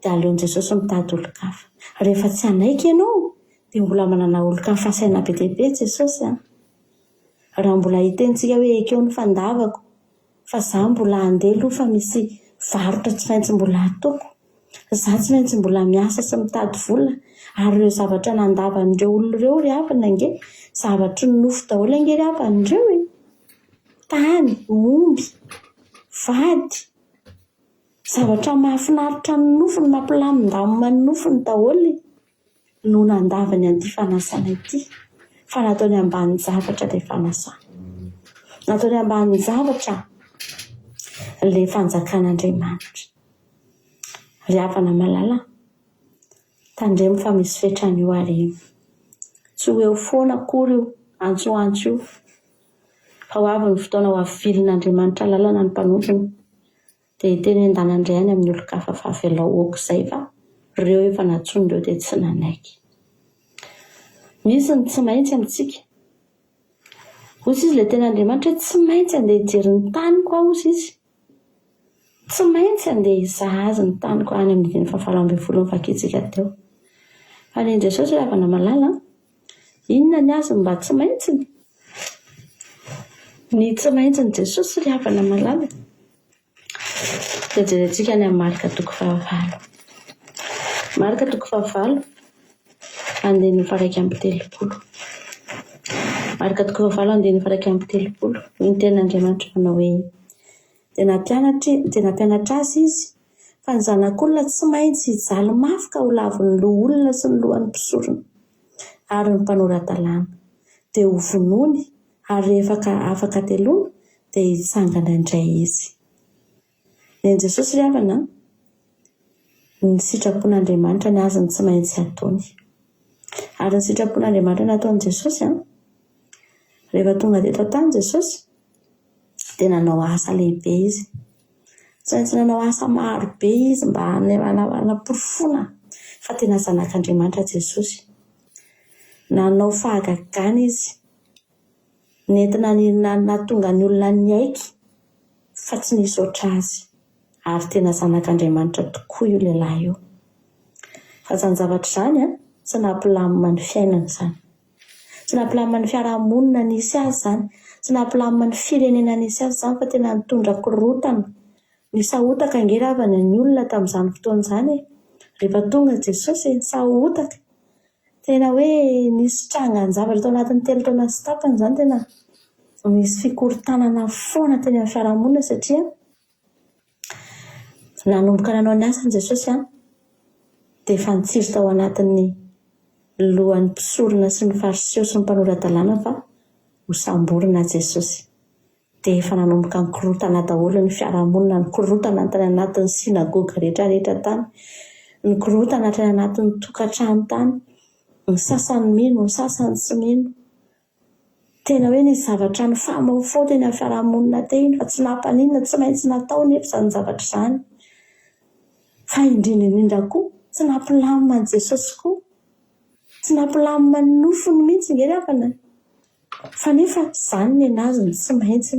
dia aleon'i Jesosy mitady olon-kafa. Rehefa tsy hanaiky ianao dia mbola manana olon-kafa asaina be dia be Jesosy an! Raha mbola hiteny tsika hoe ekeo ny fandavako fa za mbola handeha aloha fa misy varotra tsy maintsy mbola ataoko. Za tsy maintsy mbola miasa sy mitady vola ary ireo zavatra nandavan'ireo olona ireo ry havana ange zavatry ny nofo daholo ange ry havana ireo e! Tany, omby, vady, zavatra mahafinaritra ny nofony, mampilamindamina ny nofony daholo no nandavany an'ity fanasana ity fa nataony ambanin-javatra ilay fanasana. Nataony ambanin-javatra ilay fanjakan'Andriamanitra. Ry havana malala, tandremo fa misy fetrany io ary io. Tsy ho eo foana akory io antsoantso io. Fa ho avy ny fotoana ho avilin'Andriamanitra lalana ny mpanompony, dia hiteny hoe ndana indray any amin'ny olon-kafa fa avelao ok izay fa ireo efa nantsoiny ireo dia tsy nanaiky. Misy ny tsy maintsy amintsika. Hoy izy ilay tenin'Andriamanitra hoe tsy maintsy andeha hijery ny taniko aho hozy izy. Tsy maintsy andeha hizaha azy ny taniko any amin'ny andininy fahavalo ambinifolo novakintsika teo. Fa ny an'i Jesosy ry havana malala an, Inona ny azy no mba tsy maintsiny? Ny tsy maintsin'i Jesosy ry havana malala dia jerentsika any amin'ny Marka toko fahavalo. Marka toko fahavalo, andininy faha-31. Marka toko fahavalo, andininy faha-31. Ny tenin'Andriamanitra manao hoe, Dia nampianatra, dia nampianatra azy izy fa ny Zanak'olona tsy maintsy hijaly mafy ka ho lavin'ny loholona sy ny lohan'ny mpisorona ary ny mpanora-dalàna, dia hovonoiny, ary rehefa afaka hateloana dia hitsangana indray izy. Ny an'i Jesosy ry havana an, ny sitrapon'Andriamanitra ny azy no tsy maintsy ataony. Ary ny sitrapon'Andriamanitra nataon'i Jesosy an, rehefa tonga teto an-tany Jesosy, dia nanao asa lehibe izy. Tsy maintsy nanao asa maro be izy mba hanaporofoana fa tena Zanak'Andriamanitra Jesosy. Nanao fahagagana izy, nentina nahatonga ny olona niaiky fa tsy nisy hoatra azy, ary tena Zanak'Andriamanitra tokoa io lehilahy io. Fa izany zavatra izany tsy nampilamina ny fiainany izany. Tsy nampilamina ny fiarahamonina nisy azy izany, tsy nampilamina ny firenena nisy azy izany fa tena nitondra korontana. Nisahotaka ange ry havana ny olona tamin'izany fotoana izany e! Rehefa tonga Jesosy e, nisahotaka. Tena hoe nisy trangan-javatra tao anatin'ny telo taona sy tapany izany tena nisy fikorontanana foana teny amin'ny fiarahamonina satria Nanomboka nanao ny asany Jesosy dia efa nitsiry tao anatin'ny lohan'ny mpisorona sy ny Fariseo sy ny mpanora-dalàna fa hosamborina Jesosy. Dia efa nanomboka nikorontana daholo ny fiarahamonina, nikorontana tany anatin'ny synagoga rehetra rehetra tany, nikorontana hatrany anatin'ny tokantrano tany, ny sasany mino, ny sasany tsy mino. Tena hoe nisy zavatra nifamahofaho teny amin'ny fiarahamonina teny fa tsy nampaninona, tsy maintsy natao nefa izany zavatra izany. Fa indrindra indrindra koa, tsy nampilamina an'i Jesosy koa. Tsy nampilamina ny nofony mihitsy ange ry havana e. Fa nefa izany nenazy no tsy maintsy,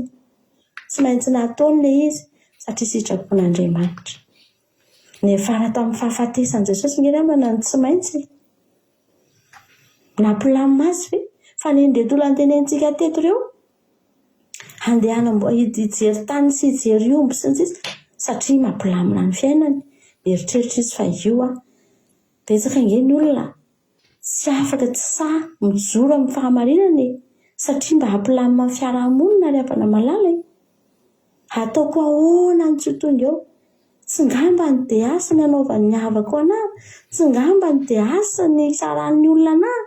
tsy maintsy nataony ilay izy satria sitrapon'Andriamanitra. Niafara tamin'ny fahafatesan'i Jesosy ange ry havana ny tsy maintsy e. Nampilamina azy ve? Fa nen'ireto olona notenenintsika teto ireo, handeha hanamboa- hijery tany sy hijery omby sy ny sisa satria mampilamina ny fiainany. Mieritreritra izy fa io an, betsaka ange ny olona tsy afaka, tsy sahy mijoro amin'ny fahamarinana e! Satria mba hampilamina ny fiarahamonina ry havana malala e! Ataoko ahoana no tsy ho tonga eo? Tsy ngamba ny DH ny anaovan'ny havako anah? Tsy ngamba ny DH ny hitsaran'ny olona anah?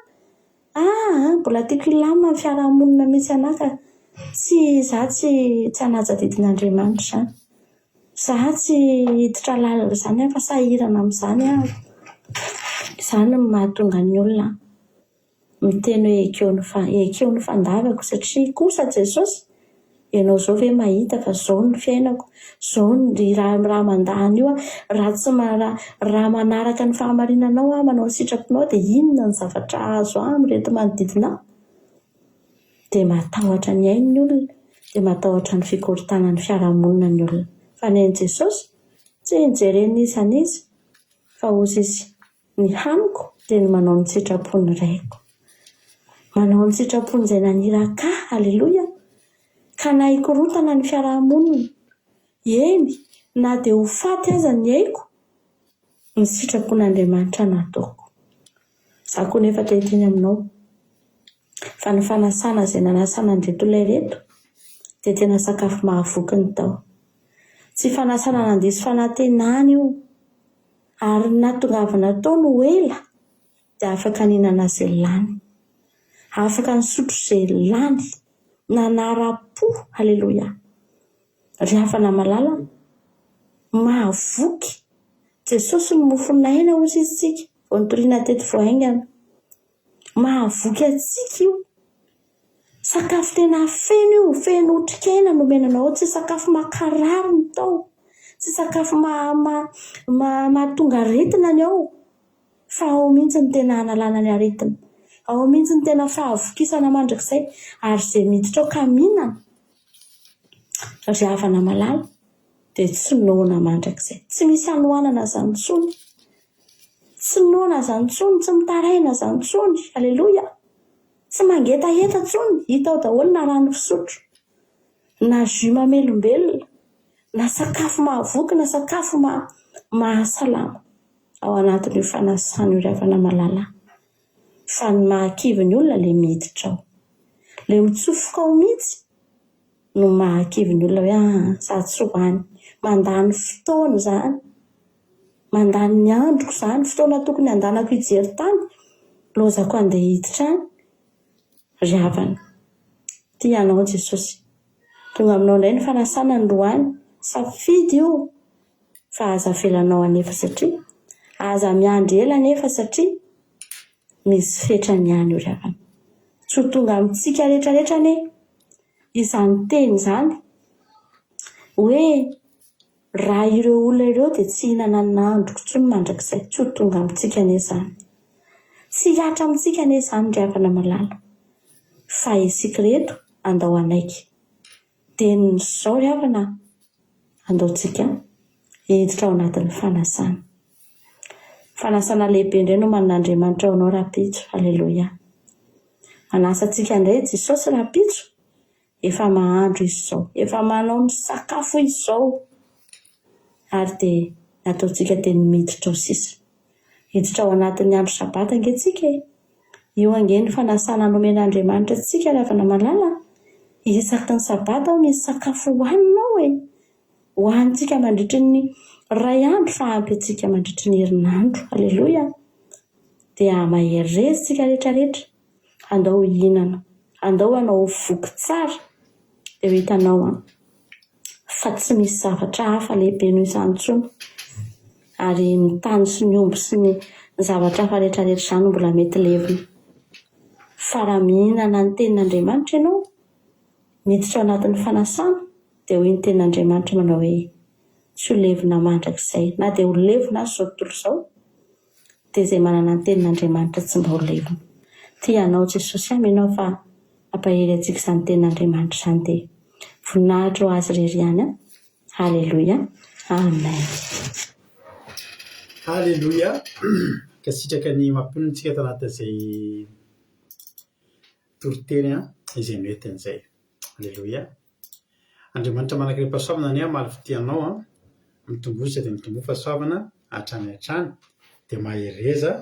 Aa mbola tiako hilamina ny fiarahamonina mihitsy anah ka tsy za tsy tsy hanaja didin'Andriamanitra izany. Za tsy hiditra lalina izany aho fa sahirana amin'izany aho. Izany no mahatonga ny olona miteny hoe ekeo ny fa ekeo ny fandavako satria kosa Jesosy ianao izao ve mahita fa izao ny fiainako, izao ny raha raha mandà an'io aho, raha tsy raha manaraka ny fahamarinanao aho, manao ny sitraponao dia inona ny zavatra hahazo ahy amin'ireto manodidina ahy? Dia matahotra ny ainy ny olona, dia matahotra ny fikorontanan'ny fiarahamonina ny olona. Fa ny ain'i Jesosy tsy nijeren'iza n'iza fa hozy izy, Ny haniko dia ny manao ny sitrapon'ny Raiko. Manao ny sitrapon'izay naniraka ahy, aleloia! Ka na hikorontana ny fiarahamonina, eny, na dia ho faty aza ny aiko, ny sitrapon'Andriamanitra no ataoko. Izaho koa nefa te hiteny aminao fa ny fanasana izay nanasana an'ireto olona ireto dia tena sakafo mahavoky ny tao. Tsy fanasana nandiso fanantenana io. Ary ny nahatongavana tao no ela dia afaka nihinana izay lany. Afaka nisotro izay lany. Nanara-po. Aleloia. Ry havana malala, mahavoky. Jesosy no mofon'aina hozy izy tsika, vao nitoriana teto vao haingana. Mahavoky antsika io. Sakafo tena feno io, feno otrikaina nomena anao ao, tsy sakafo mankarary ny tao, tsy sakafo mahatonga aretina ny ao, fa ao mihitsy ny tena hanalana ny aretina, ao mihitsy ny tena fahavokisana mandrakizay, ary izay miditra ao ka mihinana, ry havana malala, dia tsy noana mandrakizay, tsy misy hanoanana izany intsony. Tsy noana izany intsony, tsy mitaraina izany intsony, aleloia! Tsy mangetaheta intsony, hita ao daholo na rano fisotro, na jus mamelombelona, na sakafo mahavoky, na sakafo mahasalama ao anatin'io fanasana io ry havana malala. Fa ny mahakivy ny olona ilay miditra ao. Ilay mitsofoka ao mihitsy no mahakivy ny olona hoe aa za tsy ho any. Mandany fotoana izany. Mandany ny androko izany, fotoana tokony handanako hijery tany, lozako handeha hiditra any. Ry havana, tia anao Jesosy. Tonga aminao indray ny fanasana androany, safidy io fa aza avelanao anefa satria, aza miandry ela anefa satria misy fetrany ihany io ry havana. Tsy ho tonga amintsika rehetra rehetra anie izany teny izany hoe Raha ireo olona ireo dia tsy hihinana ny nahandroko intsony mandrakizay, tsy ho tonga amintsika anie izany. Tsy hihatra amintsika anie izany ry havana malala. Fa isika ireto andao hanaiky. Dia izao ry havana a, andao tsika hiditra ao anatin'ny fanasana. Fanasana lehibe indray no omanin'Andriamanitra ho anao rahampitso. Aleloia. Manasa antsika indray Jesosy rahampitso. Efa mahandro izy izao, efa manao ny sakafo izy izao. Ary dia ny ataontsika dia ny miditra ao sisa. Hiditra ao anatin'ny andro sabata ange tsika e. Io ange ny fanasana nomen'Andriamanitra antsika ry havana malala a. Isaky ny sabata ao misy sakafo hohanina ao e. Hohanintsika mandritry ny iray andro fa ampy antsika mandritry ny herinandro. Aleloia. Dia mahereza isika rehetra rehetra. Andao hihinana. Andao hanao voky tsara dia ho hitanao an, fa tsy misy zavatra hafa lehibe noho izany intsony. Ary ny tany sy ny omby sy ny zavatra hafa rehetra rehetra izany mbola mety levona. Fa raha mihinana ny tenin'Andriamanitra ianao, miditra ao anatin'ny fanasana, dia hoy ny tenin'Andriamanitra manao hoe, tsy ho levona mandrakizay, na dia ho levona aza izao tontolo izao, dia izay manana ny tenin'Andriamanitra tsy mba ho levona. Tia anao Jesosy aho mino aho fa hampahery antsika izany tenin'Andriamanitra izany dia voninahitra ho azy irery ihany an. Haleloia. Amen. Haleloia. Mankasitraka ny mampionona antsika tanatin'izay. toriteny izay nentiny izay. Aleloia. Andriamanitra manankarem-pahasoavana anie hamaly fitia anao an! Mitomboa sady mitomboa fahasoavana hatrany hatrany dia mahereza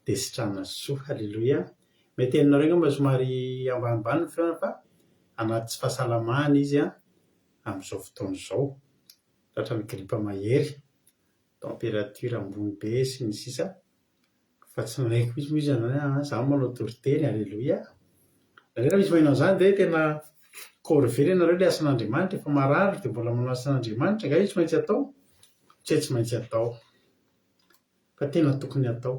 dia sitrana soa. Aleloia. Mety henonareo angamba somary ambanimbany ny feony fa anaty tsy fahasalamana izy an amin'izao fotoana izao. Tratran'ny gripa mahery, température ambony be sy ny sisa Fa tsy nanaiky mihitsy moa izy nanao hoe aa za manao toriteny, aleloia. Nareo raha misy maheno an'izany dia tena corvée re nareo ilay asan'Andriamanitra, efa marary dia mbola manao asan'Andriamanitra, angaha io tsy maintsy atao? Tsy hoe tsy maintsy atao, fa tena tokony atao.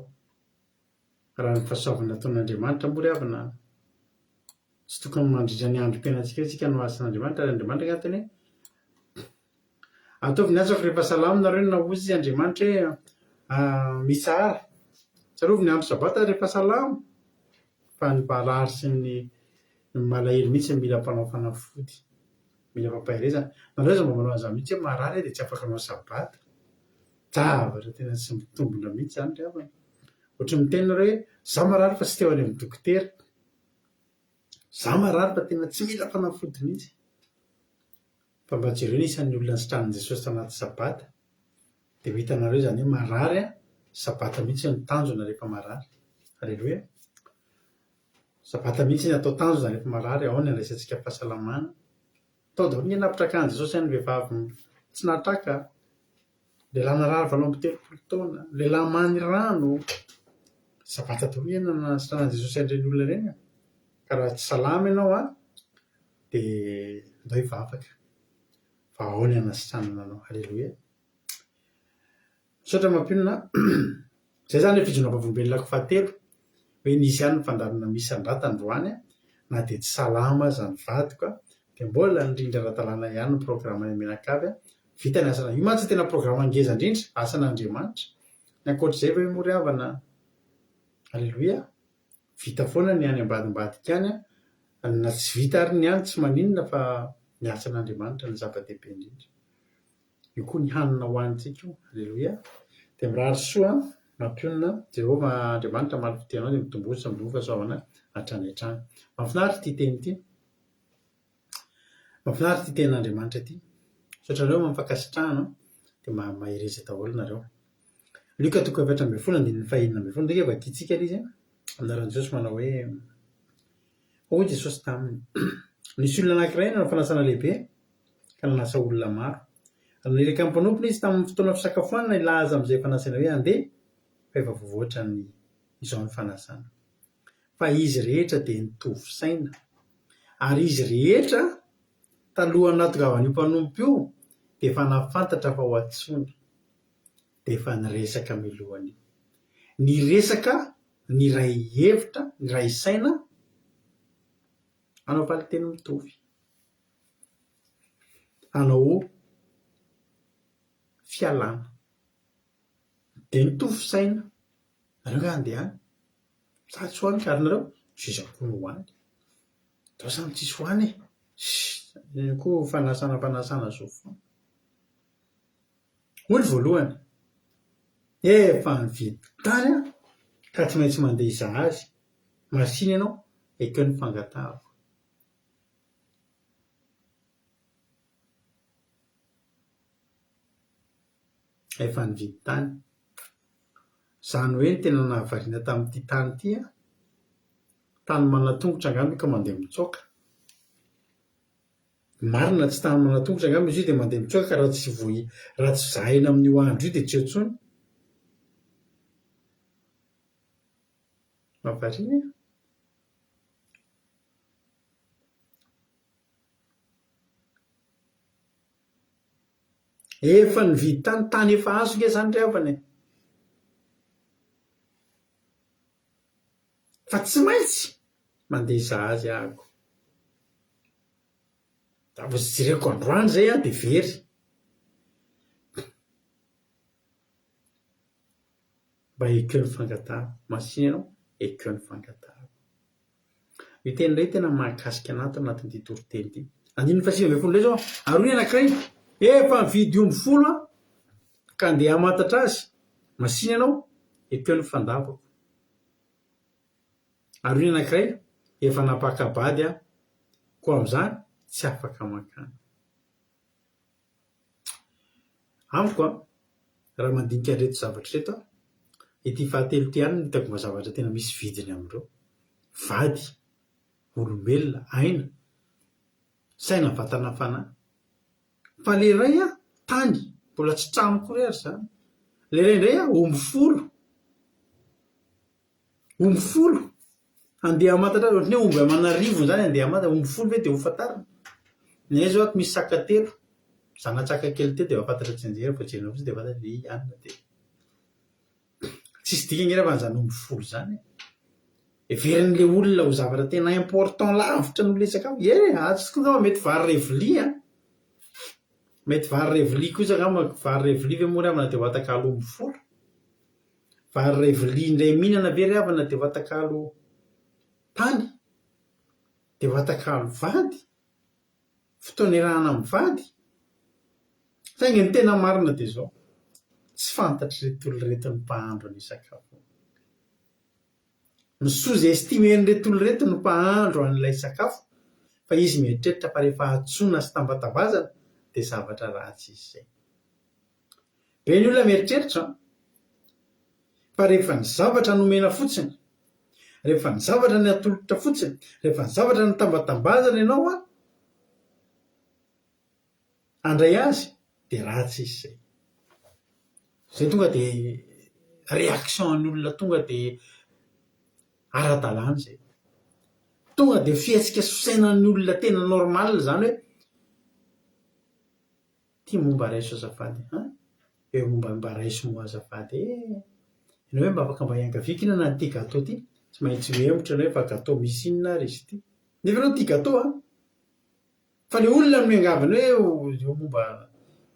Raha ny fahasoavana ataon'Andriamanitra moa ry havana, tsy tokony mandritra ny androm-piainantsika hoe tsika no asan'Andriamanitra, ary Andriamanitra angaha niteny hoe Ataovy ny asako rehefa salama nareo na hozy izy Andriamanitra hoe mitsahara. Tsarovy ny andro sabata rehefa salama fa ny marary sy ny malahelo mihitsy no mila mpanao fanafody, mila fampaherezana. Nareo aza mba manao an'izany mihitsy hoe marary aho dia tsy afaka hanao sabata. Zavatra tena tsy mitombina mihitsy izany ry havana. Ohatran'ny miteny nareo hoe za marary fa tsy te ho any amin'ny dokotera. Za marary fa tena tsy mila fanafody mihitsy. Fa mba jereo ny isan'ny olona nisitranin'i Jesosy tao anaty sabata dia ho hitanareo izany hoe marary an, sabata mihitsy no tanjona rehefa marary. Aleloia. Sabata mihitsy ny atao tanjona rehefa marary, ao ny andraisantsika fahasalamana. Tao daholo ny nampitrakan'i Jesosy an'ny vehivavy tsy nahatraka, lehilahy narary 38 taona, lehilahy many rano. Sabata daholo ny nanasitranan'i Jesosy an'ireny olona ireny. Ka raha tsy salama ianao an, dia ndao hivavaka fa ao ny hanasitranana anao. Aleloia. Misaotra mampionona an. Izay izany ilay fijoroana vavolombelonako fahatelo hoe nisy ihany ny fandaharana misy an-dRata androany na dia tsy salama aza ny vadiko dia mbola nirindra ara-dalàna ihany ny programanay mianakavy. Vita ny asana. Io mantsy tena programa ngeza indrindra, asan'Andriamanitra. Ny ankoatr'izay ve moa ry havana? Aleloia. Vita foana ny any ambadimbadika any an, na tsy vita ary ny any tsy maninona fa ny asan'Andriamanitra no zava-dehibe indrindra. Io koa ny hanina ho hanintsika io. Aleloia. Dia mirary soa, mampionona, Jehovah Andriamanitra hamaly fitia anao dia mitomboa sy mitomboa fahasoavana hatrany hatrany. Mahafinaritra ity teny ity. Mahafinaritra ity tenin'Andriamanitra ity. Misaotra anareo amin'ny fankasitrahana dia mba mahereza daholo nareo. Lioka toko 14 andininy fahenina ambin'ny folo ndraika vakintsika ilay izy an. Amin'ny anaran'i Jesosy manao hoe Hoy Jesosy taminy, Nisy olona anankiray nanao fanasana lehibe ka nanasa olona maro. Ary niraka ny mpanompony izy tamin'ny fotoana fisakafoanana hilaza amin'izay efa nasaina hoe handeha fa efa voavoatra ny izao ny fanasana. Fa izy rehetra dia nitovy saina. Ary izy rehetra, talohan'ny nahatongavan'io mpanompo io, dia efa nahafantatra fa ho antsoina. Dia efa niresaka mialohan'io. Niresaka, niray hevitra, niray saina, hanao valinteny mitovy. Hanao fialana. Dia nitovy saina. Nareo nga handeha any? Za tsy ho any ka, ary nareo? Sisa koa no ho any. Ndao samy tsisy ho any e! Ssss! Iny koa fanasana fanasana zao foana. Hoy ny voalohany, efa nividy tany aho ka tsy maintsy mandeha hizaha azy. Masìna ianao, ekeo ny fangatahako. Efa nividy tany. Izany hoe ny tena nahavariana tamin'ity tany ity an, tany manan-tongotra angamba io ka mandeha mitsoaka. Marina tsy tany manan-tongotra angamba izy io dia mandeha mitsoaka ka raha tsy voa- raha tsy zahina amin'io andro io dia tsy eo intsony. Mahavariana e! Efa nividy tany, tany efa azo nge zany ry havana e! Fa tsy maintsy mandeha hizaha azy ahako. Raha vao tsy jereko androany zay aho dia very. Mba ekeo ny fangatahako. Masina ianao, ekeo ny fangatahako. Io teny iray tena mahakasika anah ato anatin'ity toriteny ity. Andininy faha 19 indray izao, ary hoy ny anankiray, efa nividy omby folo aho, ka andeha hamantatra azy. Masina ianao, ekeo ny fandavako. Ary hoy ny anankiray, Efa nampaka-bady aho, koa amin'izany tsy afaka mankany. Amiko an, raha mandinika an'ireto zavatra ireto aho, ity fahatelo ity ihany no hitako mba zavatra tena misy vidiny amin'ireo. Vady, olombelona, aina, saina, vatana, fanahy. Fa ilay iray an, tany, mbola tsy trano akory ary izany. Ilay iray indray an, omby folo. Omby folo! Handeha hamantatra azy, ohatran'ny hoe omby aman'arivony izany handeha hamantatra, omby folo ve dia ho fantarina? Ny anay izao ato misy saka telo, zana-tsaka kely telo dia efa fantatra tsianjery, vao jerena fotsiny dia fantatra hoe i anona dia. Tsisy dikany angamba an'izany omby folo izany e. Heverin'ilay olona ho zavatra tena important lavitra noho ilay sakafo. Eny e, atsy tokoa angamba mety vary iray vilia an. Mety vary iray vilia kosa angamba, vary iray vilia ve moa ry havana dia ho atakalo omby folo? Vary iray vilia indray mihinana ve ry havana dia ho atakalo tany? Dia ho atakalo vady? Fotoana iarahana mivady? Saingy ny tena marina dia izao, tsy fantatr'ireto olona ireto ny mpahandro an'io sakafo io. Ny sous-estimer-n'ireto olona ireto ny mpahandro an'ilay sakafo fa izy mieritreritra fa rehefa antsoina sy tambatambazana dia zavatra ratsy izy izay. Be ny olona mieritreritra fa rehefa ny zavatra nomena fotsiny, rehefa ny zavatra natolotra fotsiny, rehefa ny zavatra notambatambazana ianao an, handray azy dia ratsy izy izay. Izay tonga dia réaction an'ny olona tonga dia ara-dalàna izay. Tonga dia fihetsika sy fisainan'ny olona tena normal izany hoe Ty moa mba raiso azafady an! Eo mba mba raiso moa azafady e! Ianao hoe mba afaka mba hiangaviako inona an'ity gateau ty? Tsy maintsy mihemotra ianao hoe fa gateau misy inona ary izy ity? Nefa ianao tia gateau an! Fa le olona no miangavy anao hoe eo moa mba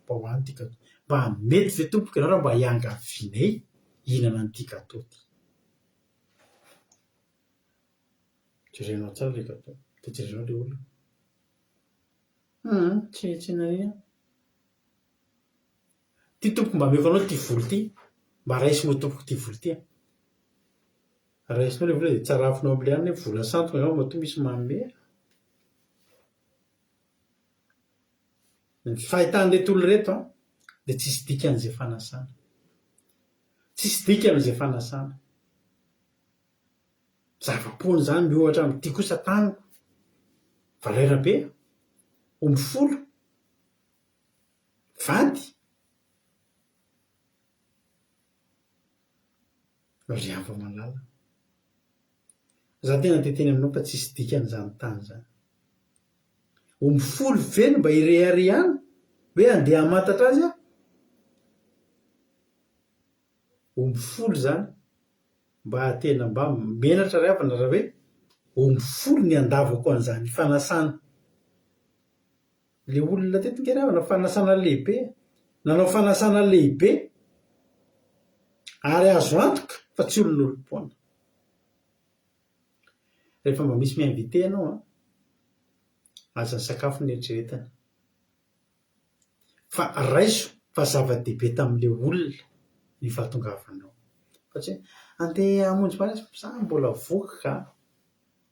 mba hohano ity gateau. Mba mety ve tompoko ianao raha mba hiangavianay hihinana an'ity gateau ty? Jerenao tsara le gateau, dia jerenao le olona. Hum, tsy tsy nania. Ty tompoko mba ameko anao ty vola ty, mba raiso moa tompoko ty vola ty a. Raisinao le vola dia tsarafinao amle anona hoe vola sandoka angamba matoa misy manome a. Ny fahitan'ireto olona ireto an, dia tsisy dikany izay fanasana. Tsisy dikany izay fanasana. Zava-poana izany miohatra amin'ity kosa taniko. Valera be, omby folo, vady. Ry hava-malala, za tena te hiteny aminao fa tsisy dikany izany tany izany. Omby folo ve no mba hireharehana hoe handeha hamantatra azy aho? Omby folo izany mba tena mba menatra ry havana raha hoe omby folo ny handavako an'izany fanasana le olona teto nge ry havana fanasana lehibe e! Nanao fanasana lehibe ary azo antoka fa tsy olon'olom-poana. Rehefa mba misy mi-inviter ianao an, aza ny sakafo no eritreretina. Fa raiso fa zava-dehibe tamin'ilay olona ny fahatongavanao. Fa tsy hoe andeha hamonjy mariazy fa za mbola voky ka,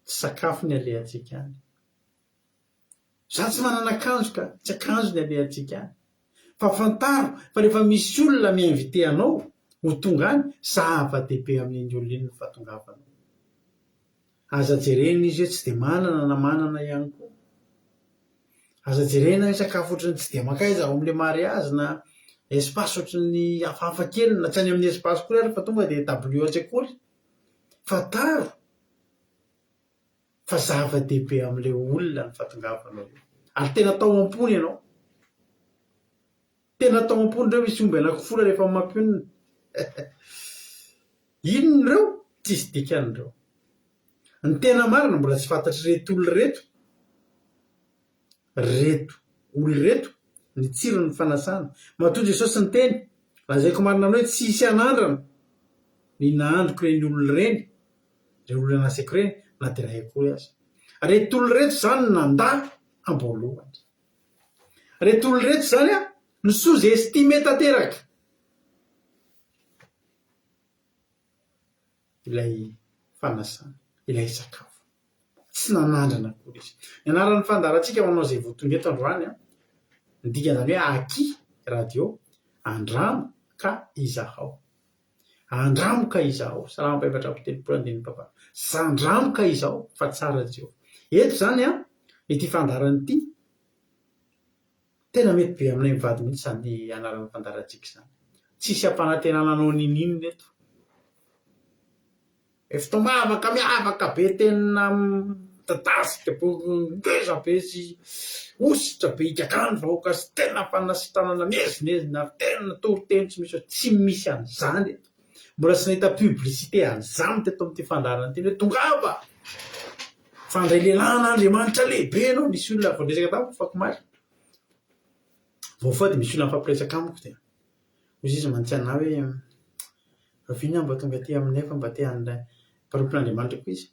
tsy sakafo ny alehantsika any. Za tsy manana akanjo ka, tsy akanjo ny alehantsika any. Fa fantaro fa rehefa misy olona mi-inviter anao ho tonga any, zava-dehibe amin'iny olona iny ny fahatongavanao. Aza jerena izy hoe tsy dia manana na manana ihany koa. Aza jerena hoe sakafo ohatran'ny tsy dia mankaiza ao amin'ilay mariazy na espace ohatran'ny hafahafa kely na tsy any amin'ny espace akory ary fa tonga dia dabilio an-tsekoly. Fantaro fa zava-dehibe amin'ilay olona ny fahatongavanao eo. Ary tena tao am-pony ianao. Tena tao am-pony ireo misy omby anankifola rehefa mampionona. Inona ireo? Tsisy dikany ireo. Ny tena marina mbola tsy fantatr'ireto olona ireto, ireto olona ireto ny tsiron'ny fanasana. Matoa Jesosy niteny, lazaiko marina aminao hoe tsy hisy hanandrana ny nahandriko ireny olona ireny, ireny olona nasaiko ireny, na dia iray akory aza. Ireto olona ireto izany no nandà am-boalohany. Reto olona reto zany a, ny sous estime tanteraka ilay fanasana, ilay sakafo. Tsy nanandrana akory izy. Ny anaran'ny fandaharantsika ho anao izay vao tonga eto androany an, ny dikan'izany hoe Aky Radio, andramo ka izahao. Andramo ka izahao. Salamo faha-34 andininy fahavalo. Andramo ka izahao fa tsara Jehovah. Eto izany an, ity fandaharana ity, tena mety be aminay mivady mihitsy izany anaran'ny fandaharantsika izany. Tsisy ampanantenana anao n'inon'inona eto. Fotoam-bavaka miavaka be tena midadasika be ngeza be sy ositra be hikakany vahoaka sy tena fanasitranana miezinezina ary tena toriteny tsy misy tsy misy an'izany eto. Mbola tsy nahita publicité an'izany teto amin'ity fandaharana ity hoe tongava fa handray lehilahin'Andriamanitra lehibe ianao. Nisy olona vao niresaka tamiko afakomaly, vao nifoha dia misy olona nifampiresaka amiko dia Hoy izy mantsy anah hoe, Rahoviana aho mba tonga aty aminay fa mba te handray, mpanompon'Andriamanitra koa izy,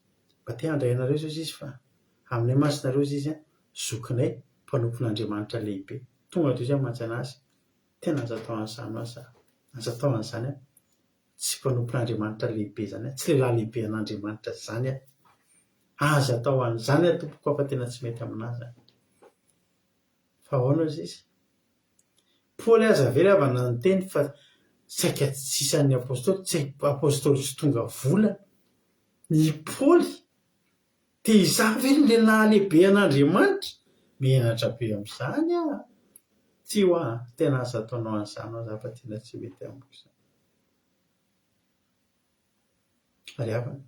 mba te handray anareo izao izy fa aminay mantsy nareo hozy izy an, zokinay, mpanompon'Andriamanitra lehibe. Tonga dia hoy aho mantsy an'azy, tena aza atao an'izany hoa za, aza atao an'izany aho, tsy mpanompon'Andriamanitra lehibe izany aho, tsy lehilahy lehibe an'Andriamanitra izany aho, aza atao an'izany aho tompoko fa tena tsy mety aminah izany. Fa ahoana hozy izy? Paoly aza ve ry havana niteny fa saika tsy isan'ny apostoly, tsy apostoly tsy tonga volana i Paoly? Dia izaho ve no lehilahy lehibe an'Andriamanitra? Menatra be amin'izany aho. Tsia hoa, tena aza ataonao an'izany hoa za fa tena tsy mety amiko izany. Ry havana.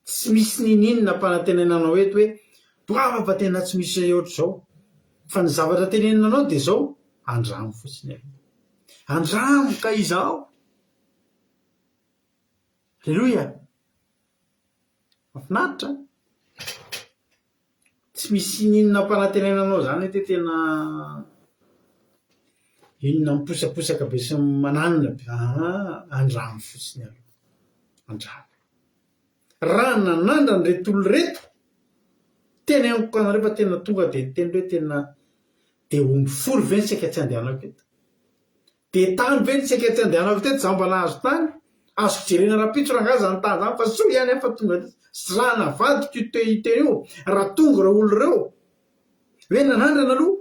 Tsy misy niniana nampanantenaina anao eto hoe tongava fa tena tsy misy ohatr'izao. Fa ny zavatra tenenina anao dia izao, andramo fotsiny aloha. Andramo ka izao. Aleloia! Mahafinaritra an! Tsy misy n'inona ampanantenaina anao izany ety tena inona miposaposaka be sy mananona be, aa andramo fotsiny aloha, andramo. Raha nanandrana ireto olona ireto, teneniko anareo fa tena tonga dia niteny hoe tena dia omby folo ve ny saika tsy andehanako eto? Dia tany ve ny saika tsy andehanako teto za mba nahazo tany? Azoko jerena rahampitso rangaha zany tany zany fa soa ihany aho fa tonga teto. Raha navadiko io teny io, raha tonga ireo olona ireo, hoe nanandrana aloha,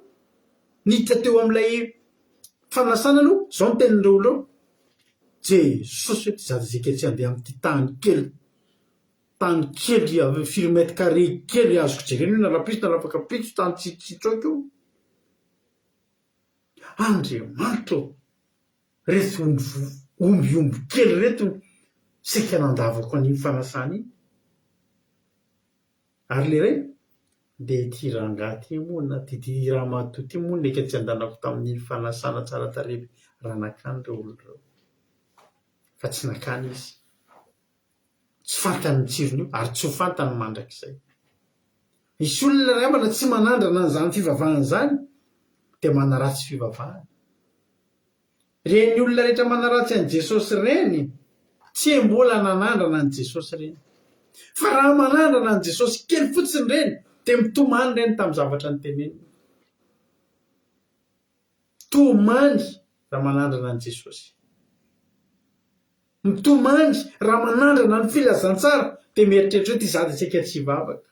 niditra teo amin'ilay fanasana aloha, zao ny tenin'ireo olona ireo, Jesosy hoe ty zaza saika tsy handeha amin'ity tany kely, tany kely firy mètre carré kely azoko jerena io na rahampitso na rahafakampitso, tany tsitsotsitsoka io. Andriamanitra ô! Reto omby omby omby kely reto no saika nandavako an'iny fanasana iny. Ary le ray dia ity rangahy ity moa na ity ity ramatoa ity moa naika tsy andanako tamin'iny fanasana tsara tarehy be raha nankany ireo olona ireo. Fa tsy nankany izy. Tsy fantany ny tsiron'io ary tsy ho fantany mandrakizay. Misy olona ry havana tsy manandrana an'izany fivavahana izany dia manaratsy fivavahana. Ireny olona rehetra manaratsy an'i Jesosy ireny tsy mbola nanandrana an'i Jesosy ireny. Fa raha manandrana an'i Jesosy kely fotsiny ireny dia mitomany ireny tamin'ny zavatra noteneniny. Tomany raha manandrana an'i Jesosy. Mitomany raha manandrana ny filazantsara dia mieritreritra hoe ity za dia saika tsy hivavaka.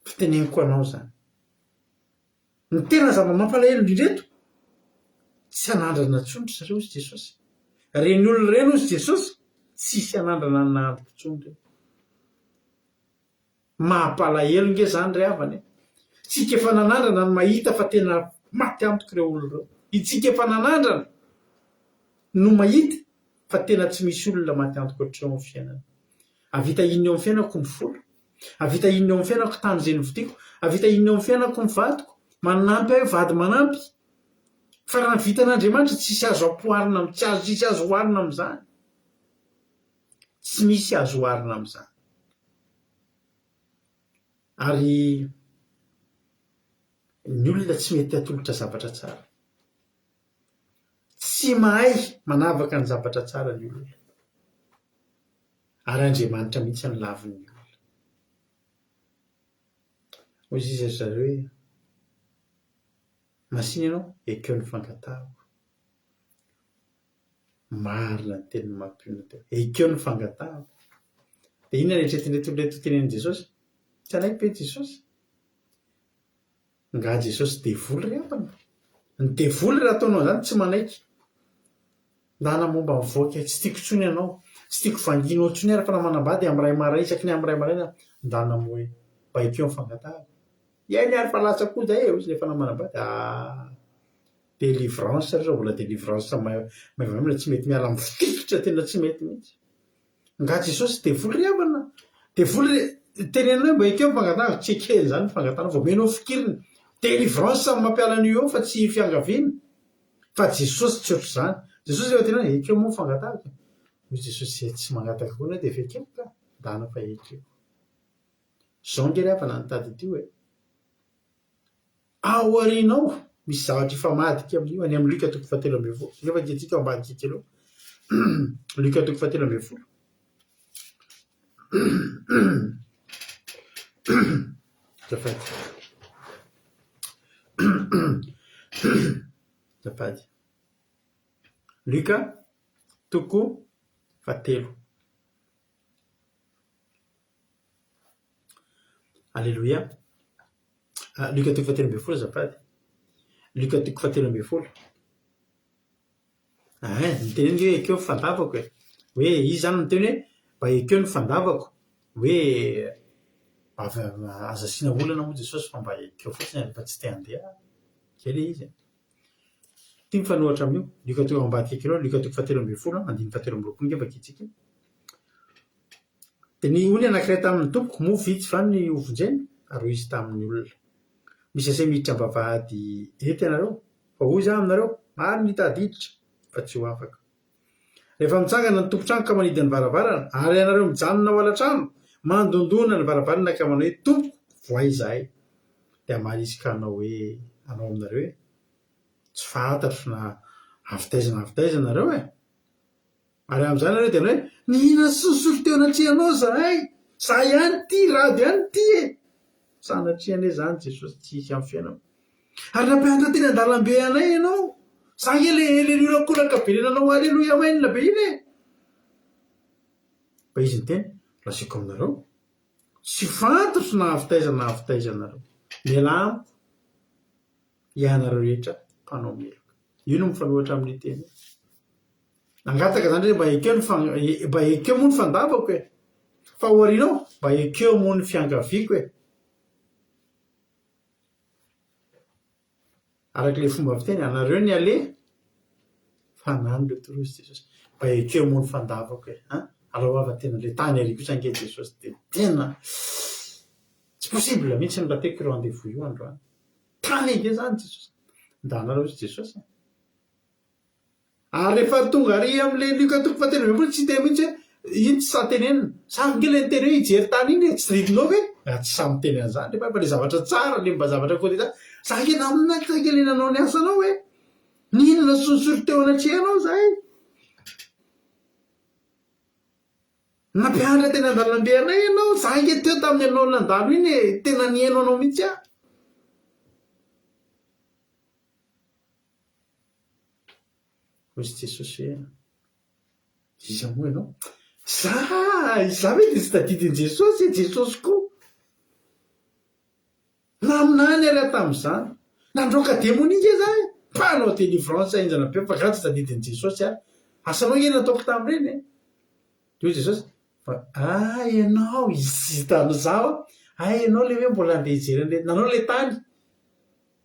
Fa teneniko anao izany. Ny tena zava-mampalahelo indrindra eto, tsy hanandrana intsony ry zareo hozy Jesosy. Ireny olona ireny hozy Jesosy, tsisy hanandrana ny nahandriko intsony ireny. Mampalahelo nge zany ry havana e! Tsika efa nanandrana no mahita fa tena maty antoka ireo olona ireo. Itsika efa nanandrana no mahita fa tena tsy misy olona maty antoka ohatr'ireo amin'ny fiainana. Havita inona eo amin'ny fiainako ny vola? Havita inona eo amin'ny fiainako tany izay novidiako? Havita inona eo amin'ny fiainako ny vadiko? Manampy ahy io vady manampy. Fa raha ny vitan'Andriamanitra tsisy azo ampoharina tsy azo tsisy azo oharina amin'izany. Tsy misy azo oharina amin'izany. Ary ny olona tsy mety atolotra zavatra tsara. Tsy mahay manavaka ny zavatra tsara ny olona. Ary Andriamanitra mihitsy no lavin'ny olona. Hoy izy ry zareo hoe, Masina ianao, ekeo ny fangatahako. Marina ny tenin'i Mampionona teo. Ekeo ny fangatahana. Dia inona no eritreretin'ireto olona ireto tenenin'i Jesosy? Tsy hanaiky ve Jesosy? Nga Jesosy devoly ry havana? Ny devoly raha ataonao an'izany tsy manaiky. Ndana momba mivoaka e, tsy tiako intsony ianao, tsy tiako vangianao intsony ary fa na manambady amin'ny iray maraina, isaky ny amin'ny iray maraina, ndana moa e, mba ekeo ny fangatahako. Eny ary fa lasa koa zay e, hoy izy rehefa namanambady, ah délivrance ry zao mbola délivrance maivamaivana tsy mety miala amin'ny fitikitra tena tsy mety mihitsy. Nga Jesosy devoly ry havana? Devoly ry, teneno hoe mba ekeo ny fangatahana, tsy ekeny izany ny fangatahana fa omenao fikirina. Délivrance no mampiala an'io eo fa tsy fiangaviana. Fa Jesosy tsy ohatr'izany. Jesosy efa tena hoe ekeo moa ny fangatahako e. Hoy Jesosy, tsy mangataka koa ianao dia efa ekeko ka. Ndana fa ekeko. Izao ange ry havana no tadidio e. Aoriana ao, misy zavatra hifamadika amin'io, any amin'ny Lioka toko fahatelo ambin'ny folo. Nefa ankehitriny ao ambadika kely ao. Lioka toko fahatelo ambin'ny folo. Azafady. Azafady. Lioka toko fahatelo. Aleloia. Lioka toko fahatelo ambin'ny folo azafady. Lioka toko fahatelo ambin'ny folo. Ein, niteneniko hoe ekeo ny fandavako e. Hoe izy izany niteny hoe mba ekeo ny fandavako. Hoe aza asiana olana moa Jesosy fa mba ekeo fotsiny rehefa tsy te handeha aho. Izay ilay izy e. Ity mifanohitra amin'io. Lioka toko ambadika kely ao, Lioka toko fahatelo ambin'ny folo, andininy fahatelo amby roapolo ange vakintsika. Dia ny hoy ny anankiray taminy, Tompoko, moa vitsy va ny hovonjena? Ary hoy izy tamin'ny olona, Misy asay miditra am-bavahady eto ianareo, fa hoy izaho aminareo, maro ny hitady hiditra, fa tsy ho afaka. Rehefa mitsangana ny tompon-trano ka manidy ny varavarana, ary ianareo mijanona ao alatrano, mandondona ny varavarana ka manao hoe, Tompoko, vohay izahay. Dia hamaly izy ka hanao hoe, hanao aminareo hoe, Tsy fantatro na avy taiza na avy taiza ianareo e! Ary amin'izany nareo dia hanao hoe, nihinana sy nisotro teo anatrehanao izahay, izaho ihany ity, rado ihany ity e! Sanatria anie izany Jesosy tsy hisy amin'ny fiainako. Ary nampianatra teny an-dalambe anay ianao, izaho ange ilay ilay nihorakoraka be ilay nanao Aleloia Amen be iny e! Fa izy niteny, lazaiko aminareo, tsy fantatro na avy taiza na avy taiza ianareo. Mialà amiko. Ianareo rehetra mpanao meloka. Io no mifanohitra amin'io teny io. Nangataka izany hoe mba ekeo ny mba ekeo moa ny fandavako e. Fa aorianao mba ekeo moa ny fiangaviako e. Araka ilay fomba fiteny, anareo ny aleha fa anah no toroy Jesosy. Mba ekeo moa ny fandavako e. An? Alao hava tena ilay tany ary kosa ange Jesosy dia tena tsy possible mihitsy ny rateko io rendez-vous io androany. Tany ange izany Jesosy. Ndana aloha izy Jesosy e. Ary rehefa tonga ary amin'ilay Lioka toko fahatelo ambin'ny folo tsy hita mihitsy hoe iny tsy sahy tenenina. Sahy ange ilay niteny hoe hijery tany iny e, tsy tadidinao ve? Raha tsy sahy miteny an'izany rehefa fa ilay zavatra tsara, ilay mba zavatra côté tsara. Za ange namana, za ange ilay nanao ny asanao e. Nihinana sy nisotro teo anatrehanao izahay. Nampianatra teny an-dalambe anay ianao, za ange teo tamin'ny ianao nandalo iny e, tena nihaino anao mihitsy aho. Hoy izy Jesosy hoe, iza moa ianao? Za, izaho ve dia tsy tadidin'i Jesosy e, Jesosy koa. Naminany ary aho tamin'izany. Nandroaka demonia ange za e! Mpanao délivrance henjana be fa nga tsy tadidin'i Jesosy aho. Asanao ange nataoko tamin'ireny e! Dia hoy Jesosy, fa ah ianao, izy tamin'izaho, ah ianao ilay hoe mbola handeha hijery an'ilay, nanao ilay tany.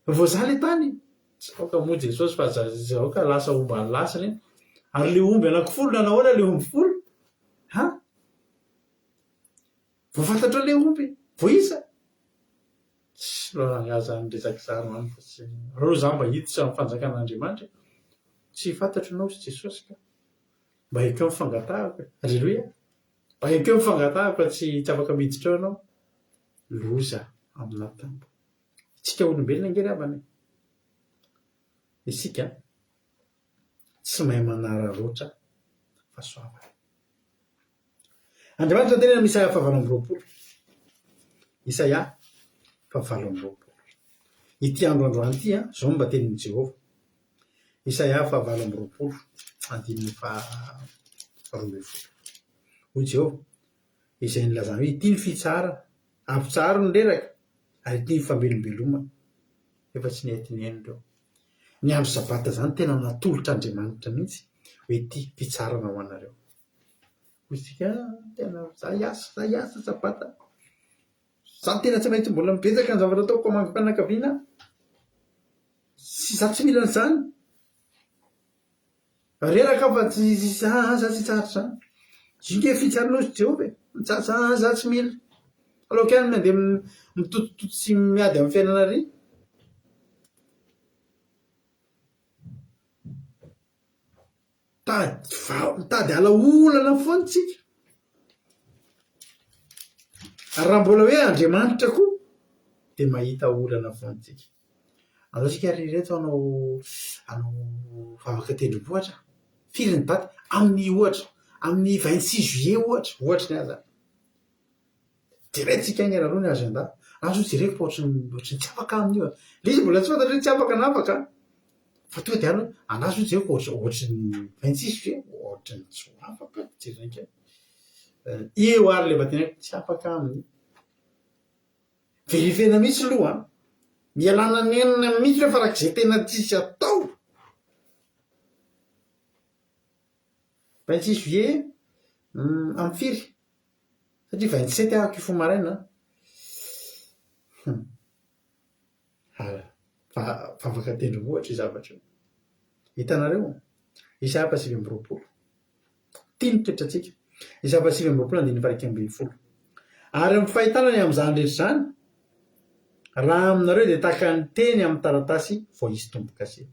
Vao za ilay tany? Tsy aoka moa Jesosy fa aza aoka lasa omby any lasa ireny. Ary ilay omby anankifolo nanao ahoana ilay omby folo? Ha? Vao fantatrao ilay omby? Vao iza? Tsy rangahy zany resaka izany ho any fa tsy aleo za mba hiditra amin'ny fanjakan'Andriamanitra e. Tsy fantatro ianao ry Jesosy ka. Mba ekeo ny fangatahako e. Aleloia. Mba ekeo ny fangatahako fa tsy tsy afaka miditra eo ianao. Loza amin'atambo. Isika olombelona ange ry havana e. Isika tsy mahay manararaotra fahasoavana. Andriamanitra niteny amin'i Isaia fahavalo amby roapolo. Isaia fahavalo amby roapolo. Ity andro androany ity, izao no mba tenin'i Jehovah. Isaia fahavalo amby roapolo. Andininy faha-12. Hoy Jehovah, izay nilazany hoe, Ity ny fitsaharana, ampitsaharo ny reraka, ary ity ny famelombelomana. Efa tsy nety nihaino ireo. Ny andro sabata izany tena natolotr'Andriamanitra mihitsy hoe ity fitsaharana ho anareo. Hoy isika, tena za hiasa, za hiasa sabata. Za tena tsy maintsy mbola betsaka ny zavatra ataoko hamangy fianakaviana. Tsy za tsy mila an'izany. Reraka aho fa tsy za za tsy hitsahatra izany. Io nge fitsaharana hozy Jehovah e. Mitsahatra za za tsy mila. Aleoko ihany mandeha mitotototo sy miady amin'ny fiainana ary. Mitady vaha- mitady ala olana foana tsika. Ary raha mbola hoe Andriamanitra koa dia mahita olana foana tsika. Aleo tsika ry reto hanao hanao vavaka an-tendrombohitra. Firy ny daty? Amin'ny ohatra, amin'ny 26 juillet ohatra, ohatra ny ahy zany. Jerentsika haingana aloha ny agenda. Azo jereko fa ohatran'ny ohatran'ny tsy afaka amin'io e. Ilay izy mbola tsy fantatra hoe tsy afaka na afaka an. Fa tonga dia any hoe an'azy io jereko ohatra ohatran'ny 26 ve? Ohatran'ny tsy ho afaka jerena kely. Eo ary ilay mba teneniko tsy afaka amin'io. Verifiena mihitsy aloha an. Mialana nenina mihitsy hoe farak'izay tena tsisy atao. 26 juillet, amin'ny firy? Satria 27 aho hifoha maraina an. Hum. Vavaka an-tendrombohitra io zavatra io. Hitanareo? Isaia faha 29. Ity ny toetrantsika. Isaia faha 29 andininy faha 11. Ary amin'ny fahitana ny amin'izany rehetra izany, raha aminareo dia tahaka ny teny amin'ny taratasy voaisy tombo-kase,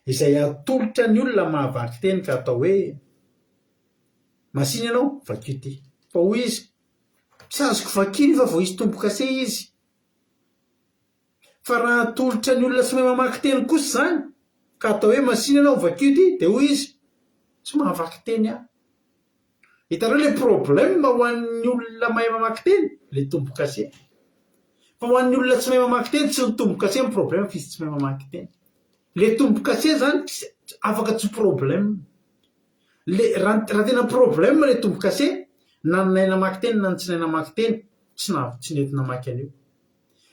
izay atolotra ny olona mahavaky teny ka atao hoe, Masìna ianao, vakio ity. Fa hoy izy, Tsy azoko vakiana io fa voaisy tombo-kase izy. Fa raha atolotra ny olona tsy mahay mamaky teny kosa izany, ka atao hoe masìna ianao, vakio ity, dia hoy izy, Tsy mahavaky teny aho. Hitanareo ilay problème ho an'ny olona mahay mamaky teny? Ilay tombo-kase. Fa ho an'ny olona tsy mahay mamaky teny, tsy ny tombo-kase no problème fa izy tsy mahay mamaky teny. Ilay tombo-kase izany afaka tsy problème. Le raha raha tena problème le tombo-kase, na ny nahay namaky teny na ny tsy nahay namaky teny, tsy na tsy nety namaky an'io.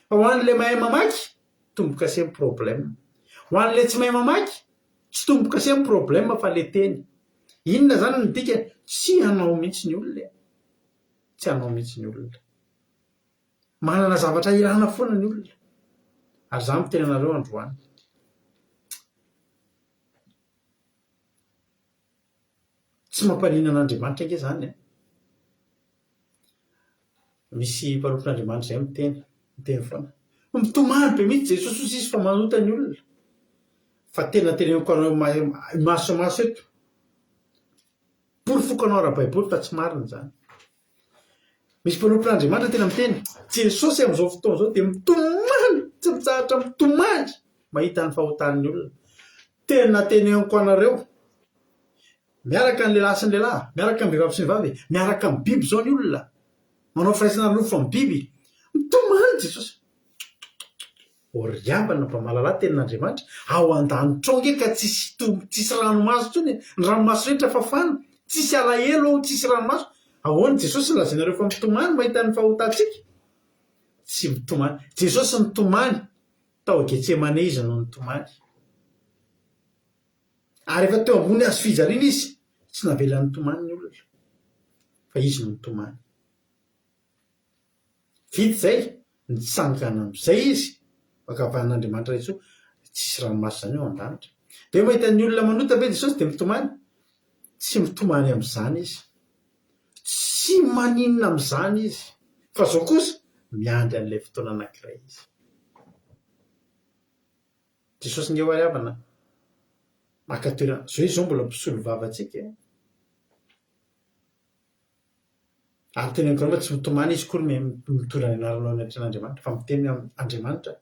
Fa ho an'ilay mahay mamaky, tombo-kase ny problème. Ho an'ilay tsy mahay mamaky, tsy tombo-kase ny problème fa le teny. Inona zany ny dikany? Tsy hanao mihitsy ny olona e. Tsy hanao mihitsy ny olona. Manana zavatra ilana foana ny olona. Ary za miteny anareo androany. Tsy mampaninona an'Andriamanitra ange izany e! Misy mpanompon'Andriamanitra izay miteny, miteny foana. Mitomany be mihitsy Jesosy hozy izy fa manota ny olona. Fa tena teneniko anao imasomaso eto, porofoko anao ara-baiboly fa tsy marina izany. Misy mpanompon'Andriamanitra tena miteny, Jesosy amin'izao fotoana izao dia mitomany, tsy mitsahatra mitomany mahita ny fahotan'ny olona. Tena teneniko anareo, miaraka ny lehilahy sy ny lehilahy, miaraka ny vehivavy sy ny vehivavy, miaraka amin'ny biby izao ny olona, manao firaisana ara-nofo amin'ny biby. Mitomany Jesosy. Ô ry havana mba mahalala tenin'Andriamanitra, ao an-danitra ao ange ka tsisy tsisy ranomaso intsony e, ny ranomaso rehetra fafana, tsisy alahelo ao, tsisy ranomaso. Ahoana Jesosy no lazainareo fa mitomany mahita ny fahotantsika? Tsy mitomany. Jesosy nitomany, tao Getsemane izy no nitomany. Ary efa teo ambony hazo fijaliana izy, tsy navelany nitomany ny olona, fa izy no nitomany. Vita izay, nitsangana amin'izay izy, ankavanin'Andriamanitra Jesoa, tsisy ranomaso izany ao an-danitra. Dia hoe mahita ny olona manota ve Jesosy dia mitomany? Tsy mitomany amin'izany izy. Tsy maninona amin'izany izy. Fa izao kosa, miandry an'ilay fotoana anankiray izy. Jesosy nge hoy havana, maka toerana, izao izy izao mbola mpisolo vava antsika e. Ary teneniko anao fa tsy mitomany izy akory mitondra ny anaranao eny anatrehan'Andriamanitra fa miteny hoe Andriamanitra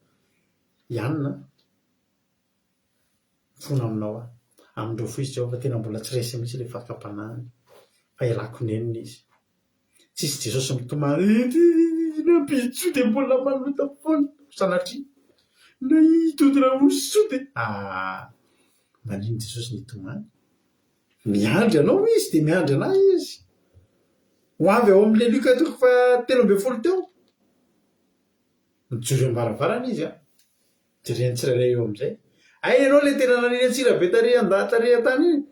i anona an, mifona aminao aho. Amin'ireo fo izy Jehovah fa tena mbola tsy resy mihitsy ilay fakam-panahiny fa ialako nenina izy. Tsisy Jesosy mitomany Rabesoa dia mbola manota foana sanatria na i Dodona Raolosoa dia ah! Maninona Jesosy nitomany? Miandry anao Izy dia miandry anah Izy. Ho avy ao amin'ilay Lioka toko faha 13 teo. Mijoro eo am-baravarana Izy an. Jereny tsirairay eo amin'izay. Hay ianao ilay tena naniry antsirabe tary an-danitra ary an-tany iny.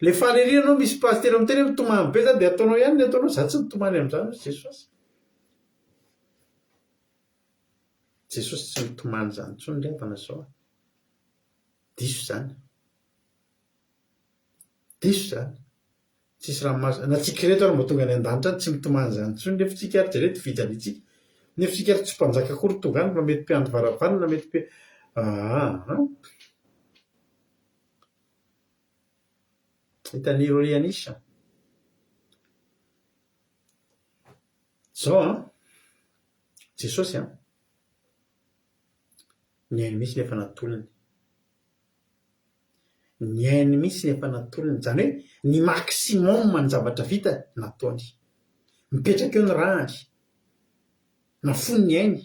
Ilay faly ery ianao misy pasitera miteny hoe mitomany be zany dia ataonao ihany ny ataonao. Za tsy mitomany amin'izany hoy Jesosy. Jesosy tsy mitomany izany intsony ry havana zao a. Diso izany. Diso izany. Tsisy ranomaso, na tsika ireto ary mba tonga any an-danitra any tsy mitomany izany intsony nefa tsika ary jereo ty fijaliantsika. Nefa tsika ary tsy mpanjaka akory tonga any fa mety mpiandry varavarana na mety mpi aa. Hitan'i Rolly Anisha. Zao an, Jesosy an, ny ainy mihitsy no efa natolony. Ny ainy mihitsy no efa natolony, izany hoe ny maximum ny zavatra vitany, nataony. Mipetraka eo ny rany, nafoiny ny ainy,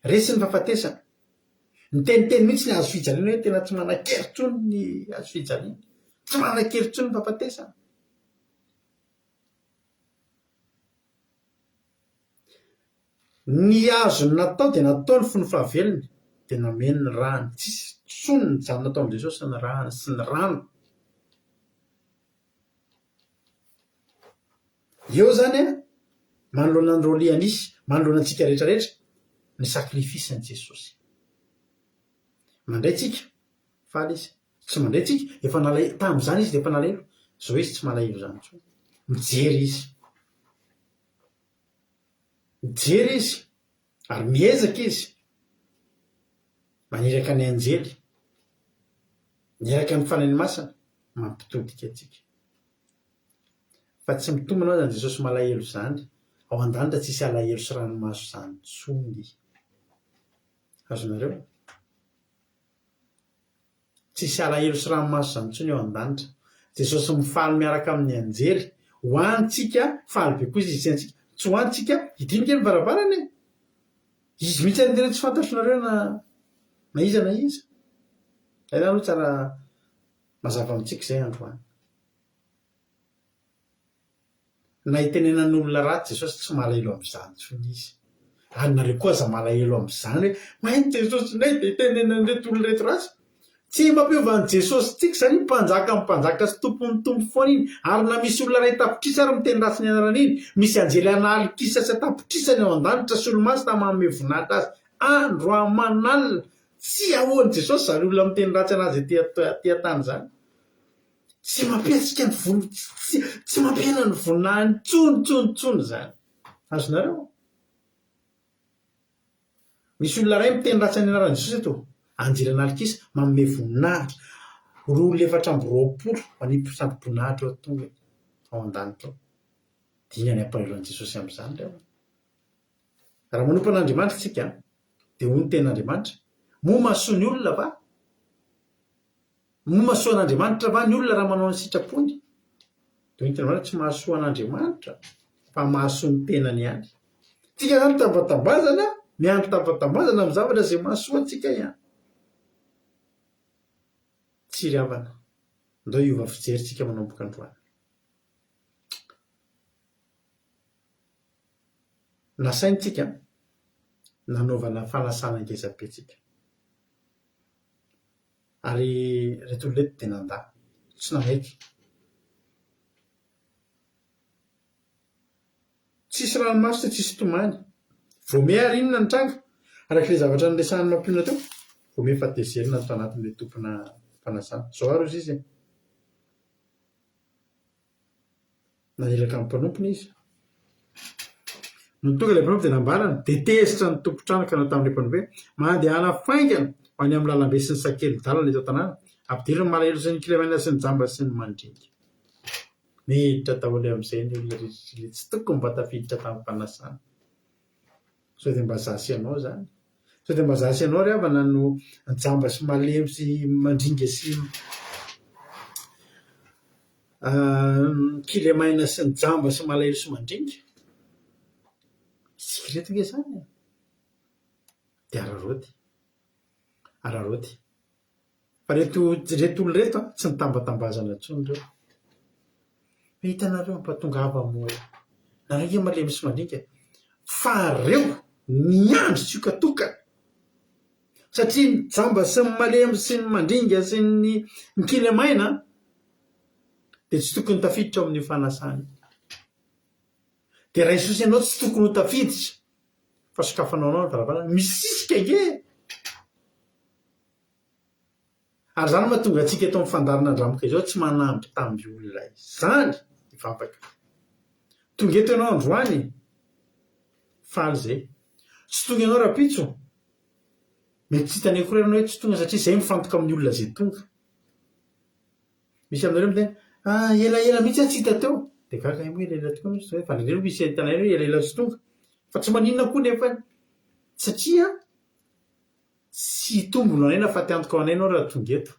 resy ny fahafatesana. Niteniteny mihitsy ny hazo fijaliana hoe tena tsy manan-kery intsony ny hazo fijaliana, tsy manan-kery intsony ny fahafatesana. Ny azony natao dia nataony fony fahavelony, dia nameno ny rany. Tsisy intsony nijanona tao amin'i Jesosy ny rany sy ny rano. Eo izany an, manoloana an'i Rolly Anisy, manoloana antsika rehetra rehetra, ny sacrifice-n'i Jesosy. Mandray tsika, faly izy. Tsy mandray tsika, efa nalahelo, tamin'izany izy dia efa nalahelo, izao izy tsy malahelo izany intsony. Mijery izy. Mijery izy ary miezaka izy maniraka ny anjely, miaraka amin'ny Fanahy Masina mampitodika antsika. Fa tsy mitombina aza Jesosy malahelo izany, ao an-danitra tsisy alahelo sy ranomaso izany intsony. Azonareo? Tsisy alahelo sy ranomaso izany intsony eo an-danitra. Jesosy mifaly miaraka amin'ny anjely. Ho any tsika, faly be koa izy hitsena antsika. Tsy ho any tsika, hidinika ny varavarana e! Izy mihitsy any tena tsy fantatr'nareo na na iza na iza. Zay zany aloha tsara mazava amintsika izay androany. Na itenenan'olona ratsy Jesosy tsy malahelo amin'izany intsony izy. Ary nareo koa aza malahelo amin'izany hoe mahay ny Jesosy indray dia itenenan'ireto olona ireto ratsy. Tsy mampiova an'i Jesosy tsika izany iny mpanjakan'ny mpanjaka sy tompon'ny tompo foana iny. Ary na misy olona iray tapitrisa ary miteny ratsy ny anarany iny, misy anjely an'alikisa sy an-tapitrisany ao an-danitra sy olomasina manome voninahitra azy andro aman'alina. Tsy ahoan'i Jesosy izany olona miteny ratsy an'azy ety an-tany izany. Tsy mampihetsika ny volo, tsy tsy mampihena ny voninahiny intsony intsony intsony izany. Azonareo? Misy olona iray miteny ratsy ny anaran'i Jesosy eto, Anjely an'alikisa, manome voninahitra. Roa olona 24 manipy satroboninahitra eo an-tongony, ao an-danitra ao. Dina ny ampahelo an'i Jesosy amin'izany ireo. Raha manompo an'Andriamanitra isika, dia hoy ny tenin'Andriamanitra, moa mahasoa ny olona va? Moa mahasoa an'Andriamanitra va ny olona raha manao ny sitrapony? Dia hoy ny tenin'Andriamanitra, tsy mahasoa an'Andriamanitra fa mahasoa ny tenany ihany. Tsika izany tambatambazana, miandry tambatambazana amin'ny zavatra izay mahasoa antsika ihany. Tsia ry havana, ndao hiova fijery tsika manomboka androany. Nasainy tsika nanaovana fanasana ngezabe tsika. Ary ireto olona ireto dia nandà, tsy nanaiky. Tsisy ranomaso dia tsisy tomany. Vao miha ary inona no nitranga? Araka ilay zavatra noresahan'i Mampionona teo, vao miha fahatezerana ny tao anatin'ilay tompona fanasana. Izao ary hozy izy e. Naniraka ny mpanompony izy. Nony tonga ilay mpanompo dia nambarany, dia tezitra ny tompon-trano ka nanao tamin'ilay mpanompo hoe, Mandehana faingana ho any amin'ny lalambe sy ny sakeli-dalana eto an-tanàna, ampidiro ny malahelo sy ny kilemaina sy ny jamba sy ny mandringa. Niditra daholo amin'izay ny olona rehetra ilay tsy tokony mba tafiditra tamin'ny fanasana. Sao dia mba za sy ianao izany? Sao dia mba za sy ianao ry havana no jamba sy malemy sy mandringa sy kilemaina sy ny jamba sy malahelo sy mandringa? Isika ireto ange izany e! Dia araraoty. Araraoty. Fa reto reto olona reto an, tsy nitambatambazana intsony ireo. Fa hitanareo ampatongava moa e. Nareo ange malemy sy mandringa e. Fa reo niandry tsioka tokana. Satria ny jamba sy ny malemy sy ny mandringa sy ny kilemaina dia tsy tokony tafiditra ao amin'io fanasana io. Dia raha Jesosy ianao tsy tokony ho tafiditra fa sokafanao anao ny varavarana. Misisika ange e! Ary izany no mahatonga antsika eto amin'ny fandaharana Andramoka izao tsy manambitamby olona izany hivavaka. Tonga eto ianao androany, faly izay. Tsy tonga ianao rahampitso, mety tsy hitanay akory ianao hoe tsy tonga satria izay mifantoka amin'ny olona izay tonga. Misy aminareo miteny, ah elaela mihitsy aho tsy hita teo. Dia gaga aho, moa elaela tokoa mihitsy ve? Fa indraindray misy hitanay hoe elaela tsy tonga. Fa tsy maninona koa nefany. Satria Tsy hitombo no anay na faty antoka ho anay ianao raha tonga eto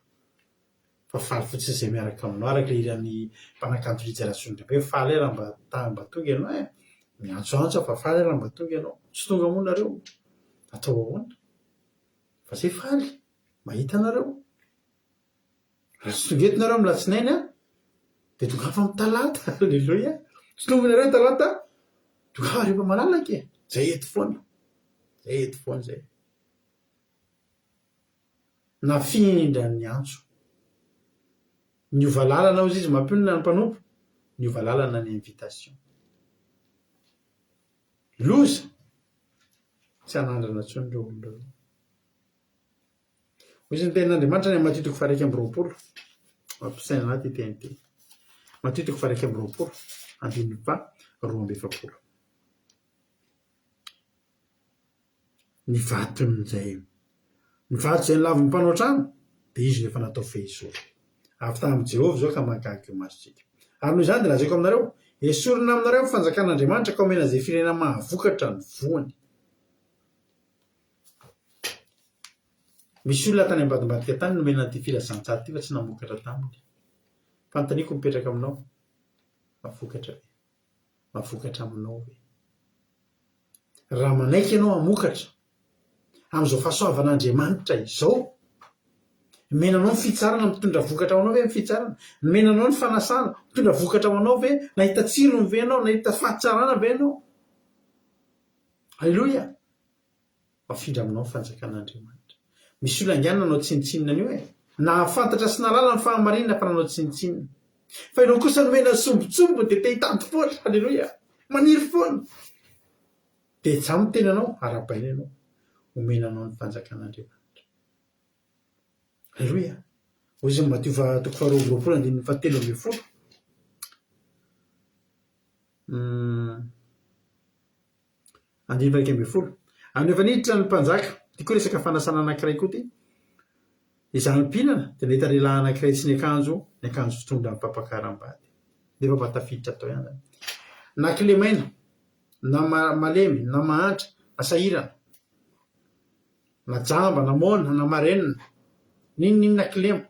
fa faly fotsiny izay miaraka aminao araka ilay hiran'ny mpanakanto Rija Rasolondrabe hoe faly aho raha mba ta mba tonga ianao e! Miantsoantso aho fa faly aho raha mba tonga ianao. Tsy tonga moa nareo? Atao ahoana? Fa zay faly mahita anareo. Raha tsy tonga eto nareo amin'ny latsinainy an, dia tongava amin'ny talata. Alléluia. Tsy tonga nareo talata, tongava rehefa malalaka e. Zay eto foana. Zay eto foana zay. Nafindra ny antso. Niova lalana hozy izy mampionona ny mpanompo, niova lalana ny invitation. Loza! Tsy hanandrana intsony ireo olona ireo. Hoy izy ny tenin'Andriamanitra any amin'ny Matio toko faha-21. Mampisaina anahy ity teny ity. Matio toko faha-21, andininy faha-42. Ny vaton'izay ny vato izay nolavin'ny mpanao trano dia izy no efa natao fehizoro. Avy tamin'i Jehovah izao ka mahagaga eo imasontsika. Ary noho izany dia lazaiko aminareo, esorina aminareo ny fanjakan'Andriamanitra ka omena izay firenena mahavokatra ny voany. Misy olona tany ambadimbadika tany nomena an'ity filazantsara ity fa tsy namokatra taminy. Fanontaniako mipetraka aminao, mahavokatra ve? Mahavokatra aminao ve? Raha manaiky ianao hamokatra amin'izao fahasoavan'Andriamanitra izao, nomena anao ny fitsarana, mitondra vokatra ho anao ve ny fitsarana? Nomena anao ny fanasana, mitondra vokatra ho anao ve? Nahita tsirony ve ianao? Nahita fahatsarana ve ianao? Aleloia! Afindra aminao ny fanjakan'Andriamanitra. Misy olona angaha nanao tsinontsinona an'io e? Nahafantatra sy nahalala ny fahamarinana fa nanao tsinontsinona. Fa ianao kosa nomena sombintsombiny dia te hitady foana. Aleloia! Maniry foana. Dia izaho miteny anao, arahabaina ianao. Omena anao ny fanjakan'Andriamanitra. Aleloia! Hoy izy Matio faha toko faharoa amby roapolo andininy fahatelo ambin'ny folo. Hmm. Andininy faha-11. Ary rehefa niditra ny mpanjaka, ity koa resaka fanasana anankiray koa ity, izany mpihinana dia nahita lehilahy anankiray tsy niakanjo ny akanjo fitondra ny mpampakaram-bady. Nefa mba tafiditra tao ihany izany. Na kilemaina, na malemy, na mahantra, na sahirana, na jamba, na moana, na marenina, n'inon'inona kilema,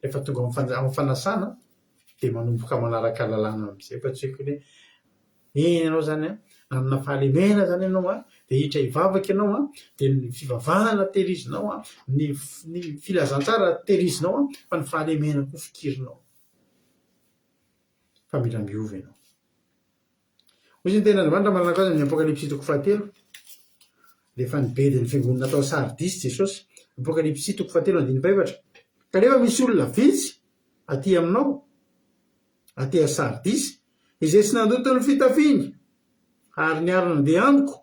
rehefa tonga ao amin'ny fanasana dia manomboka manaraka lalàna amin'izay fa tsy hoe Eny ianao izany an, hanana fahalemena izany ianao an, dia hiditra hivavaka ianao an, dia ny fivavahana tehirizinao an, ny ny filazantsara tehirizinao an, fa ny fahalemena koa fikirinao. Fa mila miova ianao. Hoy izy ny tenin'Andriamanitra manaraka azy amin'ny Apokalypsy toko fahatelo, rehefa nibedy ny fiangonana tao Sardisy Jesosy, Apokalypsy toko fahatelo andininy fahefatra, kanefa misy olona vitsy aty aminao, aty a Sardisy, izay tsy nandoto ny fitafiany, ary niara-nandeha amiko,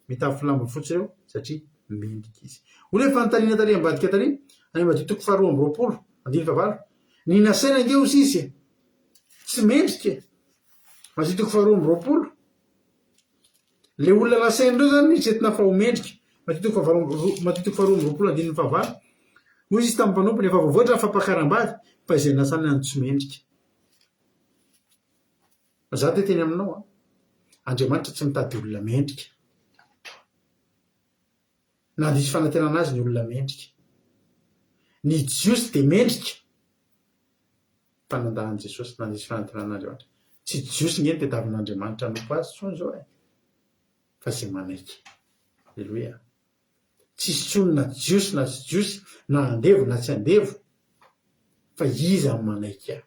mitafy lamba fotsy ireo, satria mendrika izy. Hoy ilay fanontaniana tary ambadika tary, any Matio toko faharoa amby roapolo, andininy fahavalo, Ny nasaina ange hoy izy e, tsy mendrika e. Matio toko faharoa amby roapolo. Ilay olona nasain'ireo izany eritreretina fa ho mendrika. Matio toko fahavalo Matio toko faharoa amby roapolo andininy fahavalo. Hoy izy tamin'ny mpanompony, efa voavoatra ny fampakaram-bady, fa izay nasany no tsy mendrika. Fa za te hiteny aminao an, Andriamanitra tsy mitady olona mendrika. Nandiso fanantenana azy ny olona mendrika. Ny Jiosy dia mendrika fa nandà an'i Jesosy, nandiso fanantenana an'Andriamanitra. Tsy Jiosy nge no tadiavin'Andriamanitra hanompo azy intsony izao e, fa izay manaiky. Aleloia. Tsisy intsony na Jiosy na tsy Jiosy, na andevo na tsy andevo. Fa iza no manaiky ahy?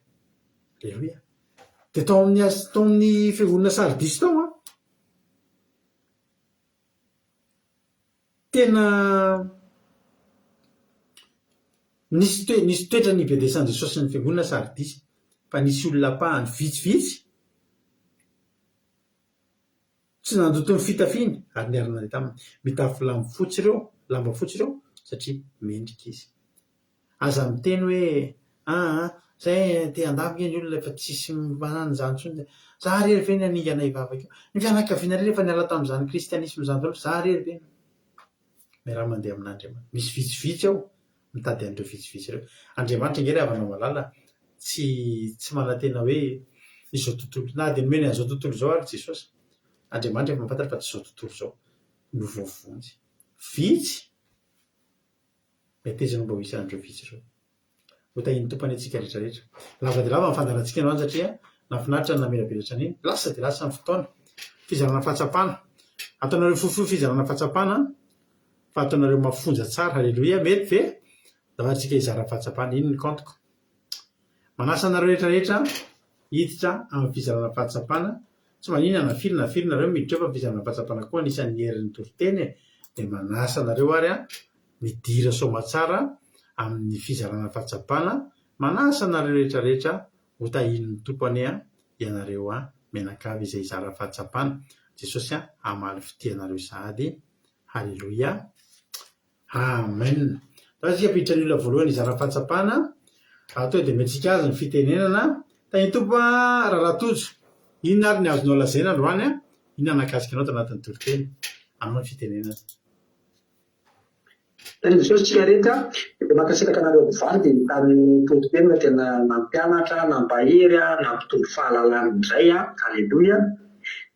Aleloia. Dia tao amin'ny tao amin'ny fiangonana Sardisy tao an, tena nisy toe- nisy toetra nibedesan'i Jesosy ny fiangonana Sardisy, fa nisy olona ampahany vitsivitsy tsy nandoto ny fitafiany ary niara-nandeha taminy. Mitafy lamba fotsy ireo, lamba fotsy ireo satria mendrika izy. Aza miteny hoe aa zay te handavo nge ny olona efa tsisy manana izany intsony, za rery ve ny haningana hivavaka eo, ny fianakaviana rery efa niala tamin'izany kristianisma izany daholo, za rery ve? Miaraha mandeha amin'Andriamanitra. Misy vitsivitsy ao mitady an'ireo vitsivitsy ireo. Andriamanitra ange ry havana malala tsy tsy manantena hoe izao tontolo, na dia nomeny an'izao tontolo izao ary Jesosy, Andriamanitra efa mahafantatra fa tsy izao tontolo izao no voavonjy. Vitsy Meteza no mba ho isan'ireo vitsy ireo. Ho tahian'ny Tompo anie antsika rehetra rehetra. Lava dia lava ny fandaharantsika androany satria nahafinaritra ny namelabelatra an'iny. Lasa dia lasa ny fotoana. Fizarana fahatsapana. Ataonareo fohifohy fizarana fahatsapana fa ataonareo mafonja tsara. Haleloia. Mety ve? Ndao ary tsika hizara fahatsapana. Iny ny kaontiko. Manasa anareo rehetra rehetra hiditra amin'ny fizarana fahatsapana. Tsy maninona na firy na firy nareo miditra eo fa fizarana fahatsapana koa anisan'ny herin'ny toriteny e. Dia manasa anareo ary aho midira soamatsara amin'ny fizarana fahatsapana. Manasa anareo rehetra rehetra ho tahian'ny Tompo anie ianareo mianakavy izay hizara fahatsapana. Jesosy hamaly fitia anareo sahady. Haleloia. Amen. Ndao isika hampiditra ny olona voalohany hizara fahatsapana. Raha toa dia omentsika azy ny fitenenana. Tahin'ny Tompo a, Rahalahy Tojo. Inona ary ny azonao lazaina androany a? Inona nahakasika anao tao anatin'ny toriteny? Anao ny fitenenana. Tahin'i Jesosy tsika rehetra. Dia mankasitraka anareo mivady tamin'ny toriteny fa tena nampianatra, nampahery, nampitombo fahalalana indray. Aleloia.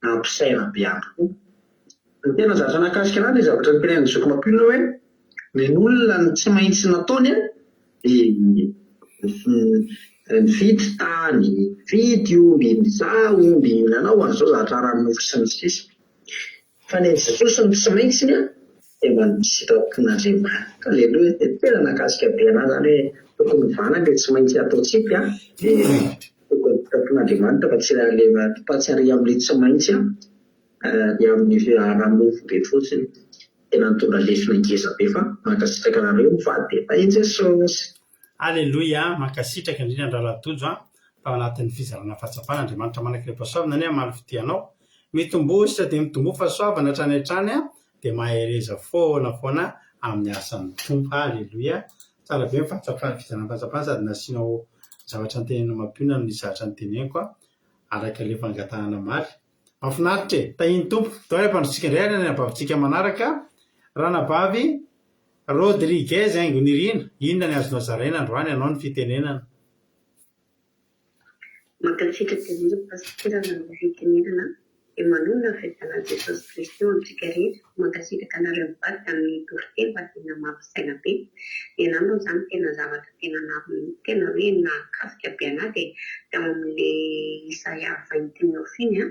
Nampisaina be ihany koa. Ny tena zavatra nahakasika anah ilay zavatra notenenin'i zoky mampionona hoe ny olona ny tsy maintsy nataony dia nividy tany, nividy omby, nizaha omby, nanao an'izao zavatra ara-nofo sy ny sisa Fa ny an'i Jesosy ny tsy maintsiny dia mba ny sitrapon'Andriamanitra. Aleloia! Dia tena nahakasika be anah izany hoe tokony hovana ilay tsy maintsy ataontsika dia tokony sitrapon'Andriamanitra fa tsy ilay fa tsy ary amin'ilay tsy maintsy Ny amin'ny fiaraha-nofo be fotsiny. Tena nitondra lesona ngeza be fa mankasitraka anareo mivady dia tahin'i Jesosy. Aleloia, mankasitraka indrindra Rahalahy Tojo a, tao anatin'ny fizarana fahatsapana, Andriamanitra manakirem-pahasoavana anie hamaly fitia anao, mitomboa sisa dia mitomboa fahasoavana hatrany hatrany a, dia mahereza foana foana amin'ny asan'ny Tompo, aleloia, tsara be ny fahatsapana, fizarana fahatsapana sady nasianao zavatra notenenina mampionona no nisy zavatra noteneniko a, araka ilay fangatahana omaly. Mahafinaritra e! Tahian'ny Tompo. Ndao hampandrotsika indray ary ny anabavintsika manaraka, Ranabavy Rodriguez Haingonirina. Inona ny azonao zaraina androany, anao ny fitenenana. Mankasitraka indrindra Pasitera nanome fitenenana dia manonona ny fiadanan'i Jesosy Kristy eo amintsika rehetra. Mankasitraka anareo mivady tamin'ny toriteny fa tena mampisaina be. Ny anah moa izany tena zavatra tena tena hoe nahakasika be anah dia tao amin'ilay Isaia 29 iny an,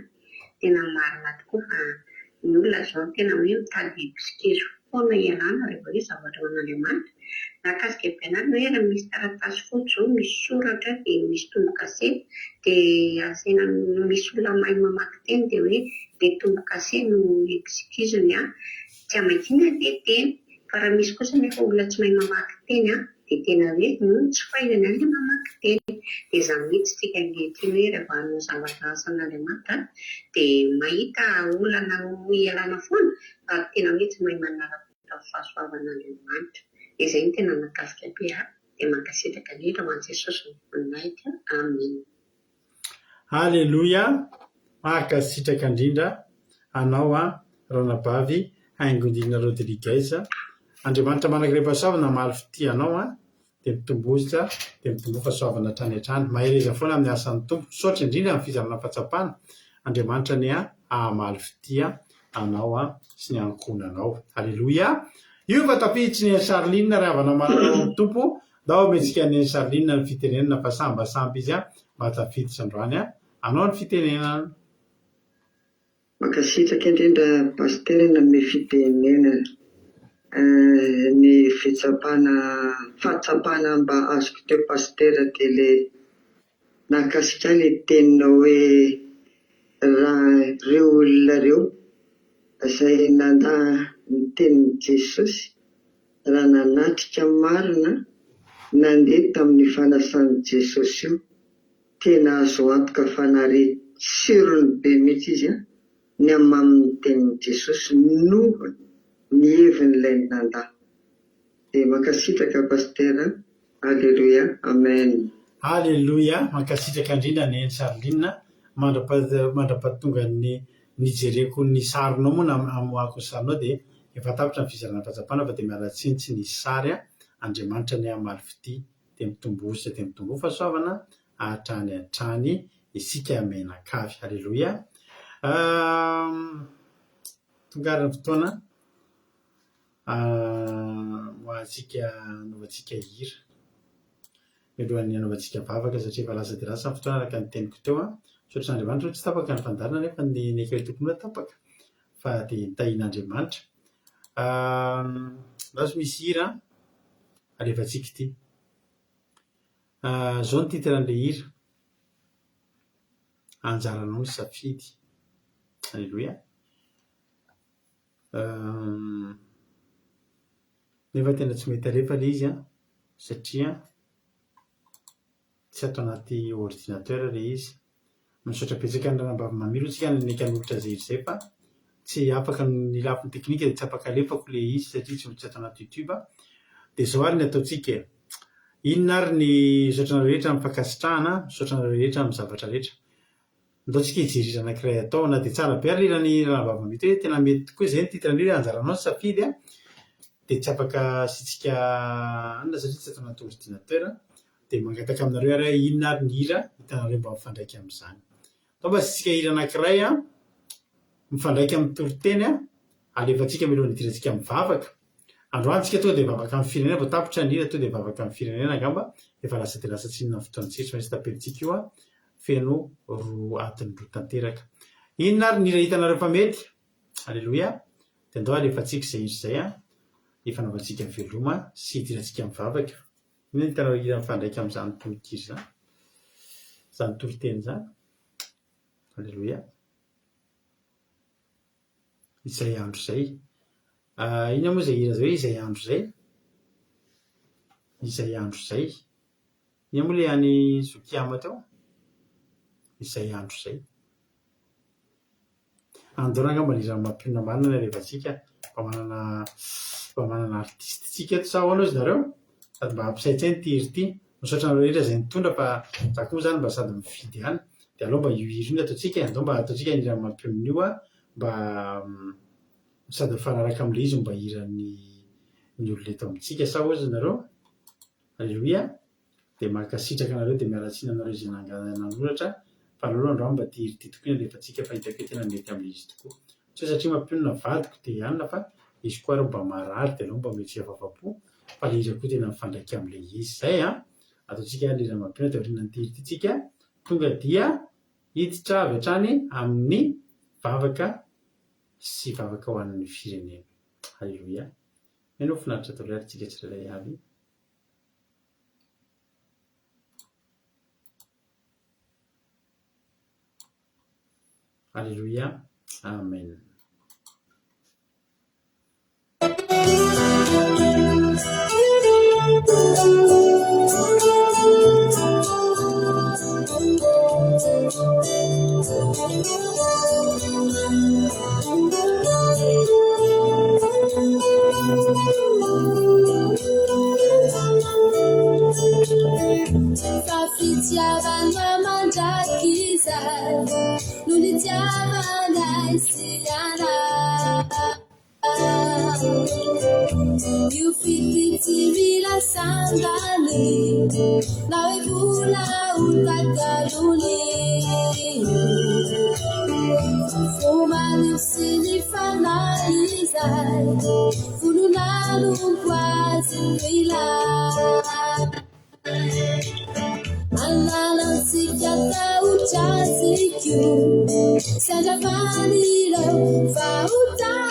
tena marina tokoa fa ny olona izao tena hoe mitady excuse foana hialana rehefa hoe zavatra ho an'Andriamanitra. Nahakasika be anah ny hoe raha misy taratasy fotsy izao misy soratra dia misy tombo-kase dia asaina misy olona mahay mamaky teny dia hoe ilay tombo-kase no excuse-ny an, tsy hamakiana ilay teny. Fa raha misy kosa anefa olona tsy mahay mamaky teny an, dia tena hoe noho ny tsy fahaizany an'ilay mamaky teny. Dia izany mihitsy isika ankehitriny hoe rehefa hanao zavatra asan'Andriamanitra dia mahita olana ho ialana foana fa tena hoe tsy mahay manararaotra ny fahasoavan'Andriamanitra. Dia izay no tena nahakasika be ahy. Dia mankasitraka indrindra ho an'i Jesosy ny voninahitra. Amena. Aleloia! Mankasitraka indrindra anao an Ranabavy Haingondina Rodriguez. Andriamanitra manak'ireo fahasoavana hamaly fitia anao an, dia mitomboza dia mitomboa fahasoavana hatrany hatrany. Mahereza foana amin'ny asan'ny Tompo. Misaotra indrindra amin'ny fizarana fahatsapana. Andriamanitra anie hamaly fitia anao an sy ny ankohonanao. Aleloia! Io fa tafiditry ny Charline ry havana malala ao amin'ny Tompo. Ndao omentsika an'i Neny Charline ny fitenenana fa sambasamby izy mba tafiditra androany anao ny fitenenana. Mankasitraka indrindra Pasitera nanome fitenenana. Ny fitsapana, fahatsapana mba azoko teo Pasitera dia le nahakasika ahy le teninao hoe raha ireo olona ireo izay nandà ny tenin'i Jesosy raha nanatrika marina nandeha tamin'ny fanasan'i Jesosy io tena azo antoka fa nahare tsirony be mihitsy izy ny hamamin'ny tenin'i Jesosy noho ny hevin'ilay nandà. Dia mankasitraka Pasitera Alléluia Amen. Alléluia mankasitraka indrindra Neny Charline mandrapatongan'ny nijereko ny sarinao moa na amoahako ny sarinao dia efa tapitra ny fizarana fahatsapana fa dia miala tsiny tsy nisy sary a, Andriamanitra anie hamaly fitia dia mitomboa isa dia mitomboa fahasoavana hatrany hatrany isika mianakavy. Aleloia. Tonga ary ny fotoana amoahantsika anaovantsika hira. Mialohan'ny hanaovantsika vavaka satria efa lasa dia lasa ny fotoana araka ny teniko teo. Misaotra an'Andriamanitra hoe tsy tapaka ny fandaharana nefa ny nekeo tokony hoe tapaka fa dia nitahian'Andriamanitra. Lasa misy hira alefantsika ity. Izao ny titre an'ilay hira, Anjaranao ny safidy. Aleloia. Nefa tena tsy mety alefa ilay izy an, satria tsy ato anaty ordinateur ilay izy. Misaotra betsaka an'i Ranabavy Mamy aloha tsika nanaiky hanolotra izay hira izay fa tsy afaka ny lafiny teknika dia tsy afaka alefako ilay izy satria tsy tsy ato anaty youtube. Dia izao ary ny ataontsika e. Inona ary ny misaotra anareo rehetra amin'ny fankasitrahana, misaotra anareo rehetra amin'ny zavatra rehetra. Andao tsika hijery hira anankiray atao na dia tsara be ary ny hiran'i Ranabavy Mamy teo hoe tena mety tokoa izay ny titre an'io hoe anjaranao ny safidy a. Dia tsy afaka asiantsika anona satria tsy ato anaty ordinateur. Dia mangataka aminareo ary aho inona ary ny hira hitanareo mba mifandraika amin'izany. Atao mba asiantsika hira anankiray an, mifandraika amin'ny toriteny an, alefantsika mialohan'ny hidirantsika mivavaka. Androany tsika tonga dia hivavaka amin'ny firenena, vao tapitra ny hira tonga dia hivavaka amin'ny firenena angamba, efa lasa dia lasa tsinona ny fotoantsika, tsy maintsy taperintsika io an, feno roa adiny roa tanteraka. Inona ary ny hira hitanareo fa mety? Aleloia! Dia andao alefantsika izay hira izay an, hifanaovantsika veloma sy hidirantsika mivavaka. Inona no hitanao hira mifandraika amin'izany tononkira izany? Izany toriteny izany? Aleloia. Izay andro izay. Ah, inona moa izay hira izay hoe izay andro izay? Izay andro izay. Inona moa ilay any Zokiama teo? Izay andro izay. Andorra angamba ny isan'ny mampionona marina ny alefantsika mba manana mba manana artiste tsika eto sa ahoana ozy nareo? Sady mba hampisaintsaina ity hira ity. Misaotra anareo rehetra izay nitondra fa za koa moa zany mba sady mifidy ihany. Dia aleo mba io hira io no ataontsika e, andao mba ataontsika ny hiran'ny mampionona io a, mba sady mifanaraka amin'ilay izy no mba hiran'ny ny olona eto amintsika sa ozy nareo? Aleloia. Dia mankasitraka anareo dia miala tsiny aminareo izay nanoratra fa aleo aloha androany mba ity hira ity tokoa no alefantsika fa hitako hoe tena mety amin'ilay izy tokoa. Tsy hoe satria mampionona vadiko dia hianina fa izy koa ary mba marary dia aleo mba omentsika fahafaham-po fa ilay hira koa tena mifandraika amin'ilay izy. Izay an! Ataontsika ilay hira mampionona dia aorianan'ity hira ity tsika tonga dia hiditra avy hatrany amin'ny vavaka sy vavaka ho an'ny firenena. Aleloia! Mino aho finaritra daholo ary tsika tsirairay avy. Alléluia. Amen. Fa fitiavana mandrakizay no nitiavana ahy sy anao. Io fitia tsy mila sangany na hoe vola ho takalony. Fo madio sy ny fanahy izay vonona hanompo azy no ilaina. Ananantsika tahotra azy koa sy andravan'ireo fahotana.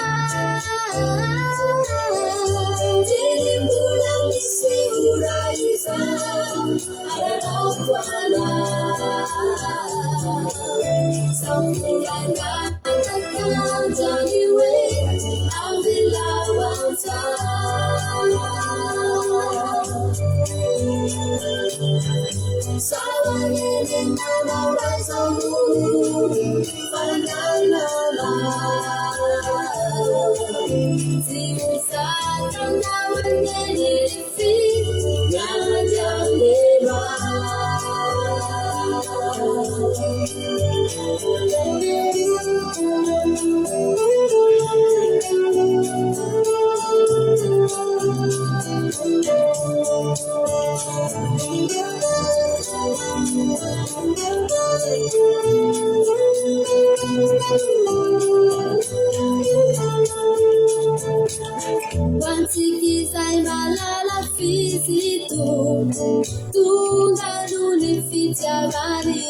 Ho antsika izay mahalala f'izy Tompo, tonga noho ny fitiavany.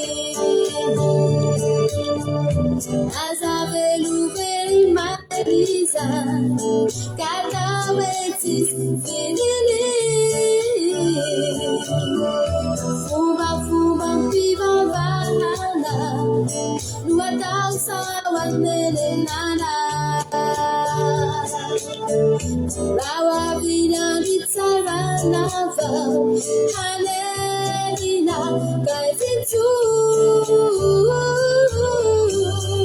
Aza velovery manisa, ka atao hoe tsisy vidiny. Fombafombam-pivavahana no atao sao anenenana. Raha ho avy ny andro hitsarana vao hanenina ka intsony.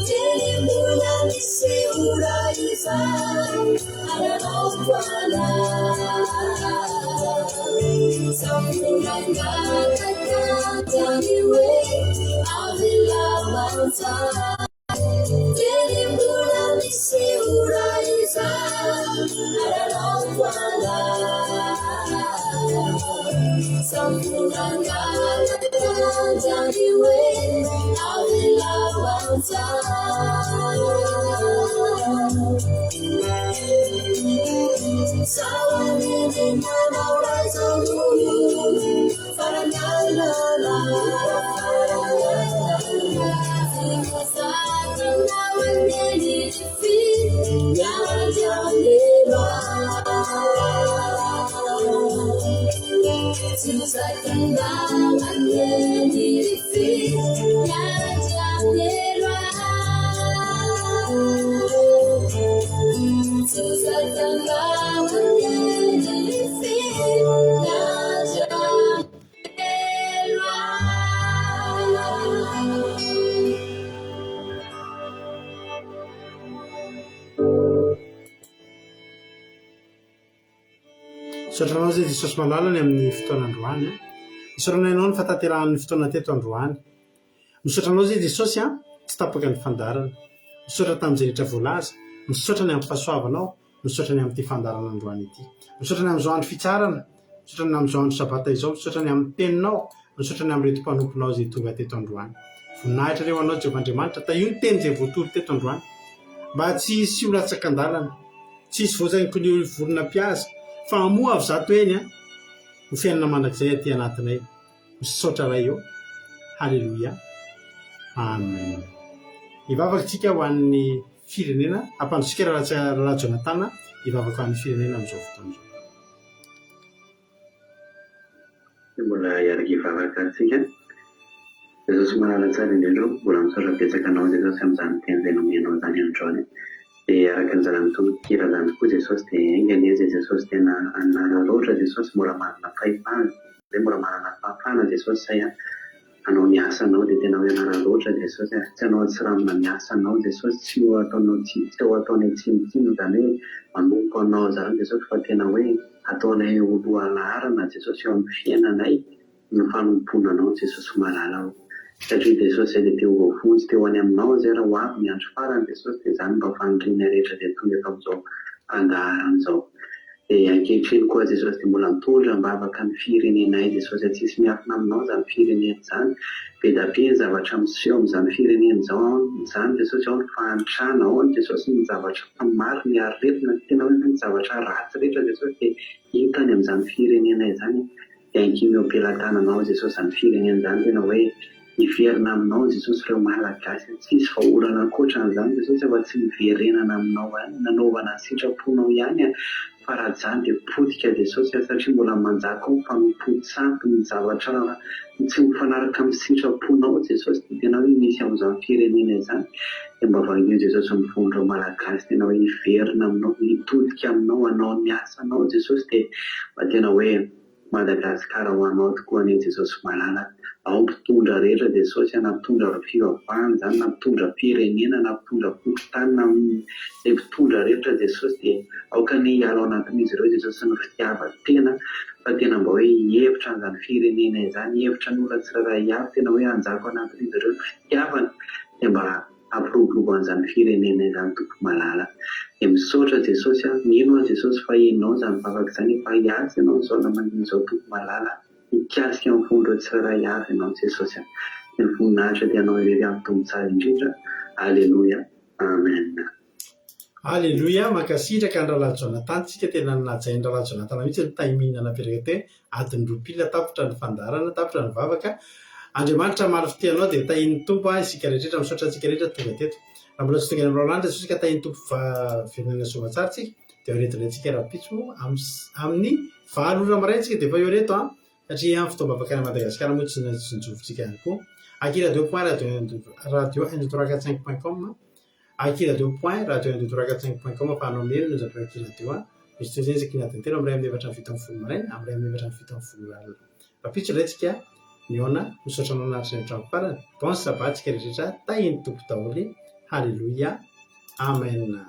Dia mbola misy ora izay hananaovana. Samy mangataka ny hoe avelao aho tsara. Dia mbola misy ora izay hananaovana. Samy mangataka ny hoe avelao aho tsara. Sao anenenanao raha izao farany alina. Tsy ho zakanao anie ny fiandrianelo. Tsy ho zakanao anie ny fiandrianelo. Tsy ho zakanao anie ny fiandrianelo. Misaotra anao izay Jesosy malala ny amin'ny fotoana androany. Isaorana ianao ny fahatanterahan'ny fotoana teto androany. Misaotra anao izay Jesosy an, tsy tapaka ny fandaharana. Misaotra tamin'izay rehetra voalaza. Misaotra ny amin'ny fahasoavanao. Misaotra ny amin'ity fandaharana androany ity. Misaotra ny amin'izao andro fitsaharana. Misaotra ny amin'izao andro sabata izao. Misaotra ny amin'ny teninao. Misaotra ny amin'ireto mpanomponao izay tonga teto androany. Voninahitra re ho anao Jehovah Andriamanitra. Tahio ny teny izay voatory teto androany. Mba tsy hisy ho latsaka an-dalana. Tsy hisy voazain'ny vorona mpihaza. Fa hamoha avy zato heny ho fiainana mandrakizay aty anatinay. Misaotra Ray ô. Haleloia. Amen. Hivavaka isika ho an'ny firenena. Ampandrotsika Rahalahy Jonathan hivavaka ho an'ny firenena amin'izao fotoana izao. Dia mbola hiaraka hivavaka antsika. Jesosy malala tsara indrindra ô, mbola misaotra betsaka anao Jesosy amin'izany teny izay nomenao izany androany. Dia araka ny zalahy mitonon-kira izany tokoa Jesosy dia enga anie izay Jesosy tena hanararaotra Jesosy mbola manana fahefana. Hoe mbola manana fahafahana Jesosy zay an, hanao ny asanao dia tena hoe hanararaotra Jesosy a, tsy hanao antsiranona ny asanao Jesosy, tsy ho ataonao tsy tsy ho ataonay tsinontsinona izany hoe manompo anao izany Jesosy fa tena hoe ataonay ho lohalaharana Jesosy eo amin'ny fiainanay ny fanompoana anao Jesosy malala o, satria Jesosy zay dia te ho voavonjy te ho any aminao zay raha ho avy ny andro farany Jesosy dia izany mba fanirianay rehetra izay tonga eto amin'izao fandaharana izao. Dia ankehitriny koa Jesosy dia mbola mitondra am-bavaka ny firenenay Jesosy a, tsisy miafina aminao izany firenena izany, be da be ny zavatra miseho amin'izany firenena izao ao izany Jesosy, ao ny fahantrana, ao ny Jesosy ny zavatra maro, ny aretina, tena hoe ny zavatra ratsy rehetra Jesosy dia hita any amin'izany firenena izany, dia ankino eo am-pelatananao Jesosy izany firenena izany, tena hoe Hiverina aminao Jesosy ireo Malagasy a, tsisy vahaolana ankoatran'izany Jesosy afa tsy niverenana aminao ihany, nanaovana ny sitraponao ihany a, fa raha tsy izany dia potika Jesosy a, satria mbola manjaka ao ny mpanompoan-tsampy, ny zavatra tsy mifanaraka amin'ny sitraponao Jesosy dia tena hoe misy amin'izany firenena izany, dia mba vangio Jesosy ny fon'ireo Malagasy tena hoe hiverina aminao, hitodika aminao, hanao ny asanao Jesosy dia mba tena hoe. Madagasikara ho anao tokoa anie Jesosy malala. Ao mpitondra rehetra Jesosy a, na mpitondra fivavahana izany na mpitondra firenena na mpitondra fokontany na izay mpitondra rehetra Jesosy dia aoka anie hiala ao anatin'izy ireo Jesosy ny fitiavan-tena fa tena mba hoe hihevitra an'izany firenena izany, hihevitra ny olona tsirairay avy, tena hoe hanjaka ao anatin'izy ireo ny fitiavana dia mba hampiroborobo an'izany firenena izany Tompo malala. Dia misaotra Jesosy a, mino aho Jesosy fa henonao izany vavaka izany, efa hiasa ianao izao namana izao Tompo malala, hikasika ny fon'ireo tsirairay avy ianao Jesosy a. Dia ny voninahitra dia anao irery avy Tompo tsara indrindra. Aleloia. Amen. Aleloia, mankasitraka an'i Rahalahy Jonathan, tsika tena najain'i Rahalahy Jonathan mihitsy ny timing napetraka teo, adiny roa pile tapitra ny fandaharana, tapitra ny vavaka. Andriamanitra hamaly fitia anao dia tahian'ny Tompo an isika rehetra, misaotra antsika rehetra tonga teto. Raha mbola tsy tonga eny amin'ny Rahalahy Jesosy ka tahian'ny Tompo velona soamatsara tsika dia ho eto tsika rahampitso amin'ny 8 ora maraina tsika dia efa eo reto an satria fotoam-bavaka any Madagasikara moa tsy tsinjovintsika ihany koa. Akiradio point radio radio un deux trois quatre cinq point com Akiradio point radio un deux trois quatre cinq point com afahanao mihaino ny onjam-peo Akiradio a. Misy toy izay isaky ny adiny telo amin'ny 7:44 maraina amin'ny 7:44 alina. Rahampitso indray tsika mihaona misaotra anao naharitra ny hatramin'ny farany. Bon sabbat tsika rehetra tahin'ny Tompo daholo. Haleloia. Amen.